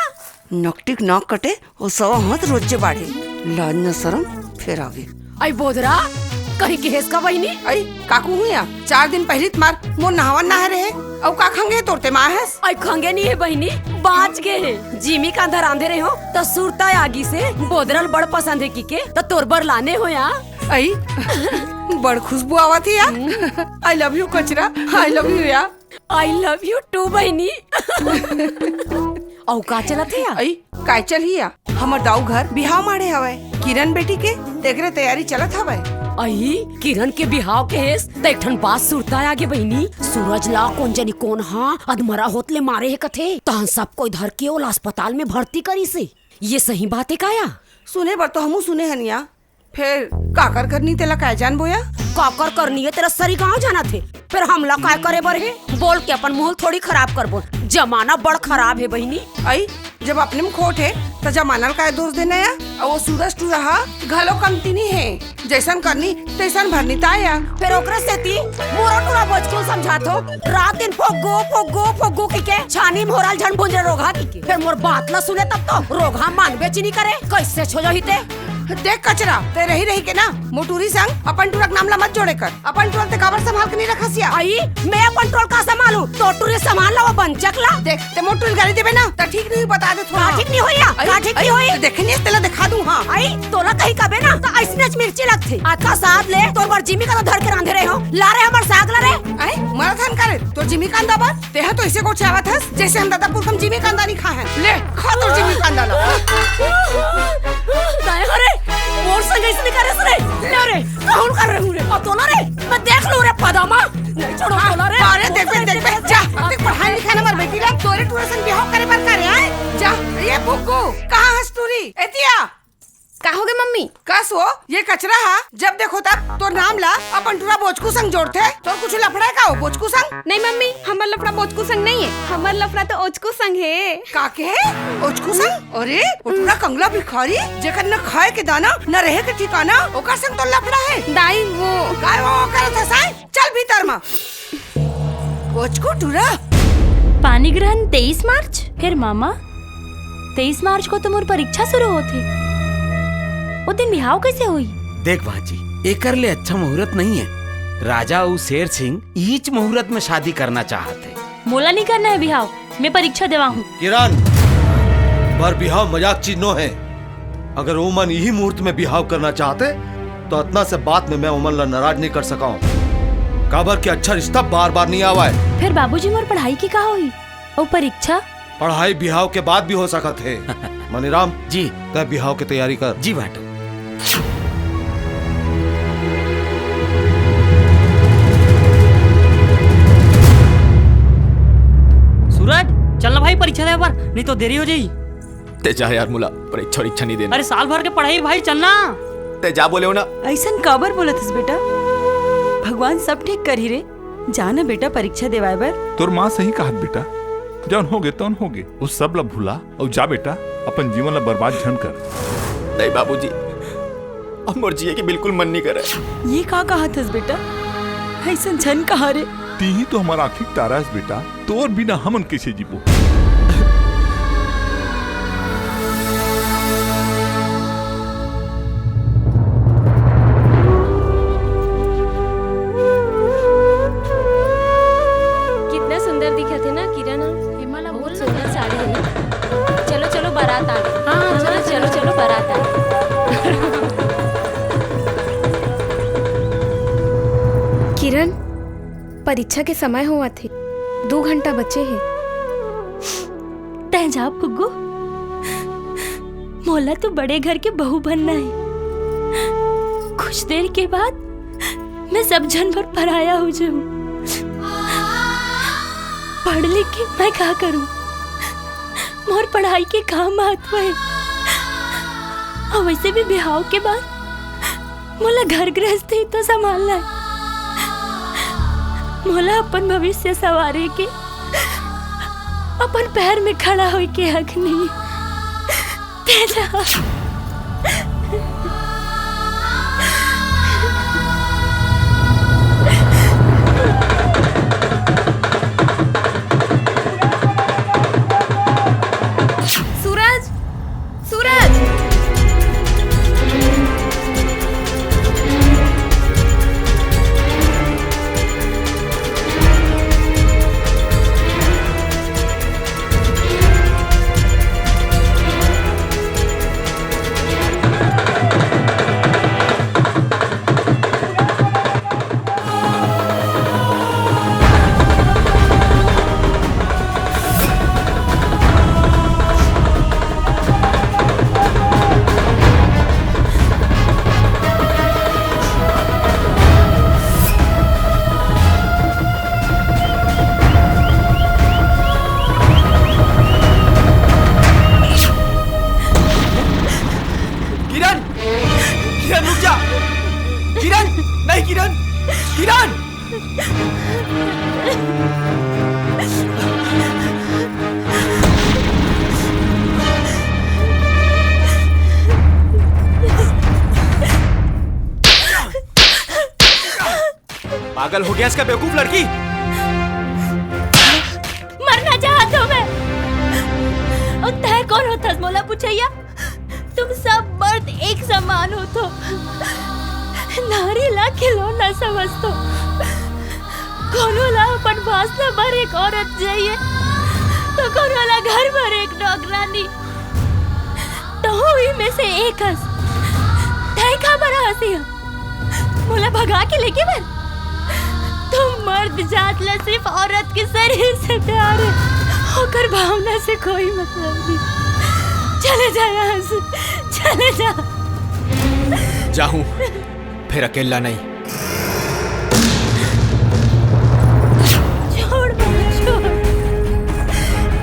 नकटिक नाक कटे, ओ सवा हाथ रोजे बाढ़े। लाज न सरम, फेर आगे। आई बोदरा, कहीं गिहेस का बहिनी? आई, काकू हुई या? चार दिन पहिली त मार, मोर नहावन नहाए रहे। अउ का खंगे तोरते माँ हस? आई खंगे नहीं है बहिनी, बाँच गे हे। जिमी का अंदर आंधे रहे हो, त सुरता आगी से बोदरा ल बड़ पसंद है किके, त तोर बर लाने हो या। आई, बड़ खुशबू आवत है या। I love you कचरा, I love you या। I love you too बहिनी। अउ का चलत हे या? अई, काय चलही या? हमर दाऊ घर बिहाव माढ़े हवय। किरण बेटी के, तेकरे तैयारी चलत हवय। अई, किरण के बिहाव के हेस, त एक ठन बात सुरता आगे बहिनी। सूरज ला कोन जनी कोन हा अधमरा होत ले मारे हे कथे, तहन सब कोई धर के ओला अस्पताल में भर्ती करिस हे। ये सही बात हे का या? सुने बर तो हमू सुने हन या, फेर काकर करनी तेला काय जानबो या? काकर करनी हे तेला सरी गांव जानत हे, फेर हमला काय करे बर हे? बोल के अपन मुंह थोड़ी खराब करबो। जमाना बड़ खराब हे बहिनी। अई, जब अपने में खोट हे, त जमाना ल काय दोष देना या? अउ वो सूरज टूरा हा घलो कमती नी हे, जैसन करनी तैसन भरनी ताया। फेर ओकरे सेती मोरो टूरा बोचकू समझात हो, रात दिन फोगो, फोगो, फोगो किके छानी मोरल झन भुंजरे रोगहा किके। फेर मोर बात ला सुने तब तो रोगहा मानबे च नी करे, कैसे छो जही ते? देख कचरा, ते रही रही के ना मोटूरी संग अपन टूरा के नाम ला मत जोड़े कर। अपन टूरा ते काबर संभाल के नी रखस या? अई, मैं अपन टूरा ल का संभालू? तोर टूरी संभाल ला, वो बंचक ला। देख, ते मोटूरी ल गारी देबे ना, त ठीक नी बता दे थोड़ा। का ठीक नी होई या? अई, का ठीक अई, नी होई? ते देखे नी, तेला दिखा दूं, हाँ। अई, तोला कहीं कबे ना, त अइसने च मिर्ची लगथे। अतका साल ले तोर बर जिमी कांदा धर के रांधे रहे हो। ला रे हमर साग ला रे। अई, मरत हन का रे, तोर जिमी कांदा बर? तेहा तो इसे गोठियावत हस, जैसे हम ददा पुरखा म जिमी कांदा नी खाए हन। ले, खा तोर जिमी कांदा ला। काय हो रे? मोर संग अइसने करस रे? ले रे, कहूं कर रहे हूं रे? अउ तोला रे, मैं देख लूं रे पदामा। नहीं छोड़ो हाँ, तोला रे। अरे देख बे, देख बे, जा, देख पढ़ाई लिखाई ना मोर बेटी ला, तोरे टूरा संग बिहाव करे बर करे आए। जा, ये फुग्गू, कहाँ हस टूरी? एतिया। का होगे मम्मी? कस वो, ये कचरा हा, जब देखो तब तोर नाम ला अपन टूरा बोचकू संग जोड़थे। तोर कुछ लफड़ा हे का वो बोचकू संग? नहीं मम्मी, हमर लफड़ा बोचकू संग नहीं हे, हमर लफड़ा तो ओचकू संग हे। का के? ओचकू संग? अरे, वो टूरा कंगला भिखारी, जेकर न खाए के दाना, न रहे के ठिकाना, ओकर संग तो लफड़ा हे। दाई, वो काय वो करत हस? चल भीतर मा। ओचकू टूरा। पानी ग्रहण तेईस मार्च? फेर मामा, तेईस मार्च को तो मोर परीक्षा शुरू होथे। वो दिन बिहाव कैसे होई? देख भांजी, एकर ले अच्छा मुहूर्त नहीं है। राजा अउ शेर सिंह इहीच मुहूर्त में शादी करना चाहत हे। मोला नहीं करना है बिहाव, मैं परीक्षा देवा हूँ। किरण, पर बिहाव मजाक चीज नो है। अगर ओमन इही मुहूर्त में बिहाव करना चाहते, तो अतना से बात में मैं ओमन ला नाराज नहीं कर सका हूँ। काबर के अच्छा रिश्ता बार-बार नहीं आवा है। फेर बाबूजी, मोर पढ़ाई के का होही? अउ परीक्षा? पढ़ाई बिहाव के बाद भी हो सकत हे। मनीराम जी। तैं बिहाव के तैयारी कर। जी भाटो। सूरज, चल ना भाई परीक्षा दे बर, नहीं तो देरी हो जाई। तैं जा यार मुला, परीक्षा वरीक्षा नहीं देना। अरे साल भर के पढ़ाई भाई, चल ना। तैं जा बोले हो ना। अइसन काबर बोलत हस बेटा? भगवान सब ठीक करही रे। जा ना बेटा परीक्षा देवाए बर। तोर माँ सही कहत बेटा, जौन होगे तौन होगे, वो सब ला भुला अउ जा बेटा, अपन जीवन ला बर्बाद झन कर। नहीं बाबूजी, अब मोर जिए के बिल्कुल मन नहीं करे। ये का कहत हस बेटा? अइसन झन कहा रे। तीही तो हमर आँखी के तारा हस बेटा, तोर बिना हमन कैसे जीबो? कितना सुंदर दिखत हे ना किरण ह। हेमा ला बहुत बोल ना। सुंदर साड़ी हे ना। चलो, चलो, बारात आ गई। हाँ, हाँ, चलो, चलो, चलो। चलो, बारात आ गई। किरण, परीक्षा के समय होवत हे, दू घंटा बचे हे। तैं जा फुग्गू, मोला तो बड़े घर के बहू बनना हे। कुछ देर के बाद मैं सब झन बर पराया हो जाहूं। पढ़ लिख के मैं का करूं? मोर पढ़ाई के का महत्व हे? अउ वैसे भी बिहाव के बाद मोला घर गृहस्थी तो संभालना हे। मोला अपन भविष्य संवारे के, अपन पैर में खड़ा होए के हक नहीं। तेजा। सूरज, सूरज। रुक जा। किरण, नहीं किरण, किरण। पागल हो गया इसका बेवकूफ लड़की। मरना चाहत हो मैं। और तय कौन होता मोला पूछैया? तुम सब मर्द एक समान हो तो नारी ला खिलौना समझ तो। कोनो ला अपन वासना भर एक औरत चाहिए तो कोनो ला घर भर एक नौकरानी। तो हुई में से एक हंस। तय का बड़ा हंसी है। मोला भगा के लेके बर। तुम मर्द जात ला सिर्फ औरत के शरीर से प्यार है, ओकर भावना से कोई मतलब नहीं। चले जा यहाँ से, चले जा। जाहूं, फिर अकेला नहीं। छोड़ मोला, छोड़।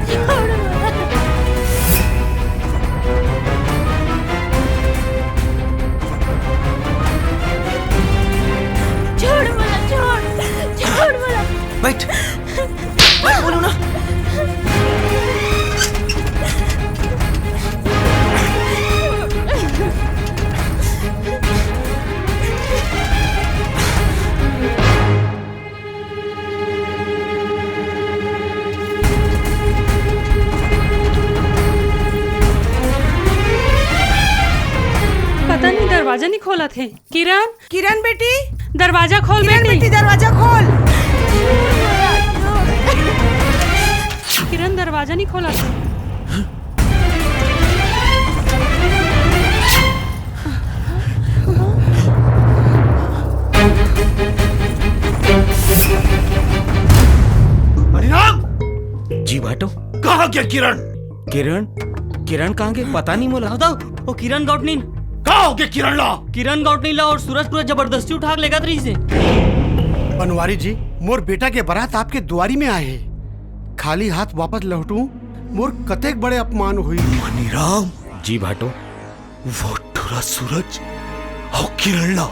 छोड़ मोला। छोड़ मोला, छोड़। छोड़ मोला। बैठ। बैठ बोलो ना। पता नहीं दरवाजा नहीं खोलत हे। किरण, किरण बेटी, दरवाजा खोल किरण बेटी। बेटी, दरवाजा खोल। किरण, दरवाजा नहीं खोलत हे। हरिराम! जी भाटो। कहाँ गया किरण? किरण? किरण कहाँ गया? पता नहीं मोला। दाऊ, वो किरण गौटनीन। कहाँ हो गया किरण ला? किरण गौटनीन ला और सूरज पूरा जबरदस्ती उठा के लेगत रहिसे। बनवारी जी, मोर बेटा के बारात आपके दुआरी में आए हे। खाली हाथ वापस लौटूं, मोर कतेक बड़े अपमान होई। मनीराम। जी भाटो। वो टुरा सूरज अउ किरण ला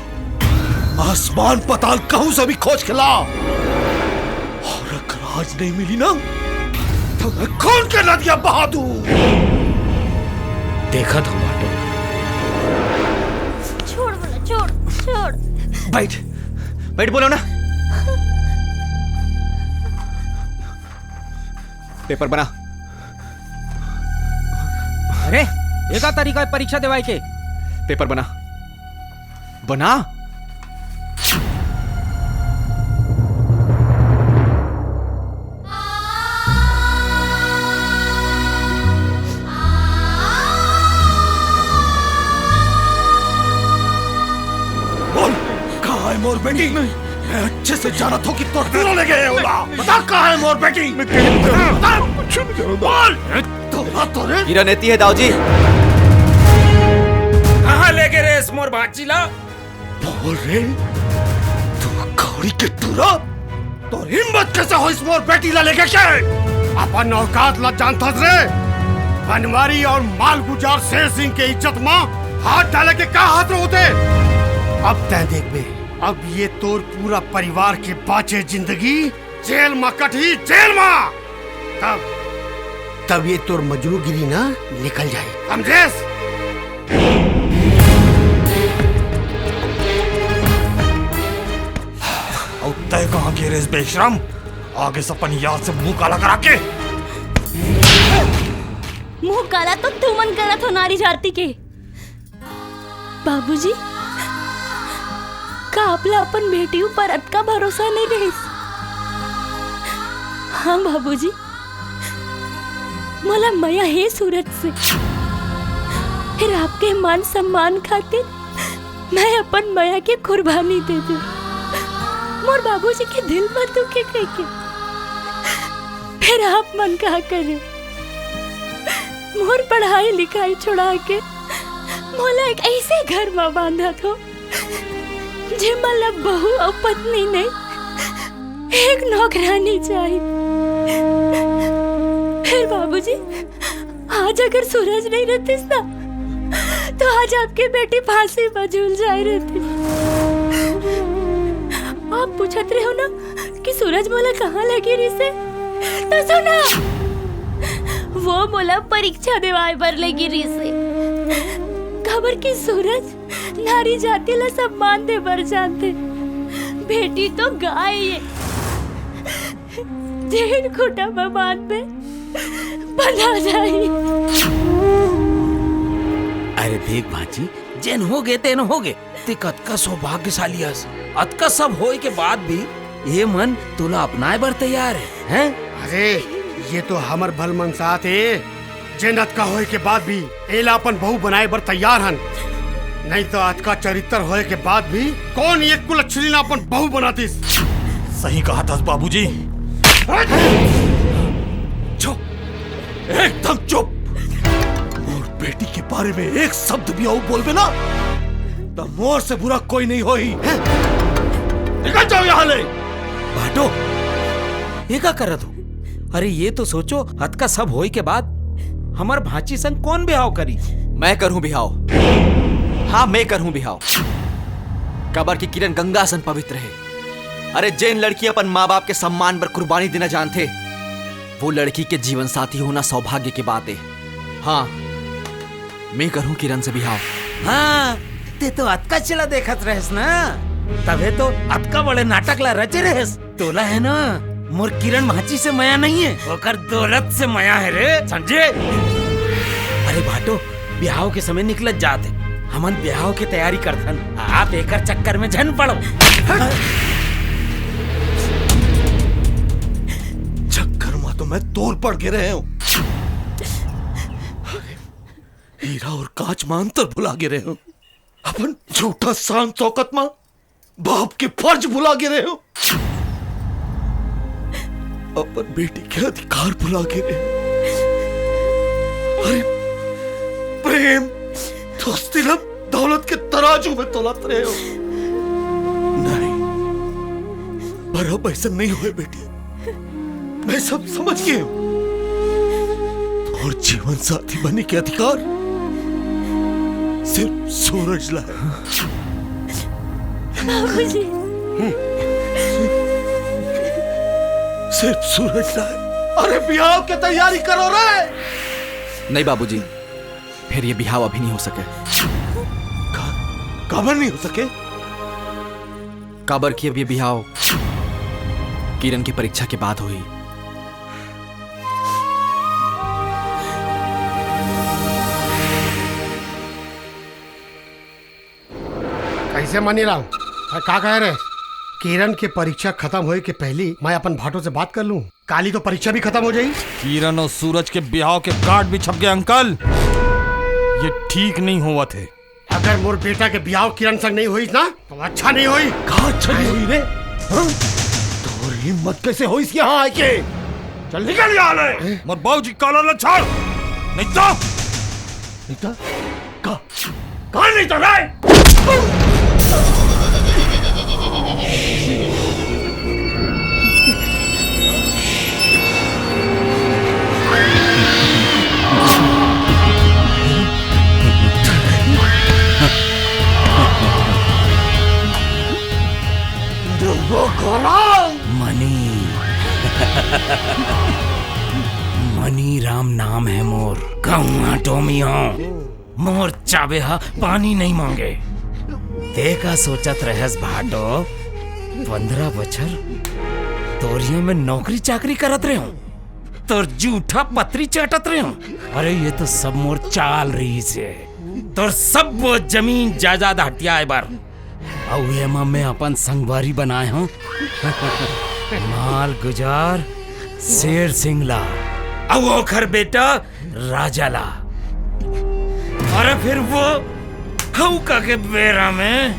आसमान पताल कहूं से भी खोज के ला, और अगर आज नहीं मिली ना, तो मैं खून के नदियां बहा दूं। देखत हो भाटो। छोड़ बोला, छोड़, छोड़। बैठ, बैठ बोलो ना। पेपर बना। अरे, एका तरीका हे परीक्षा देवाय के। पेपर बना। बना। बोल, कहाँ हे मोर बेटी? मैं अच्छे से जानत हों कि तोर टूरा ले गे हे ओला। बता कहाँ हे मोर बेटी? मैं कहीं नहीं जानता। बता। कुछ नहीं जानता। बोल। तोरा तोरे। किरण एती हे दाऊ जी। कहाँ ले गे रेहेस मोर बाची ला? बोल रे, तू कौड़ी के टूरा। तोर हिम्मत कैसे होइस मोर बेटी ला लेगे के? अपन औकात ला जानथस रे? बनवारी और मालगुजार शेर सिंह के इज्जत मा हाथ डाले के का हाथ होथे? अब तैं देखबे, अब ये तोर पूरा परिवार के बाचे जिंदगी जेल मा कटही, जेल मा। तब, तब ये तोर मजनूगिरी ना निकल जाए। समझेस? अउ तैं कहाँ गे रेहेस बेशरम? आगे से अपन यार से मुंह काला करा के। मुंह काला तो तुमन करत हो नारी जाति के। बाबूजी, का आपला अपन बेटी ऊपर अतका भरोसा नहीं रहिस? हाँ बाबूजी, मोला मया हे सूरज से। फिर आपके मान सम्मान खातिर मैं अपन मया के कुर्बानी दे दूं। मोर बाबूजी के दिल मत दुखे कहिके। फिर आप मन का करे? मोर पढ़ाई लिखाई छुड़ा के मोला एक ऐसे घर मा बांधत हो, जेमा ला बहू अउ पत्नी नहीं, एक नौकरानी चाहिए। फिर बाबूजी, आज अगर सूरज नहीं रहतिस ना, तो आज आपके बेटी फांसी म झूल जाए रहितिस। आप पूछत रहे हो ना कि सूरज मोला कहाँ लगे रहिसे, तो सुना, वो मोला परीक्षा देवाए बर लगे रहिसे। काबर कि सूरज नारी जाति ला सम्मान दे बर जानथे। बेटी तो गाय ये, जेन खूंटा म बांधबे, बंधा जाही। अरे देख भांची, जेन होगे तेन होगे। ते कतका सौभाग्यशाली हस। अतका सब होय के बाद भी ये मन तोला अपनाए बर तैयार हे, हैं? अरे, ये तो हमर भलमनसाहत हे, जेन अतका होय के बाद भी एला अपन बहू बनाए बर तैयार हन। नहीं तो अतका चरित्र होय के बाद भी कोन ये कुलच्छिनी ला अपन बहू बनातिस? सही कहत हस बाबूजी। चुप, एकदम चुप। मोर बेटी के बारे में एक शब्द भी अउ बोलबे ना, त मोर से बुरा कोई नहीं होही। निकल जाओ यहाँ ले। भाटो, ये का करत हो? अरे ये तो सोचो, अतका सब होय के बाद हमर भांची संग कोन बिहाव करी? मैं करहूं बिहाव। हाँ, मैं करहूं बिहाव। काबर कि किरण गंगा सन पवित्र हे। अरे जेन लड़की अपन माँ बाप के सम्मान बर कुर्बानी देना जानथे, वो लड़की के जीवन साथी होना सौभाग्य के बात हे। हाँ, मैं करहूं किरण से बिहाव। हाँ, ते तो अतका चेला देखत रहेस ना, तभे तो अतका बड़े नाटक ला रचे रहेस। तोला हे ना, मोर किरण भांची से मया नहीं हे, ओकर दौलत से मया हे रे, समझे? अरे भाटो, बिहाव के समय निकलत जात हे, हमन बिहाव के तैयारी करथन, आप एकर चक्कर में झन पड़ो। चक्कर में तो मैं तोर पड़ गे रहेंव। हीरा अउ कांच में अंतर भुला गे रहेंव। अपन झूठा शान शौकत में बाप के फर्ज भुला गे रहेंव। अपन बेटी के अधिकार भुला गे रहेंव। अरे प्रेम, दोस्ती ला दौलत के तराजू में तोलत रहेंव। नहीं, पर अब अइसन नहीं होय बेटी। मैं सब समझ गे हंव। तोर जीवन साथी बने के अधिकार सिर्फ सूरज ला हे। बाबूजी। सिर्फ सूरज ला हे। अरे बिहाव के तैयारी करो रे। नहीं बाबूजी, फेर ये बिहाव अभी नहीं हो सके। का-, काबर नहीं हो सके? काबर कि अब ये बिहाव किरण के परीक्षा के बाद होही। कइसे मनीराम? अरे का कहे रे? किरण के परीक्षा खतम होय के पहिली मैं अपन भाटो से बात कर लूं। काली तो परीक्षा भी खतम हो जाही। किरण अउ सूरज के बिहाव के कार्ड भी छप गे अंकल। ये ठीक नहीं होवत हे। अगर मोर बेटा के बिहाव किरण संग नहीं होइस ना, तो अच्छा नहीं होही। का अच्छा नहीं होही रे? हाँ? तोर हिम्मत कइसे होइस यहाँ आके? चल निकल यहाँ ले। मोर बाबूजी के कॉलर ला छोड़, नहीं तो। नहीं तो? का? का नहीं तो रे? मनी। मनीराम नाम हे मोर। गौवा डोमी हंव। मोर चाबे ह पानी नहीं मांगे। ते का सोचत रहेस भाटो? पंद्रह बछर तोरिया में नौकरी चाकरी करत रहेंव, तोर जूठा पतरी चाटत रहेंव। अरे ये तो सब मोर चाल रहिसे, तोर सब वो जमीन जायदाद हथियाए बर। अउ एमा मैं अपन संगवारी बनाए हंव मालगुजार शेर सिंह ला, अउ ओखर बेटा राजा ला। अरे फिर वो हउका के बेरा में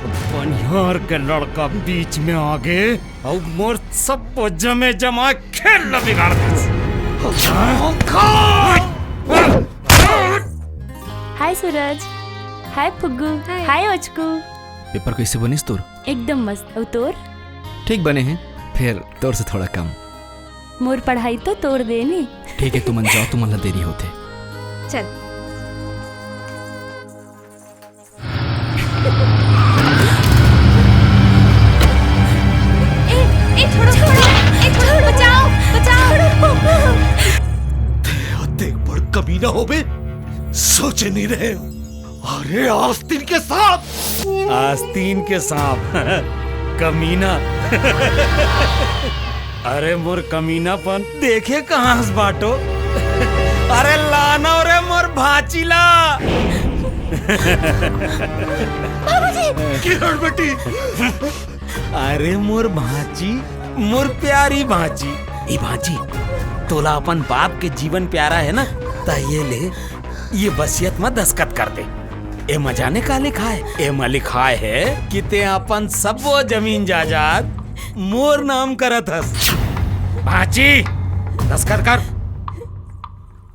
बनिहार के लड़का बीच में आगे अउ मोर सब जमे जमा खेल ला बिगाड़ दिस। हाय सूरज, हाय फुग्गू, हाय। हाय ओचकू। पेपर कइसे बनिस तोर? एकदम मस्त। अउ तोर? ठीक बने हे, फेर तोर से थोड़ा कम। मोर पढ़ाई तो तोर देन हे। ठीक हे, तुमन जाव, तुमन ला देरी होथे। चल। बच्चे नहीं रहे। अरे आस्तीन के सांप। आस्तीन के सांप। कमीना। अरे मोर कमीनापन देखे कहाँ हस बाटो। अरे लाना रे मोर भांची ला। बाबूजी। किरण बेटी। अरे मोर भांची, मोर प्यारी भांची। ई भांची, तोला अपन बाप के जीवन प्यारा है ना, त ये ले, ये वसीयत म दस्खत कर दे। एमा जाने का लिखाय हे? एमा लिखाय हे कि तें अपन सबो जमीन जायदाद मोर नाम करत हस। भांची, दस्खत कर।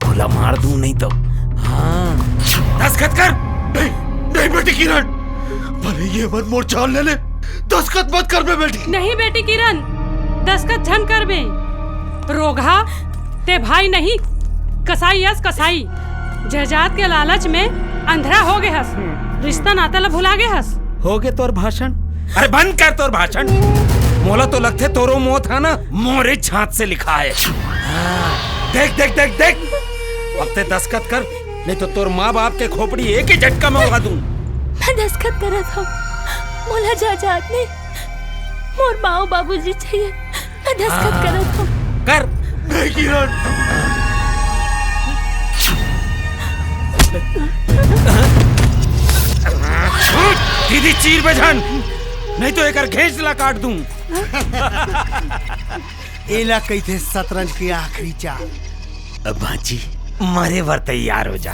तोला मार दूं नहीं तो। हाँ, दस्खत कर। नहीं, नहीं बेटी किरण, भले ये मन मोर जान ले ले, दस्खत मत करबे बेटी। नहीं बेटी किरण, दस्खत झन करबे। रोगहा, तें भाई नहीं, कसाई अस कसाई। जायदाद के लालच में अंधरा हो गे हस, रिश्ता नाता ला भुला गे हस। हो गे तोर भाषण। अरे बंद कर तोर भाषण। मोला तो लगथे तोरो मौत ह ना मोरे हाथ से लिखाय हे। हाँ, देख देख देख देख, अब तें दस्खत कर, नहीं तो तोर माँ बाप के खोपड़ी एक ही झटका में उड़ा दूं। मैं दस्खत करत हंव, मोला जायदाद नहीं, मोर माँ बाबूजी चाहिए। मैं दस्खत हाँ। करत हंव। कर। नहीं किरण। दीदी चीरबे झन, नहीं तो एकर घेंच ला काट दूं। एला कहिथे शतरंज के आखिरी चाल। अब भांची, मरे बर तैयार हो जा।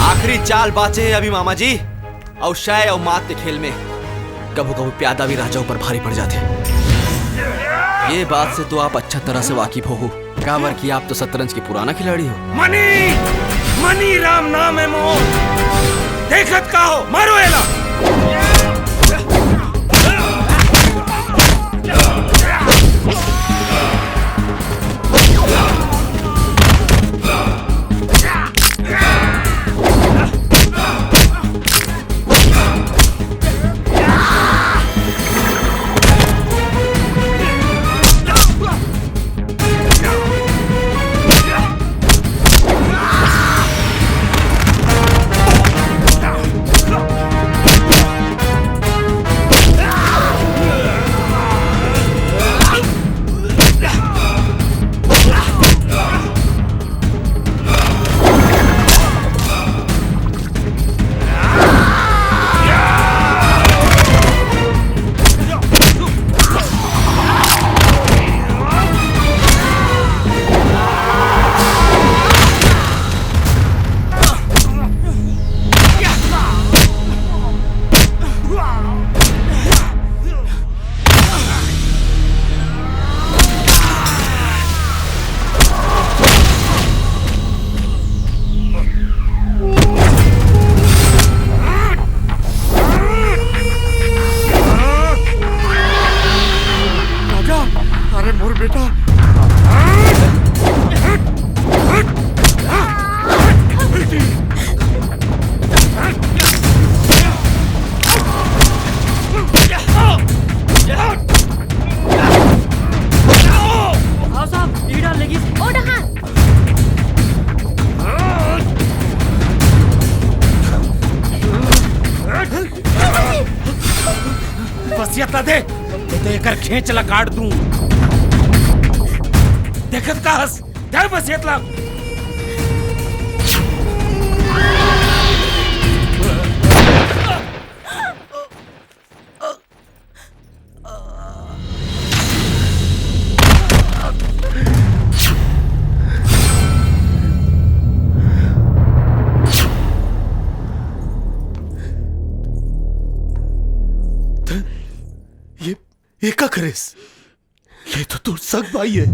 आखिरी चाल बांचे हे अभी मामा जी, अउ शय अउ मात के खेल में कभू-कभू प्यादा भी राजा ऊपर भारी पड़ जाथे। ये बात से तो आप अच्छा तरह से वाकिफ हो, काबर कि आप तो शतरंज के पुराना खिलाड़ी हो। मनी, मनी राम नाम हे मोर। देखत का हो, मारो एला। राजा, अरे मोर बेटा। आओ साहब, ईड़ा लगी। ओ डहान। बस इतना दे, नहीं तो एकर घेंच ला काट दूं। देखत का हस? दे बस इतना। ये, ये का करेस? ये तो तोर सग भाई हे।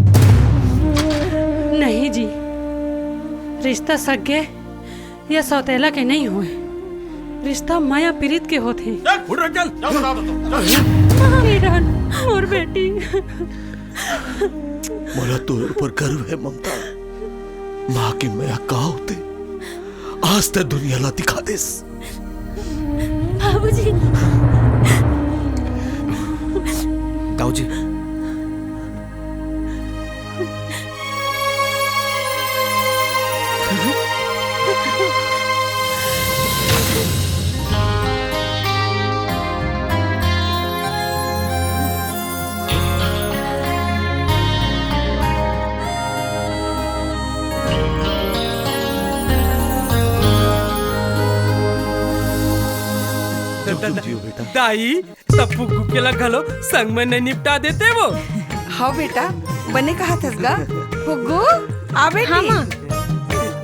नहीं जी, रिश्ता सगे या सौतेला के नहीं होय, रिश्ता मया पीरित के होथे। चल, फुट रख, चल, चल, बता दो, चल। किरण, मोर बेटी। मोला तोर ऊपर गर्व हे ममता। माँ के मया का होथे, आज तैं दुनिया ला दिखा देस। बाबूजी। दाऊजी। जुग जुग जियो बेटा। दाई, त फुग्गू के ला घलो संग में नइ निपटा देते वो। हव बेटा, बने कहत हस गा। फुग्गू, आ बेटी। हाँ, माँ।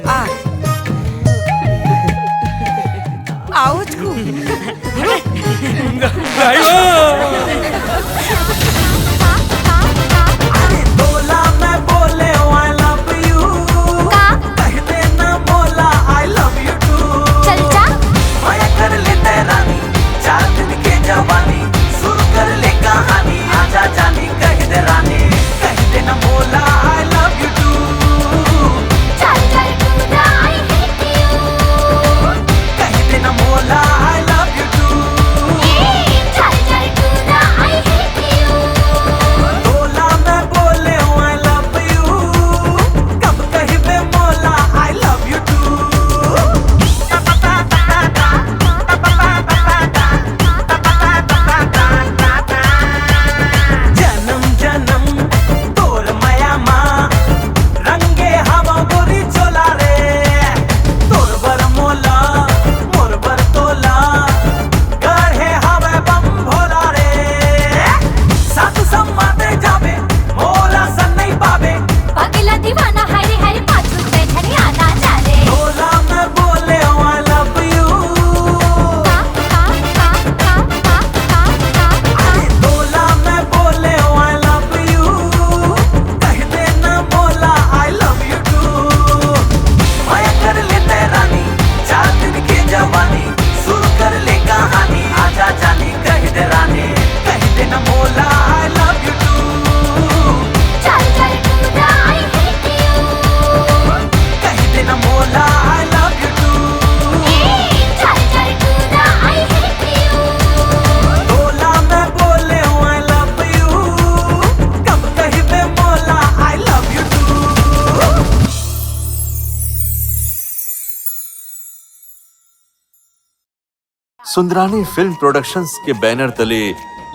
आ। आओ, उचकू। दाई वो। बोला मैं बोले, "Oh, I love you।" का? कह देना बोला, "I love you too।" चल जा। मया कर ले तैं रानी, चार दिन के जवानी, शुरू कर ले कहानी, आजा जानी, कह दे रानी, कह देना बोला, "I love you too।" चल चल कूदा, I hate you। कह देना बोला, "I love you too।" ए, चल चल कूदा, I hate you। बोला मैं बोले, "Oh, I love you।" कब कहिबे मोला, "I love you too।" जनम जनम तोर मया मा रंगे हवा गोरी चोला रे। तोर बर मोला, मोर बर तोला, गढ़े हवे बम भोला रे। साधु संवादे जाबे, मोला सन नइ पाबे। पागला दीवाना, हरे हरे पाछू ते झड़िया ना जा रे। बोला मैं बोले, "Oh, I love you।" का, का, का, का, का, का, का, का? बोला मैं बोले, "Oh, I love you।" कह देना बोला, "I love you too।" मया कर ले तैं रानी, चार दिन के जवानी, शुरू कर ले कहानी, आजा जानी, कह दे रानी, कह देना बोला, "I love you too।" चल चल कूदा, I hate you। कह देना बोला, "I love you too।" ए, चल चल कूदा, I hate you। बोला मैं बोले, "Oh, I love you।" कब कहिबे मोला, "I love you too।" Sundarani film productions के बैनर तले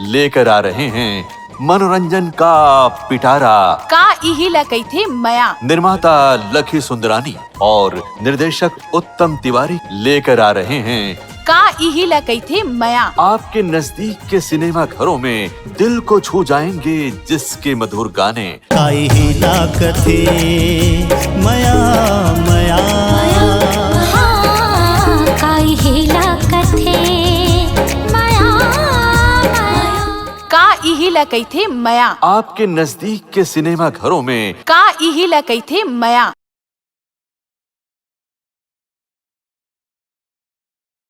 लेकर आ रहे हैं मनोरंजन का पिटारा। का इही ला कहिथे मया? निर्माता लखी सुंदरानी और निर्देशक उत्तम तिवारी लेकर आ रहे हैं का इही ला कहिथे मया? आपके नजदीक के सिनेमा घरों में दिल को छू जाएंगे जिसके मधुर गाने। का इही ला कथे मया, मया। हाँ, का इही ला कथे मया, मया। का इही ला कहिथे मया? आपके नजदीक के सिनेमा घरों में का इही ला कहिथे मया?